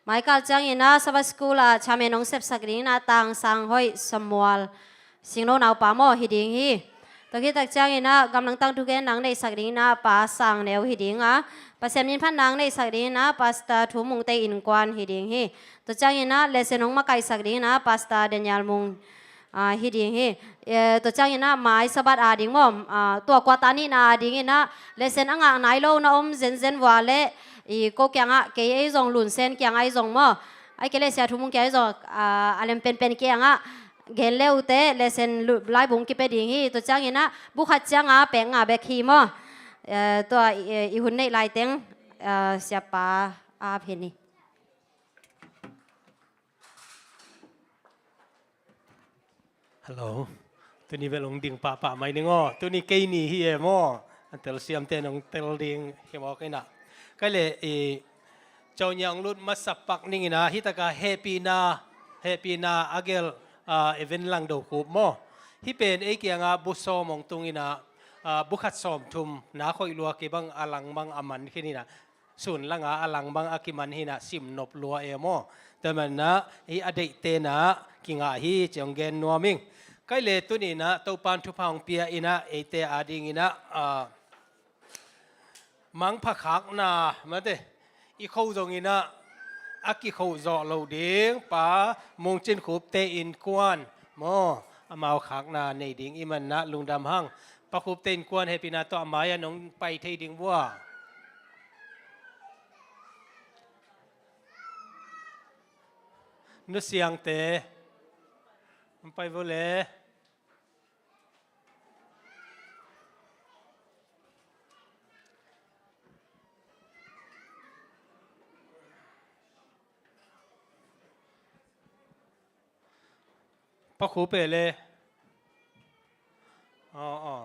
Mai kal ciangin ah Sabbath School ah chairman hong sepsak dingin ah Tang Sang Hoih Samuel, Singno naupa maw, hi ding hi. Tua khit tak ciangin ah gamlangtang thugen nang neihsak dingin ah Pa Sang Neu hi ding a, Pasian min phat nang neihsak dingin ah Pastor Thu Mung Tei Innkuan hi ding hi. Tua ciangin ah lesson hong makaihsak dingin ah Pastor Daniel Mung, ah, hi ding hi. Eh, tua ciangin ah mai Sabbath a ding maw, ah, tua quarter nihna a dingin ah lesson a ngak nai lo na om zenzen vua leh, i ko kiangah, kei ei zong Lun Sen kiangah ei zong maw, ahih kei leh Sia Thu Mung kiangah ei zong, ah, a lem penpen kiangah gen le uh teh, lesson lu-, laibung kipia ding hi. Tua ciangin ah bu khat ciangah pek nga bek hi maw. Eh, tua, eh, i hun neih laiteng, eh, siapa a ap hen hi. Hello. Tuni bel hong ding pahpah mai ning aw. Tuni kei ni hi e maw. A telsiamte in hong tel ding hi mawk in ah. Kei leh i Cawnyang lut masa pak ning in ah, hi takah hehpihna, hehpihna a gelh, ah, event langdo khup maw. Hih pen ei kiangah bu sawm hong tung in ah, ah, bu khat sawm thum na khoih lua kei bang a lang bang a man khin in ah, sun langah a lang bang a kiman hi in ah sim nop lua e maw. Tua man ah hih a deihte in ah kingah hi ci hong gen nuam ing. Kei leh tuni in ah Topa'n thupha hong pia in ah eite a dingin ah, ah, mangpha khakna, mate, i kho zongin ah a kikho zawh loh ding Pa Mung Cin Khup Tei Innkuan maw, amau khakna nei ding i hih man ah lungdam hang. Pa Khup Tei Innkuan, hehpihna tawh a mai-ah nong pai thei ding vua. Nu Siangte, hong pai vo le. Pa Khup e le. Aw, aw.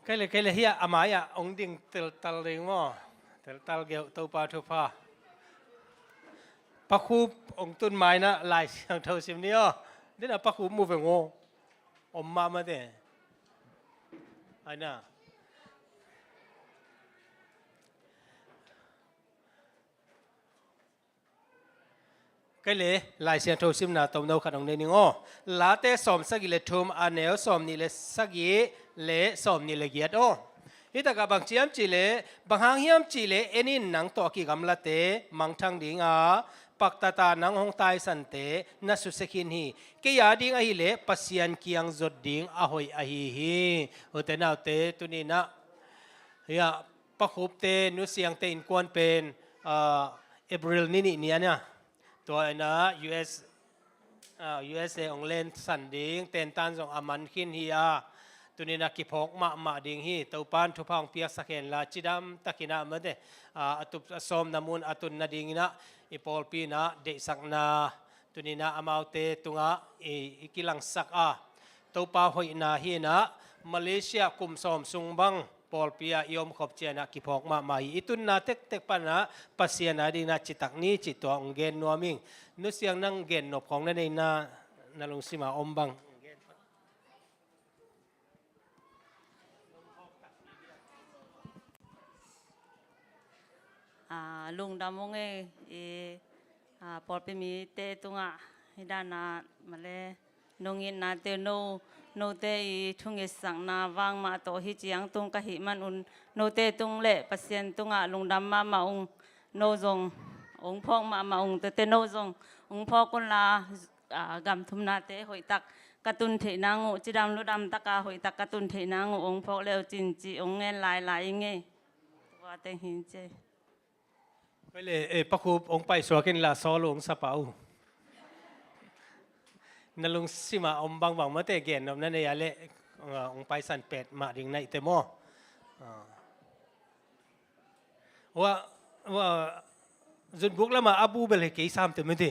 Kei leh, kei leh, hiah a mai-ah hong ding teltal ding maw. Teltal geuh, Topa thupha. Pa Khup hong tun mai in ah Lai Siangtho sim ni aw. Dena Pa Khup mu veng aw. Om mahmah te. Ai na. Kei leh Lai Siangtho simna tomno khat hong nei ning aw. Late sawm sagih le thum, a neu sawm nih le sagih le sawm nih le giat aw. Hih takah bang ci hiam cih leh, bang hang hiam cih leh en in, nang tawh a kigamlate mangthang ding a, paktata nang hong taisante na susia khin hi. Kei a ding ahih leh Pasian kiang zot ding a hoih ahi hi. Ute naute, tuni in ah, hiah Pa Khupte, Nu Siangte Innkuan pen, ah, April ni nih ni a nia. Tua in ah U S, ah, U S A hong lensan ding tentan zong a man khin hi a. Tuni in ah kiphawk mahmah ding hi. Topa'n thupha hong piaksak hen la, cidam takin ah, mate, ah, a tup a sawmna mun a tun nadingin ah i pawlpi in ah deihsakna tuni in ah amaute tungah i, i kilangsak a, Topa hoihna hi in ah, Malaysia kum sawm sung bang pawlpi ah i omkhop ciangin ah kiphawk mahmah hi. I tunna tektek pan ah Pasian a dingin ah citak ni cih tua hong gen nuam ing. Nu Siang, nang gen nop khawng na neihna, na lungsim ah om bang. Ah, lungdam ung ei, i, ah, pawlpi mite tungah hih dan a mah leh nong itnate, no, note i thungetsakna vang mah tawh hih ciang tung ka hih manun, note tung le Pasian tungah lungdam mahmah ung. No zong hong phawk mahmah ung, tete no zong hong phawk un la, ah, gam thumnate hoihtak ka tun theih nang uh, cidam ludam taka hoihtak ka tun theih nang uh hong phawk le uh cin cih hong ngen lailai ing ei. Tua teng hi ci. Kei leh, eh, Pa Khup hong paisuak in la, sawl uh hong sapa uh. Na lungsim a om bangbang mate, gen nop na nei a leh, ah, hong paisan pet mah ding na hi te maw. Ah. Wa, wa, zunbuk lamah a bu bel hi kei sam te mate.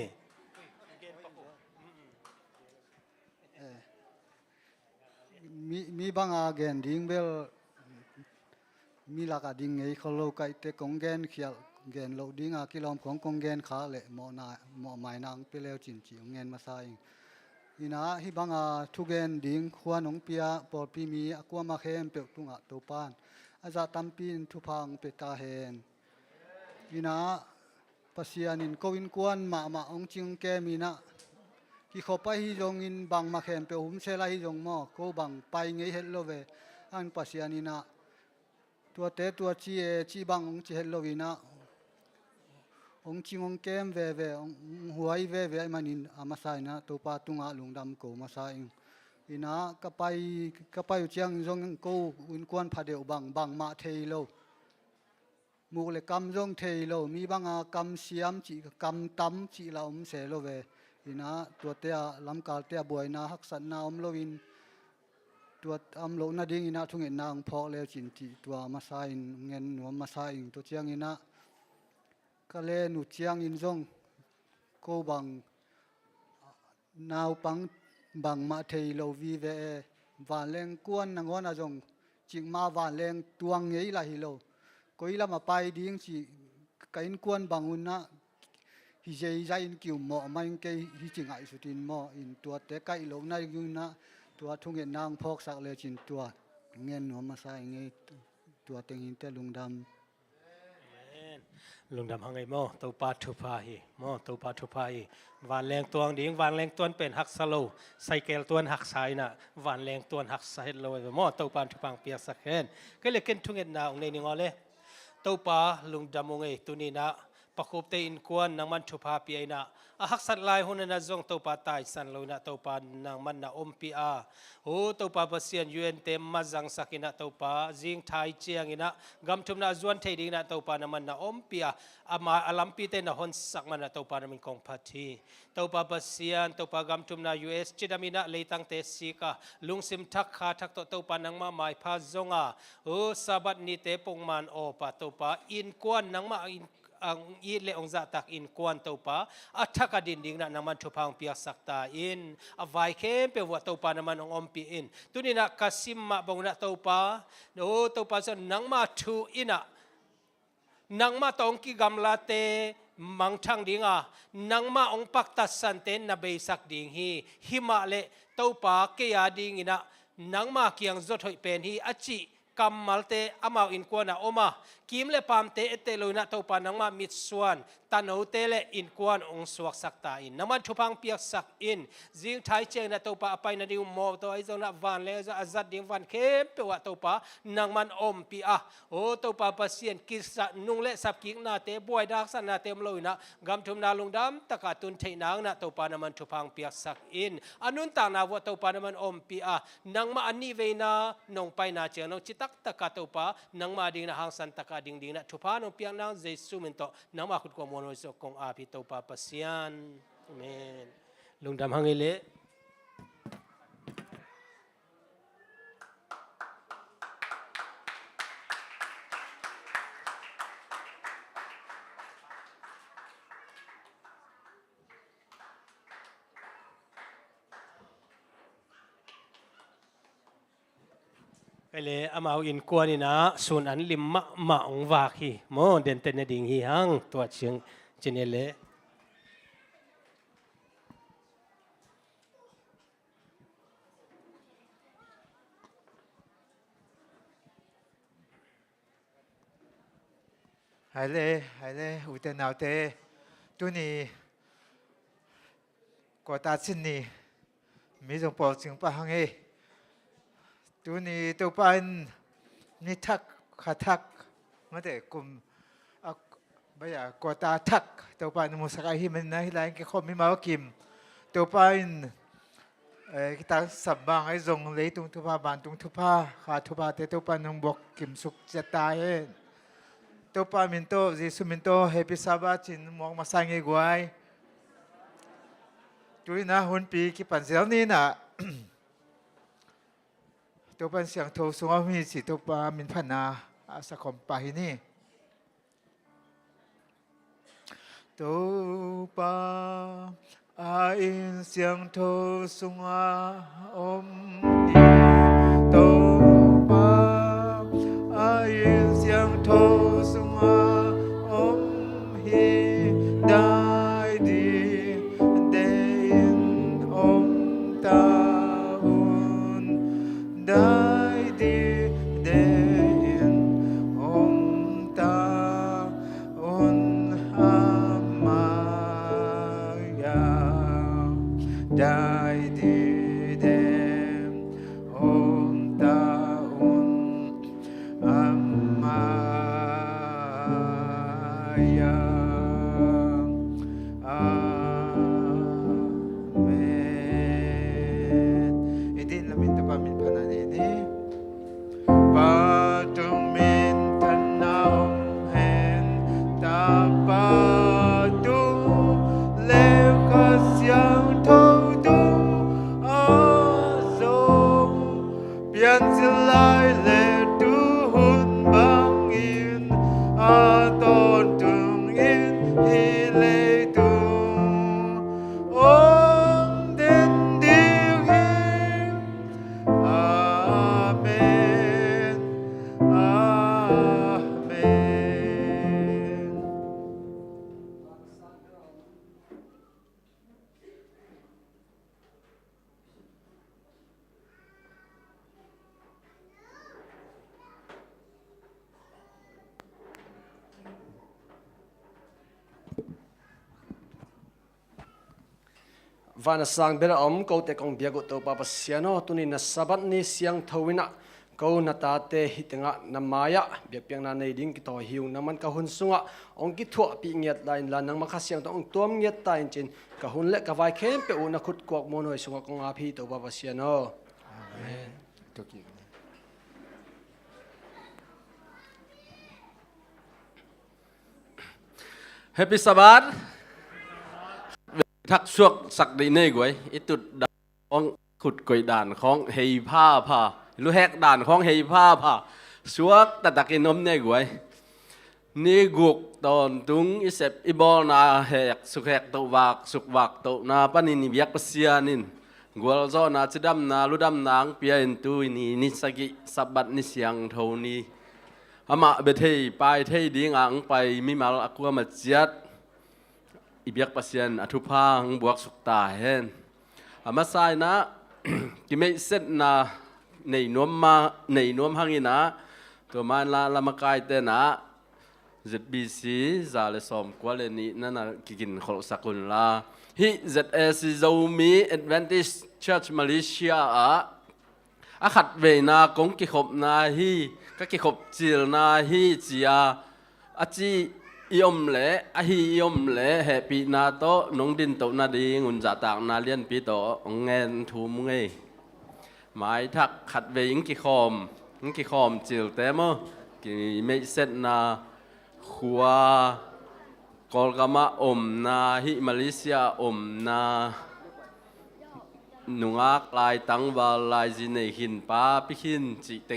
Eh. Mi, mi banga gen ding bel, mi lakah ding ngei khol lo, kaihte kong gen khial, gen loh dinga kilawm khong kong gen khak leh mawhna, mawhmaina hong pia leu cin ci hong gen masa ing. Inah hih banga thugen ding khuan hong pia pawlpi mi a kuama khempeuh tungah Topan a zah tampi in thupha hong pia ta hen. Inah Pasian in ko innkuan mahmah hong cing kem inah, kikhop ahi zongin bangmah khempeuh humsel ahi zong maw, ko bang pai ngei het lo ve. An Pasian inah tuate tua ci e cih bang hong ci het lo inah, hong cing hong kem veve, hong, hong huai veve ahih manin a masa inah Topa tungah lungdam ko masa ing. Inah ka pai, ka pai uh ciangin zong ko innkuan phadeuh bang, bangmah thei lo. Muk le kam zong thei lo, mi banga kam siam cih, kam tam cih la om se lo ve. Inah tuate ah, lamkalte ah buaina haksatna om loin, tua om loh nading inah thungetna hong phawk leu cin cih tua masa in ngen nuam masa ing. Tua ciang inah ka len uh ciangin zong ko bang naupang bangmah thei lo vive e. Vanleng kuan nangawn ah zong cikmah vanleng tuang ngei lah hi lo. Koi lamah pai ding cih ka innkuan bang un ah hi zeizai in kiummawh mah ing, kei hi ci ngaihsut in maw, in tuate kaih loh nading un ah tua thungetna hong phawksak lecin tua ngen nuam masa ing ei. Tua teng hi inteh, lungdam. Amen. Lungdam hang ei maw, Topa thupha hi maw, Topa thupha hi. Vanleng tuang ding, vanleng tuan pen haksa lo, saikel tuan haksa inah vanleng tuan haksa het lo ei maw, Topa in thupha hong piaksak hen. Kei le ken thungetna hong nei ning aw le. Topa lungdam ung ei, tuni inah Pakhup te innkuan nangman thupha pia inah, a haksat lai hun inah zong Topa taisan lo inah Topa nangman na ompih a. Hu Topa Pasian, U N te mazangsak inah Topa zingthai ciang inah gam thumna a zuan thei ding inah Topa nangman na ompih a. Ama a lampite na honsak man inah Topa na min kong phat hi. Topa Pasian, Topa gam thumna U S cidam inah leitangte sik a, lungsim thak kha thak tawh Topa nangmah maipha zong a. Hu Sabbath nite pongman awpa Topa innkuan nangmah in hong it le hong zahtak innkuan Topa a thak a din ding inah nangman thupha hong piaksak ta in, a vai khempeuh uah Topa nangman hong ompih in. Tuni inah ka sim mah bang un ah Topa, o Topa Pasian, nangmah thu inah nangmah tawh hong kigamlate mangthang ding a, nangmah hong paktatsante na beisak ding hi. Himah le Topa, kei a ding inah nangmah kiang zot hoih pen hi a cih kammalte amau innkuan ah om a, kiim le paamte etteh lo inah Topa nangmah mitsuan tanote le innkuan hong suaksak ta in, nangman thupha hong piaksak in. Zingthai ciang inah Topa a pai nading uh mawtaw ahi zong inah vanleng a zat ding van khempeuh ah Topa nangman ompih a. O Topa Pasian, kisap nung le sapkiknate, buaina haksatnate om lo inah gam thumna lungdam taka tun theih nang inah Topa nangman thupha hong piaksak in. A nuntakna uah Topa nangman ompih a, nangmah a nihveina nong paina ciang nong citak taka Topa nangmah ding inah hangsan taka ding ding inah thupha nong piak nang Jesu min tawh nangmah khut kuang muan hong suak kong ap hi Topa Pasian. Amen. Lungdam hang ei le. Kei le amau innkuan inah sun an lim mahmah hong vak hi maw, dente na ding hi hang, tua ciang cin ei le. Hai le, hai le, ute naute. Tuni quarter cin ni, mi zong pawl cing pah hang ei. Tuni Topa in ni thak, kha thak, mate kum a, bai a, quarter thak Topa in musak ahih manin ah hih lai-in kikhawm mimau a kim. Topa in, eh, kitak sam bang ahi zong leitung thupha, vantung thupha, kha thuphate Topa in hong buak kimsuk ciat ta hen. Topa min tawh, Jesu min tawh, Happy Sabbath ci-in muak masa ing ei guai. Tu-in ah hunpi kipan zel ni in ah, Topa in siangtho sungah om hi cih Topa min phatna a sakhawm pah hi ni. Topa a inn siangtho sungah om hi. Topa a inn siangtho sungah om hi. Dai dide in om ta un. Dai dide in om ta un, a mai-ah. Dai dide om ta un, a mai-ah. Amen. I din lamin Topa min phatna nei ni. Pa tung minthanna om hen. Tapa tung le Kha Siangtho tung a zong piancil lai le tuhun bangin a tawntung in hih leitung om den ding hi. Amen. Amen. Van a sang bel a om kote kong biak uh Topa Pasian aw, tuni na Sabbath ni siangtho in ah ko na tate hih tengah na mai-ah biakpiakna nei ding kitawi hi ung. Nangman ka hun sungah hong kithuahpih ngiat ta inla, nangma Kha Siangtho hong tuam ngiat ta in ci-in ka hun le ka vai khempeuh uh na khut kuak muanhuai sungah kong ap hi Topa Pasian aw. Amen. Happy Sabbath. Thaksuak sak dih nei guai. I tut dan khawng, khut koih dan khawng hei phapha, luhek dan khawng hei phapha, suak taktakin om nei guai. Ni guk tawntung i sep i bawlna hek suk hek toh vak suk vak tohna panin i biak Pasian in gualzawhna, cidamna, ludamna ang pia in tu i ni ni sagih Sabbath ni siangtho ni. Amah bia thei pai thei ding ang pai mimal a kuama ciat i biak Pasian a thupha ang buaksuk ta hen. A masa in ah kimeihsetna nei nuam ma, nei nuam hangin ah tua man la lamakaite in ah Z B C za le sawmkua le nih na na kiginkholhsak unla, hih Z A C Zomi Adventist Church Malaysia ah a khatveina kong kikhopna hi, ka kikhop cilna hi ci-a a ci i om leh, a hi i om leh hehpihna tawh nong dintoh nadingun zahtakna lianpi tawh hong ngen thum ung ei. Maithak khatvei hong kikhawm, hong kikhawm cilte maw, kimeihsetna khua, Kawlgamah omna, hih Malaysia omna, nungak lai tangval lai zi nei khin pa pi khin cih teng